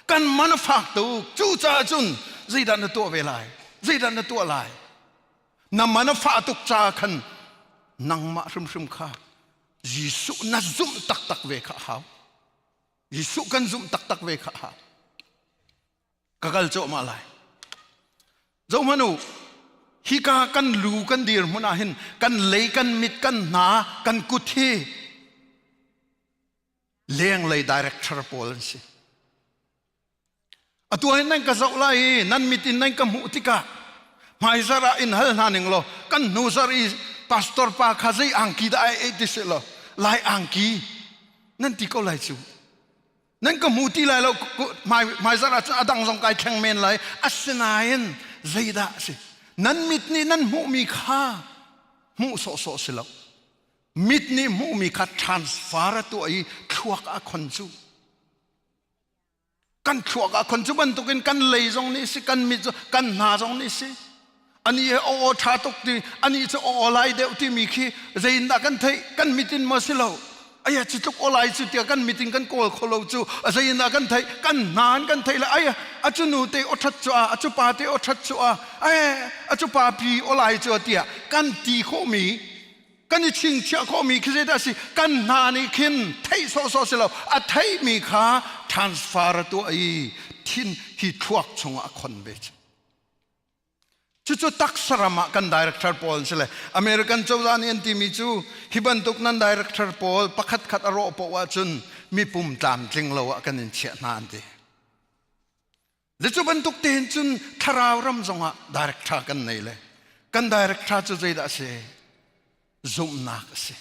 Kan man a fak tuk. Cucaah cun zeidah na tuah ve lai? Zeidah na tuah lai? Na man a fah tuk ca khan nangmah hrimhrim kha Jesuh na zumh taktak ve kha a hau. Jesuh kan zumh taktak ve kha a hau. Ka kal cawhmah lai. Zohhmanh u, hika kan lu kan dir hmun ah hin kan lei kan mit kan hna kan kut hi lenglei director pawl an si. Atu hin nan ka zoh lai i nan mit in nan ka hmuh tikah hmaizarh ah in hal hna ning law kan hnu zarh i pastor pa kha zei angki dah ai ei ti seh law lai angki nan ti ko lai cu nan ka hmu ti lai lo hmaizarh ah cun a dang zong kai thleng men lai asinain zeidah a si nan mit nih nan hmuhmi kha hmuh sawhsawh si lo mit nih hmuhmi kha transfer a tuah i thluak ah khon cu Kan thluak ah khon cu bantukin kan lei zong nih si, kan mit kan hna zong nih si. Ani he aw aw ṭha tuk ti, ani cu aw aw lai deuh timi khi zeiindah kan theih, kan mit in maw si lo. Aya cu tluk aw lai cu tiah kan mit in kan kawl kho lo cu, zeiindah kan theih, kan hna in kan theih le aya. Acu nu te o that chu a acu pa te o that chu a eh acu pa pi o lai chu tiah kan ti khawhmi kan i chingchiah khawhmi khi zeidah si? Kan hna nih khin theih sawhsawh si lo, a theihmi kha transfer a tuah i thin hi thluak chungah a khon ve. Cucu taksa ram ah kan director pawl an si le American cozah nih an timi cu hi bantuk nan director pawl pakhat khat a rawh poah ahcun mipum tlamtling lo ah kan in chiah hna an ti. Le cu bantuk tein cun thlarau ram zongah director kan nei le kan director cu zeidah a si? Zumhnak a si.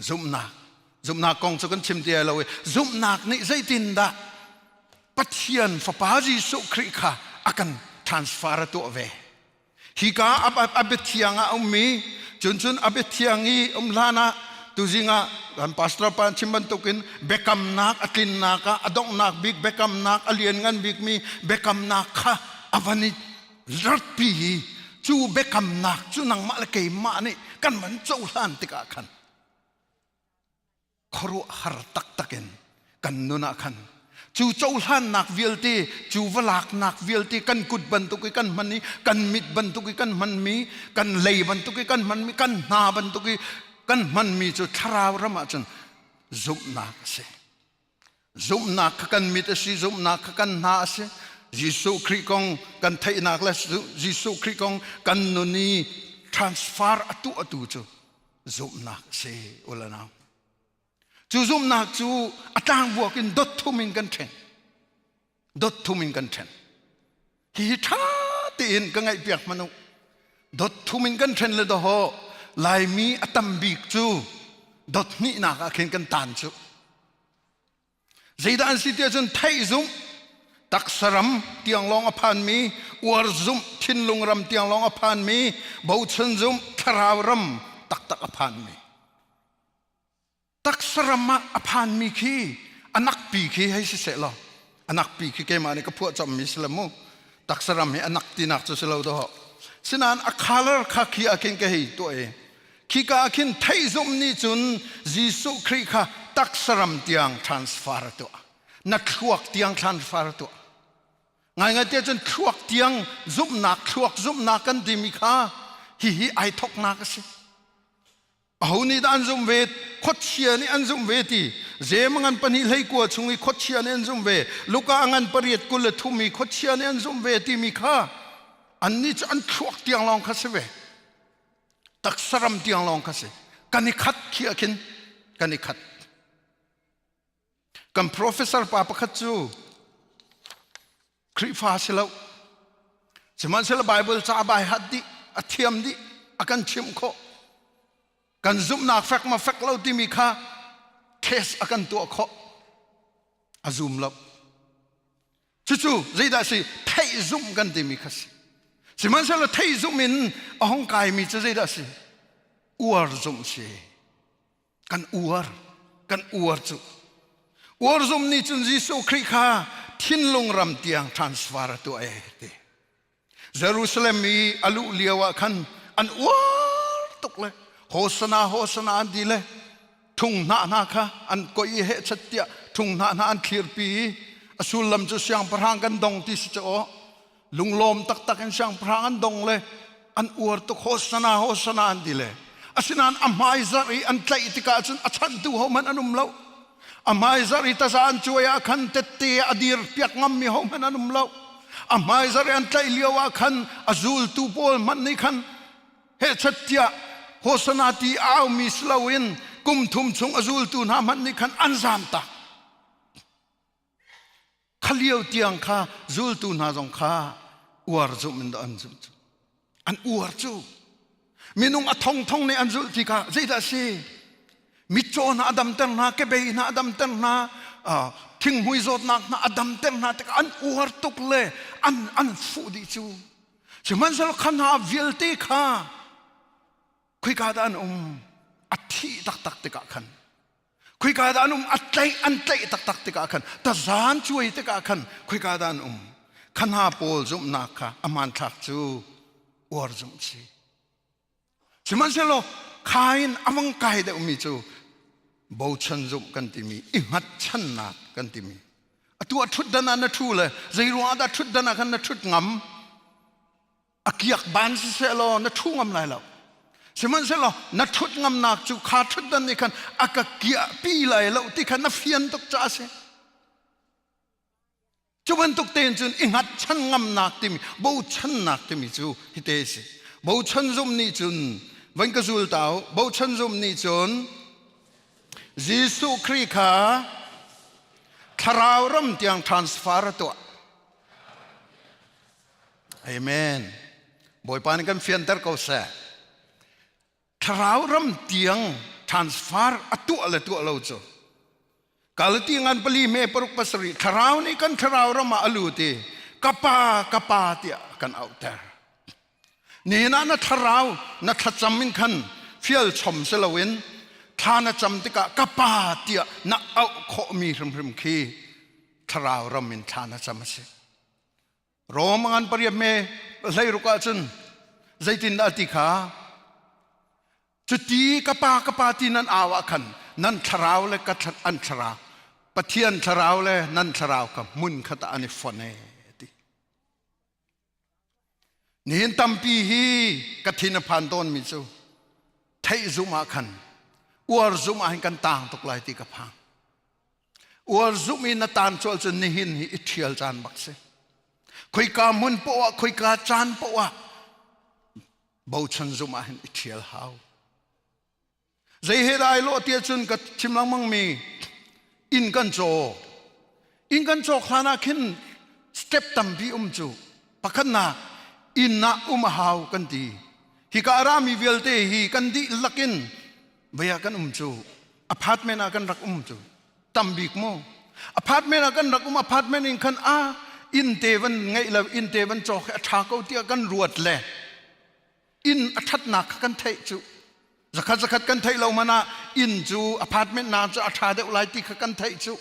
Zumhnak. Zumhnak kong cu kan chim ti lo i zumhnak nih zeitindah Pathian Fapa Jesuh Khrih kha a kan transfer a tuah ve. Hika a biathiang ah a ummi, cun cun a biathiang i um hlan ah tuzing ah kan pastor pa chim bantukin biakamnak a tlinnak ah a donghnak bik biakamnak a lianngan bikmi biakamnak kha a van i ratpi i cu biakamnak cu nangmah le keimah nih kan van cohlan tikah khan khuaruahhar taktak in kan nun ah khan cu cohlannak vialte, cu va laknak vialte, kan kut bantuk i kan hman i kan mit bantuk i kan hmanmi, kan lei bantuk i kan hmanmi, kan hna bantuk i kan hmanmi cu thlarau ram ah cun zumhnak a si. Zumhnak kha kan mit a si, zumhnak kha kan hna a si. Jesuh Khrih kong kan theihnak le Jesuh Khrih kong kan nun i transfer a tuah atu cu zumhnak a si, ulanau. Cu zumhnak cu a tlangvuak in dot thum in kan ṭhen. Dot thum in kan ṭhen. Hihi ṭha tein ka ngaihpiak hmanh u. Dot thum in kan ṭhen le dawhaw Laimi a tam bik cu dot hnihnak ah khin kan taan cu. Zeidah an si tiah cun theih zumh, taksa ram tiang lawng a phanmi, uar zumh, thinlung ram tiang lawng a phanmi, bochan zumh, thlarau ram taktak a phanmi. Taksa ram ah a phanmi khi a nakpi khi hei si seh law, a nakpi khi keimah nih ka phuah chommi si le mu. Taksa ram hi a nak tinak cu si lo dawh. Sinain a color kha khi ah khin ka hei tuah i khika ah khin theihzumh nih cun Jesuh Khrih kha taksa ram tiang transfer a tuah. Na thluak tiang transfer a tuah. Ngaingai tiah cun thluak tiang zumhnak, thluak zumhnak kan timi kha hihi ai thoknak a si. Aho nih dah an zumh ve? Khuachia nih an zumh ve ti. Jem ngan pahnih hlei kua chung i khuachia nih an zumh ve. Luka ngan pariat 23 i khuachia nih an zumh ve timi kha annih cu an thluak tiang lawng kha si ve. Taksaram tiang lawng kha si. Kan i khat khi ah khin kan i khat. Kan professor pa pakhat cu Khrihfa si lo. Sihmanhsehlaw Bible ca bai hat dih, a thiam dih, a kan chimh khawh. Kan zumhnak fek ma fek lo timi kha test a kan tuah khawh. A zum lo. Cucu zeidah si? Theih zumh kan timi kha si. Sihmanhsehlaw theih zumh in a hong kaimi cu zeidah si? Uar zumh si. Kan uar kan uar cu uar zum nih cun Jesuh Khrih kha thinlung ram tiang transfer a tuah e ti. Jerusalem i a luh lio ah khan an uar tuk le Hosana, Hosana an ti le thung hnah hna kha an koi i hehchat tiah thung hnah hna an thlirpi i a sullam cu siangpahrang kan dong ti si cu aw. Lunglawm taktak in siangpahrang an dong le an uar tuk, Hosana, Hosana an ti le. Asinain a hmaizarh i an tlaih tikah cun a chanhtu hohmanh an um lo. A hmaizarh i taza an cuai ah khan tette a dir piak ngammi hohmanh an um lo. A hmaizarh i an tlaih lio ah khan a zultu pawl hmanh nih khan hehchat tiah Hosana ti a aumi si loin kum thum chung a zultu hna hmanh nih khan an zamtak. Kha lio tiang kha zultu hna zong kha uar zumh in an zumh cu. An uar cu. Minung a thongthong nih an zulh ti kha zeidah a si? Mitcaw hna a damter hna, kebei hna a damter hna, thinghmui zawtnak hna a damter hna tikah an uar tuk le an an fuh dih cu. Sihmanhsehlaw kha hna vialte kha khoika dah an um? A thih taktak tikah khan Khoika dah an um? A tlaih an tlaih taktak tikah khan, tazan cuai tikah khan khoika dah an um? Kha hna pawl zumhnak kha a hmanthlak cu uar zumh si. Sihmanhsehlaw kha in a vang kai deuhmi cu bochan zumh kan timi, i hngatchannak kan timi. Atu a ṭhutdan ah na ṭhu le zei ruangah dah ṭhutdan ah khan na ṭhut ngam? A kiak ban siseh law na ṭhu ngam lai lo. Sihmanhsehlaw na ṭhut ngamnak cu kha ṭhutdan nih khan a ka kiahpi lai lo ti kha na fian tuk caah a si. Cu bantuk tein cun i hngatchan ngamnak timi bochannak timi cu hite a si. Bochan zum nih cun van ka zul ta u. Bochan zum nih cun Jesuh Khrih kha thlarau ram tiang transfer a tuah. Amen. Bawipa nih kan fianter ko seh. Thlarau ram tiang transfer a tuah le tuah lo cu Galati ngan pali me paruk pasarih thlarau nih kan thlarau ram ah a lut i ka pa ka pa tiah kan auhter. Nihin ah na thlarau na thlacam in khan fial chom si loin thla na cam tikah ka pa tiah na auh khawhmi hrimhrim khi thlarau ram in thla na cam a si. Rom ngan pariat me hleiruk ah cun zeitindah ti kha Cuti ka pa ka pa ti nan au ah khan nan thlarau le ka an thlarau Pathian thlarau le nan thlarau kha hmun khat ah an i fonh e ti. Nihin tampi hi ka thin a phan tawnmi cu theih zumh ah khan uar zumh ah hin kan taang tuk lai ti ka phang. Uar zumh i na taan cual cun nihin hi i ṭhial caan bak si. Khoika hmun poah khoika caan poah bochan zumh ah hin i ṭhial hau. Zei he dah ai lawh tiah cun ka chim lengmang mi inn kan caw. Inn kan cawk hlan ah khin step tampi um cu. Pakhatnak inn ah um a hau kan ti. Hika a rami vialte hi kan dihlak in vei ah kan um cu. Apartment ah kan rak um cu. Tambik mu. Apartment ah kan rak um apartment in khan a inn te van ngeih lo inn te van cawk hi a ṭha ko tiah kan ruat le inn a ṭhatnak kha kan theih cu zakhat zakhat kan theih lo man ah inn cu apartment na cu a ṭha deuh lai ti kha kan theih cu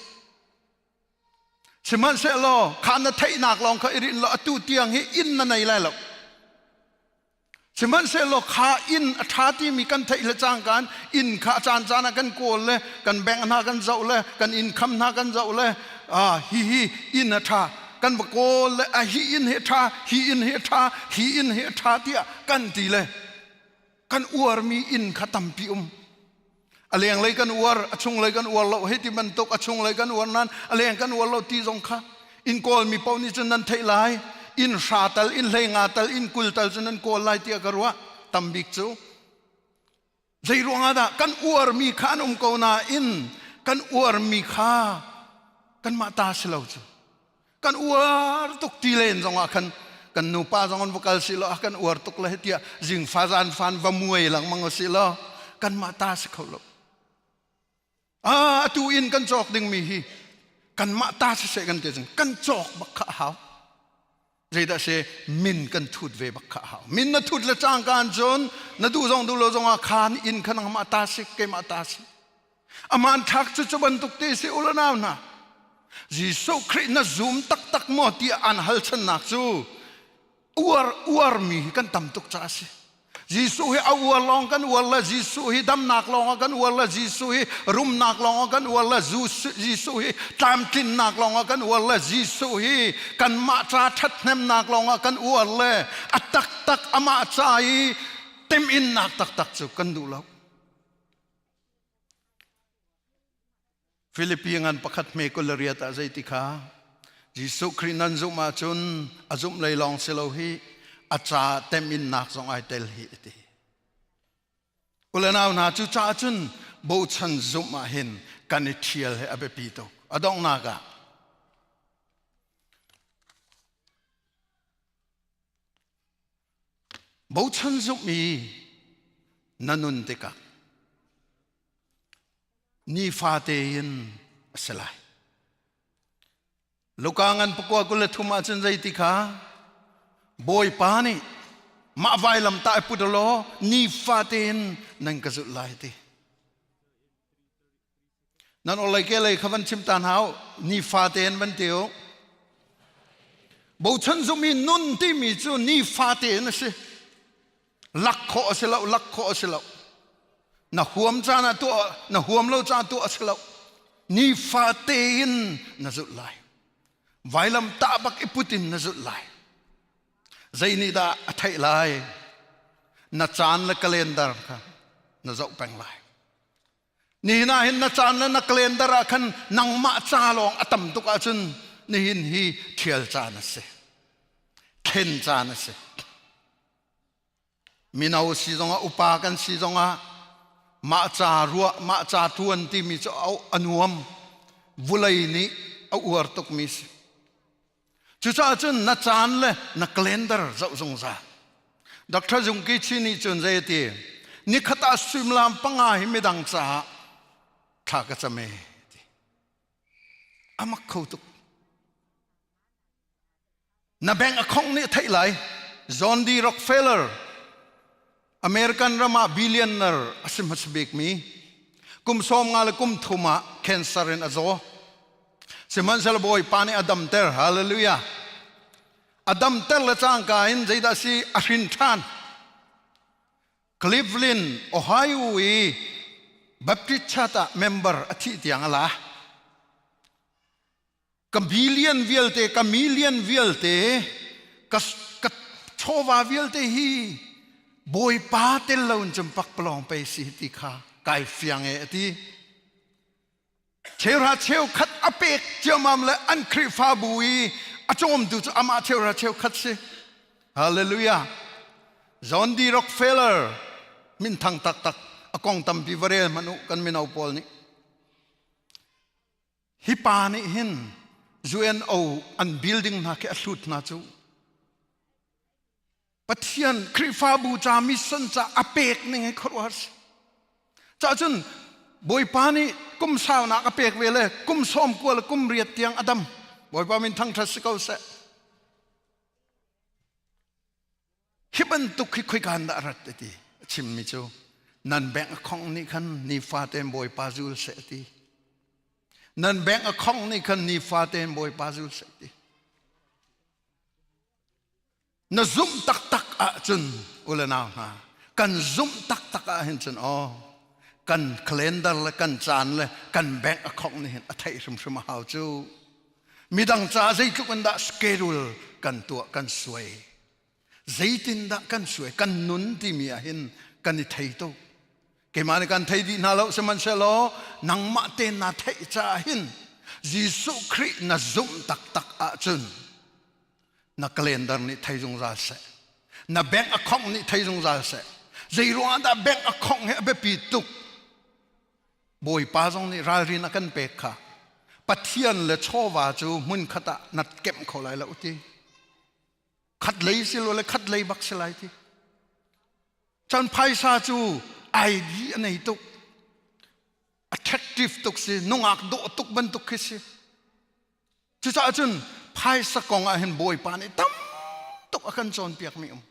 sihmanhsehlaw kha na theihnak lawng kha i rinh law atu tiang hi inn na nei lai lo Sihmanhsehlaw kha inn a ṭha timi kan theih le cangka in inn kha a caancaan ah kan kawl le kan bank hna kan zoh le kan inn kham hna kan zoh le ah hihi inn a ṭha kan va kawl le a hi inn hi a ṭha hi inn hi a ṭha hi inn hi a ṭha tiah kan ti le kan uarmi inn kha tampi um. A lenglei kan uar, a chunglei kan uar lo hei ti bantuk a chunglei kan uar nain a leng kan uar lo ti zong kha inn kawlmi paoh nih cun nan theih lai. Inn hra tal, inn hlei nga tal, inn 20 tal cu nan kawl lai tiah ka ruah. Tam bik cu. Zei ruangah dah kan uarmi kha an um ko nain kan uarmi kha kanmah ta si lo cu. Kan uar tuk ti len zongah khan kan nupa zong an va kal si lo kan uar tuk le tiah zingfa zan fan va muai lengmang si lo kanmah ta si kho lo. Ah atu in kan cawk dingmi hi kanmah ta si seh kan ti cun kan cawk bak kha a hau. Zeidah si min kan thut ve bak kha a hau. Min na thut le cangka cun na duh zong duh lo zongah khan inn kha nangmah ta si keimah ta si. A hmanthlak cu cu bantuk te si u le nau hna. Jesuh Khrih na zum taktak maw tiah an hal channak cu uar uarmi hi kan tam tuk caah a si. Jesuh hi a uar lawng kan uar le Jesuh hi damnak lawng ah kan uar le Jesuh hi rumnak lawng ah kan uar le Jesuh hi tlamtlinnak lawng ah kan uar le Jesuh hi kanmah ca ṭhathnemnak lawng ah kan uar le a taktak amah ca i teminnak taktak cu kan duh lo. Filipi ngan pakhat hme 28 ah zeiti kha Jesuh Khrih nan zumh ahcun a zumh lei lawng si lo hi a ca teminnak zong ai tel hi a ti. Ulenau hna cu caah cun bochan zumh ah hin kan i ṭhial hi a biapi tuk. A donghnak ah Bochan zumh i na nun tikah nifate in a si lai. Luka ngan pakua 23 ahcun zeiti kha Bawipa nih mah vailam tah i put law nifate in nan ka zulh lai ti. Nan orlei ke lei kha van chim ta hna u. Nifate in van ti u. Bochan zumi nun timi cu nifate in a si. Lak khawh a si lo, lak khawh a si lo. Na huam caan ah tuah, na huam lo caan tuah a si lo. Nifate in na zulh lai. Vailam tah bak i put in na zulh lai. Zei nih dah a theih lai? Na caan le calendar kha na zoh peng lai. Nihin ah hin na caan le na calendar ah khan nangmah ca lawng a tam tuk ahcun nihin hi ṭhial caan a si. Thlen caan a si. Mino si zongah upa kan si zongah mah ca ruah mah ca ṭuan timi cu a nuam vulei nih a uar tukmi si. Cucaah cun na caan le na calendar zoh zungzal. Dr. Zungki Chi nih cun zei a ti? Nikhat ah suimilam panga hi midang caah thla ka cam e ti. A mak kho tuk. Na bank account nih a theih lai. John D. Rockefeller American ram ah billionaire a si hmasa bikmi kum 50 le kum thum ah cancer in a zaw. Sihmanhsehlaw Bawipa nih a damter. Hallelujah. A damter le cangka in zeidah si a hrin ṭhan. Cleveland, Ohio i Baptist Church ah member a thih tiang a la. Ka billion vialte, ka million vialte, ka, ka chawva vialte hi Bawipa tel lo in cun pakpalawng pei si ti kha kai fiang e a ti. Cheuhra cheukhat a pek ciammam le an Khrihfabu i a cawmtu cu amah cheuhra cheukhat si. Hallelujah. John D. Rockefeller minthang taktak a kong tampi va rel hmanh u kan mino pawl nih. Hi pa nih hin UNO an building hna khi a hlut hna cu Pathian Khrihfabu ca mission ca a pek ning hi khuaruahhar si. Cah cun Bawipa nih kum saunak a pek ve le kum 90 le kum 80 tiang a dam. Bawipa min thangṭhat si ko seh. Hi bantuk hi khoika in dah a rat ti a chimmi cu nan bank account nih khan nifa tein Bawipa zul seh ti. Nan bank account nih khan nifa tein Bawipa zul seh ti. Na zumh taktak ahcun u le nau hna kan zumh taktak ah hin cun aw kan calendar le kan caan le kan bank account nih hin a theih hrimhrim a hau cu. Midang ca zeitluk in dah schedule kan tuah kan suai zeitindah kan suai kan nun timi ah hin kan i thei tuk keimah nih kan thei dih hna lo sihmanhsehlaw nangmah te na theih caah hin Jesuh Khrih na zumh taktak ahcun na calendar nih thei zungzal seh na bank account nih thei zungzal seh zei ruangah dah bank account hi a biapi tuk Bawipa zong nih ralrin a kan pek kha Pathian le chawva cu hmun khat ah na kemh kho lai lo ti khat lei si lo le khat lei bak si lai ti cun phaisa cu ID a nei tuk attractive tuk si nungak dawh tuk bantuk khi si Cucaah cun phaisa kong ah hin Bawipa nih tam tuk a kan cawnpiak mi um.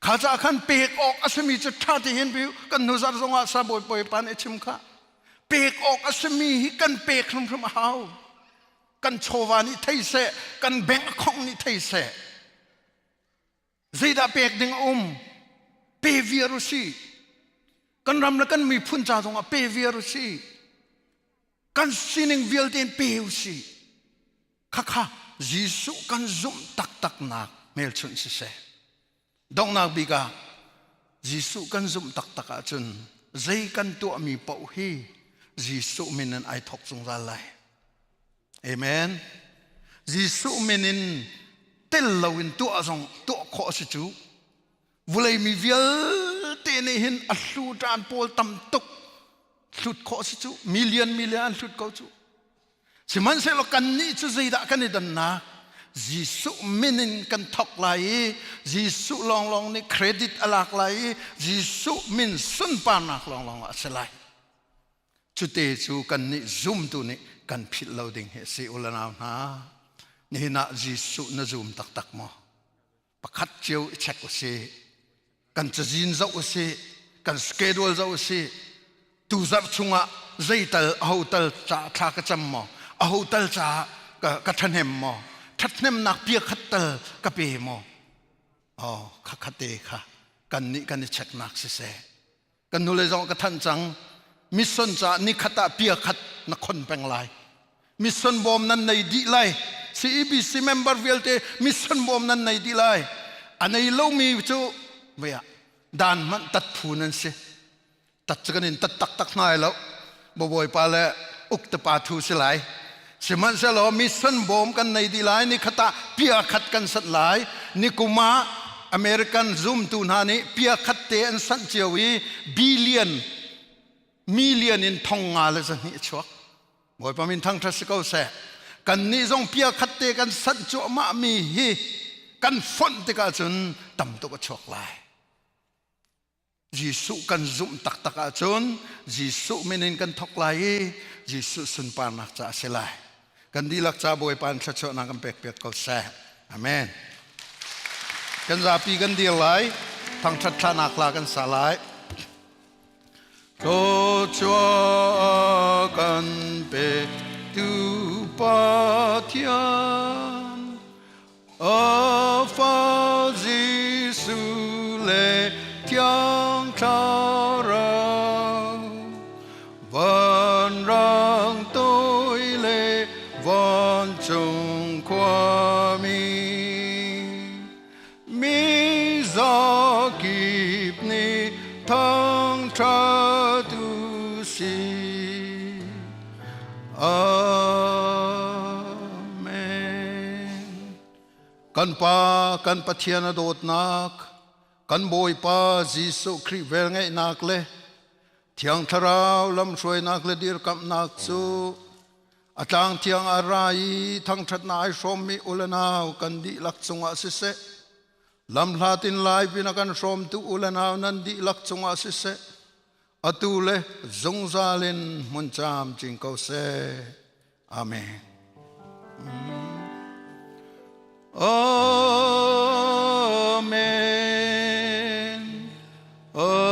Kha caah khan pek awk a simi cu ṭha te hin kan hnuzar zongah sa Bawipa nih a chim kha. Pek awk a simi hi kan pek hrimhrim a hau. Kan chawva nih thei seh, kan bank account nih thei seh. Zeidah pek ding a um? Pe viar u si. Kan ram le kan miphun ca zongah pe viar u si. Kan sining vialte in pe u si. Khakha Jesuh kan zumh taktaknak hmelchunh siseh. Donghnak bik ah Jesuh kan zumh taktak ahcun zei kan tuahmi paoh hi Jesuh min in ai thawk zungzal lai. Amen. Jesuh min in tel loin tuah zong tuah khawh a si cu. Vulei mi vialte nih hin a hlu ṭan pawl tam tuk hlut khawh a si cu. Million million an hlut ko cu. Sihmanhsehlaw kannih cu zeidah kan i dannak? Jesuh min in kan thawk lai i Jesuh lawnglawng nih credit a lak lai i Jesuh min sunparnak lawnglawng ah a si lai. Cute cu kannih zumtu nih kan philh lo ding hi a si u le nau hna. Nihin ah Jesuh na zum taktak maw? Pakhat cio i check u sih. Kan cazin zoh u sih. Kan schedule zoh u sih. Tu zarh chungah zeital aho tal ca thla ka cam maw? Aho tal ca ka, ka ṭhahnem maw? Ṭhathnemnak pia khat tal ka pe maw? Oh, kha khate kha kannih kan i checknak siseh. Kan nule zong ka thanh cang. Mission caah nikhat ah pia khat na khon peng lai. Mission bawm nan nei dih lai. CEBC member vialte mission bawm nan nei dih lai. A nei lomi cu vea dan hmanh tat phu nan si. Tat cu kan in tat taktak hna lo. Bawipa le uk te pa thu si lai. Sihmanhsehlaw mission bawm kan nei dih lai ni khat ah pia khat kan sanh lai. Ni kum ah American zumtu hna nih pia khat te an sanh cio i billion million in thong nga le zahnih a chuak. Bawipa min thangṭhat si ko seh. Kannih zong pia khat te kan sanh cuahmah mi hi kan fonh tikah cun tam tuk a chuak lai. Jesuh kan zumh taktak ahcun Jesuh min in kan thawk lai i Jesuh sunparnak ca a si lai. Kan dihlak ca Bawipa in thluachuahnak kan pek piak ko seh. Amen. Kan zapi kan dir lai. Thangṭhat thlanak hla kan sa lai. Thluachuah kan petu Pathian a fa Jesuh le Thiang Thlarau vanrang toi le vancung khuami Mi zakip nih thangṭhat u sih. Amen. Kan Pa, kan Pathian a dawtnak, kan Bawipa Jesuh Khrih velngeihnak le Thiang Thlarau lamhruainak le dirkamhnak cu A tlang thiang a ra i thangṭhatnak ai hrawmmi u le nau kan dihlak cungah siseh, lamhlat in lai pin a kan hrawmtu u le nau nan dihlak cungah siseh, atu le zungzal in hmun camcin ko seh. Amen. Amen. Amen.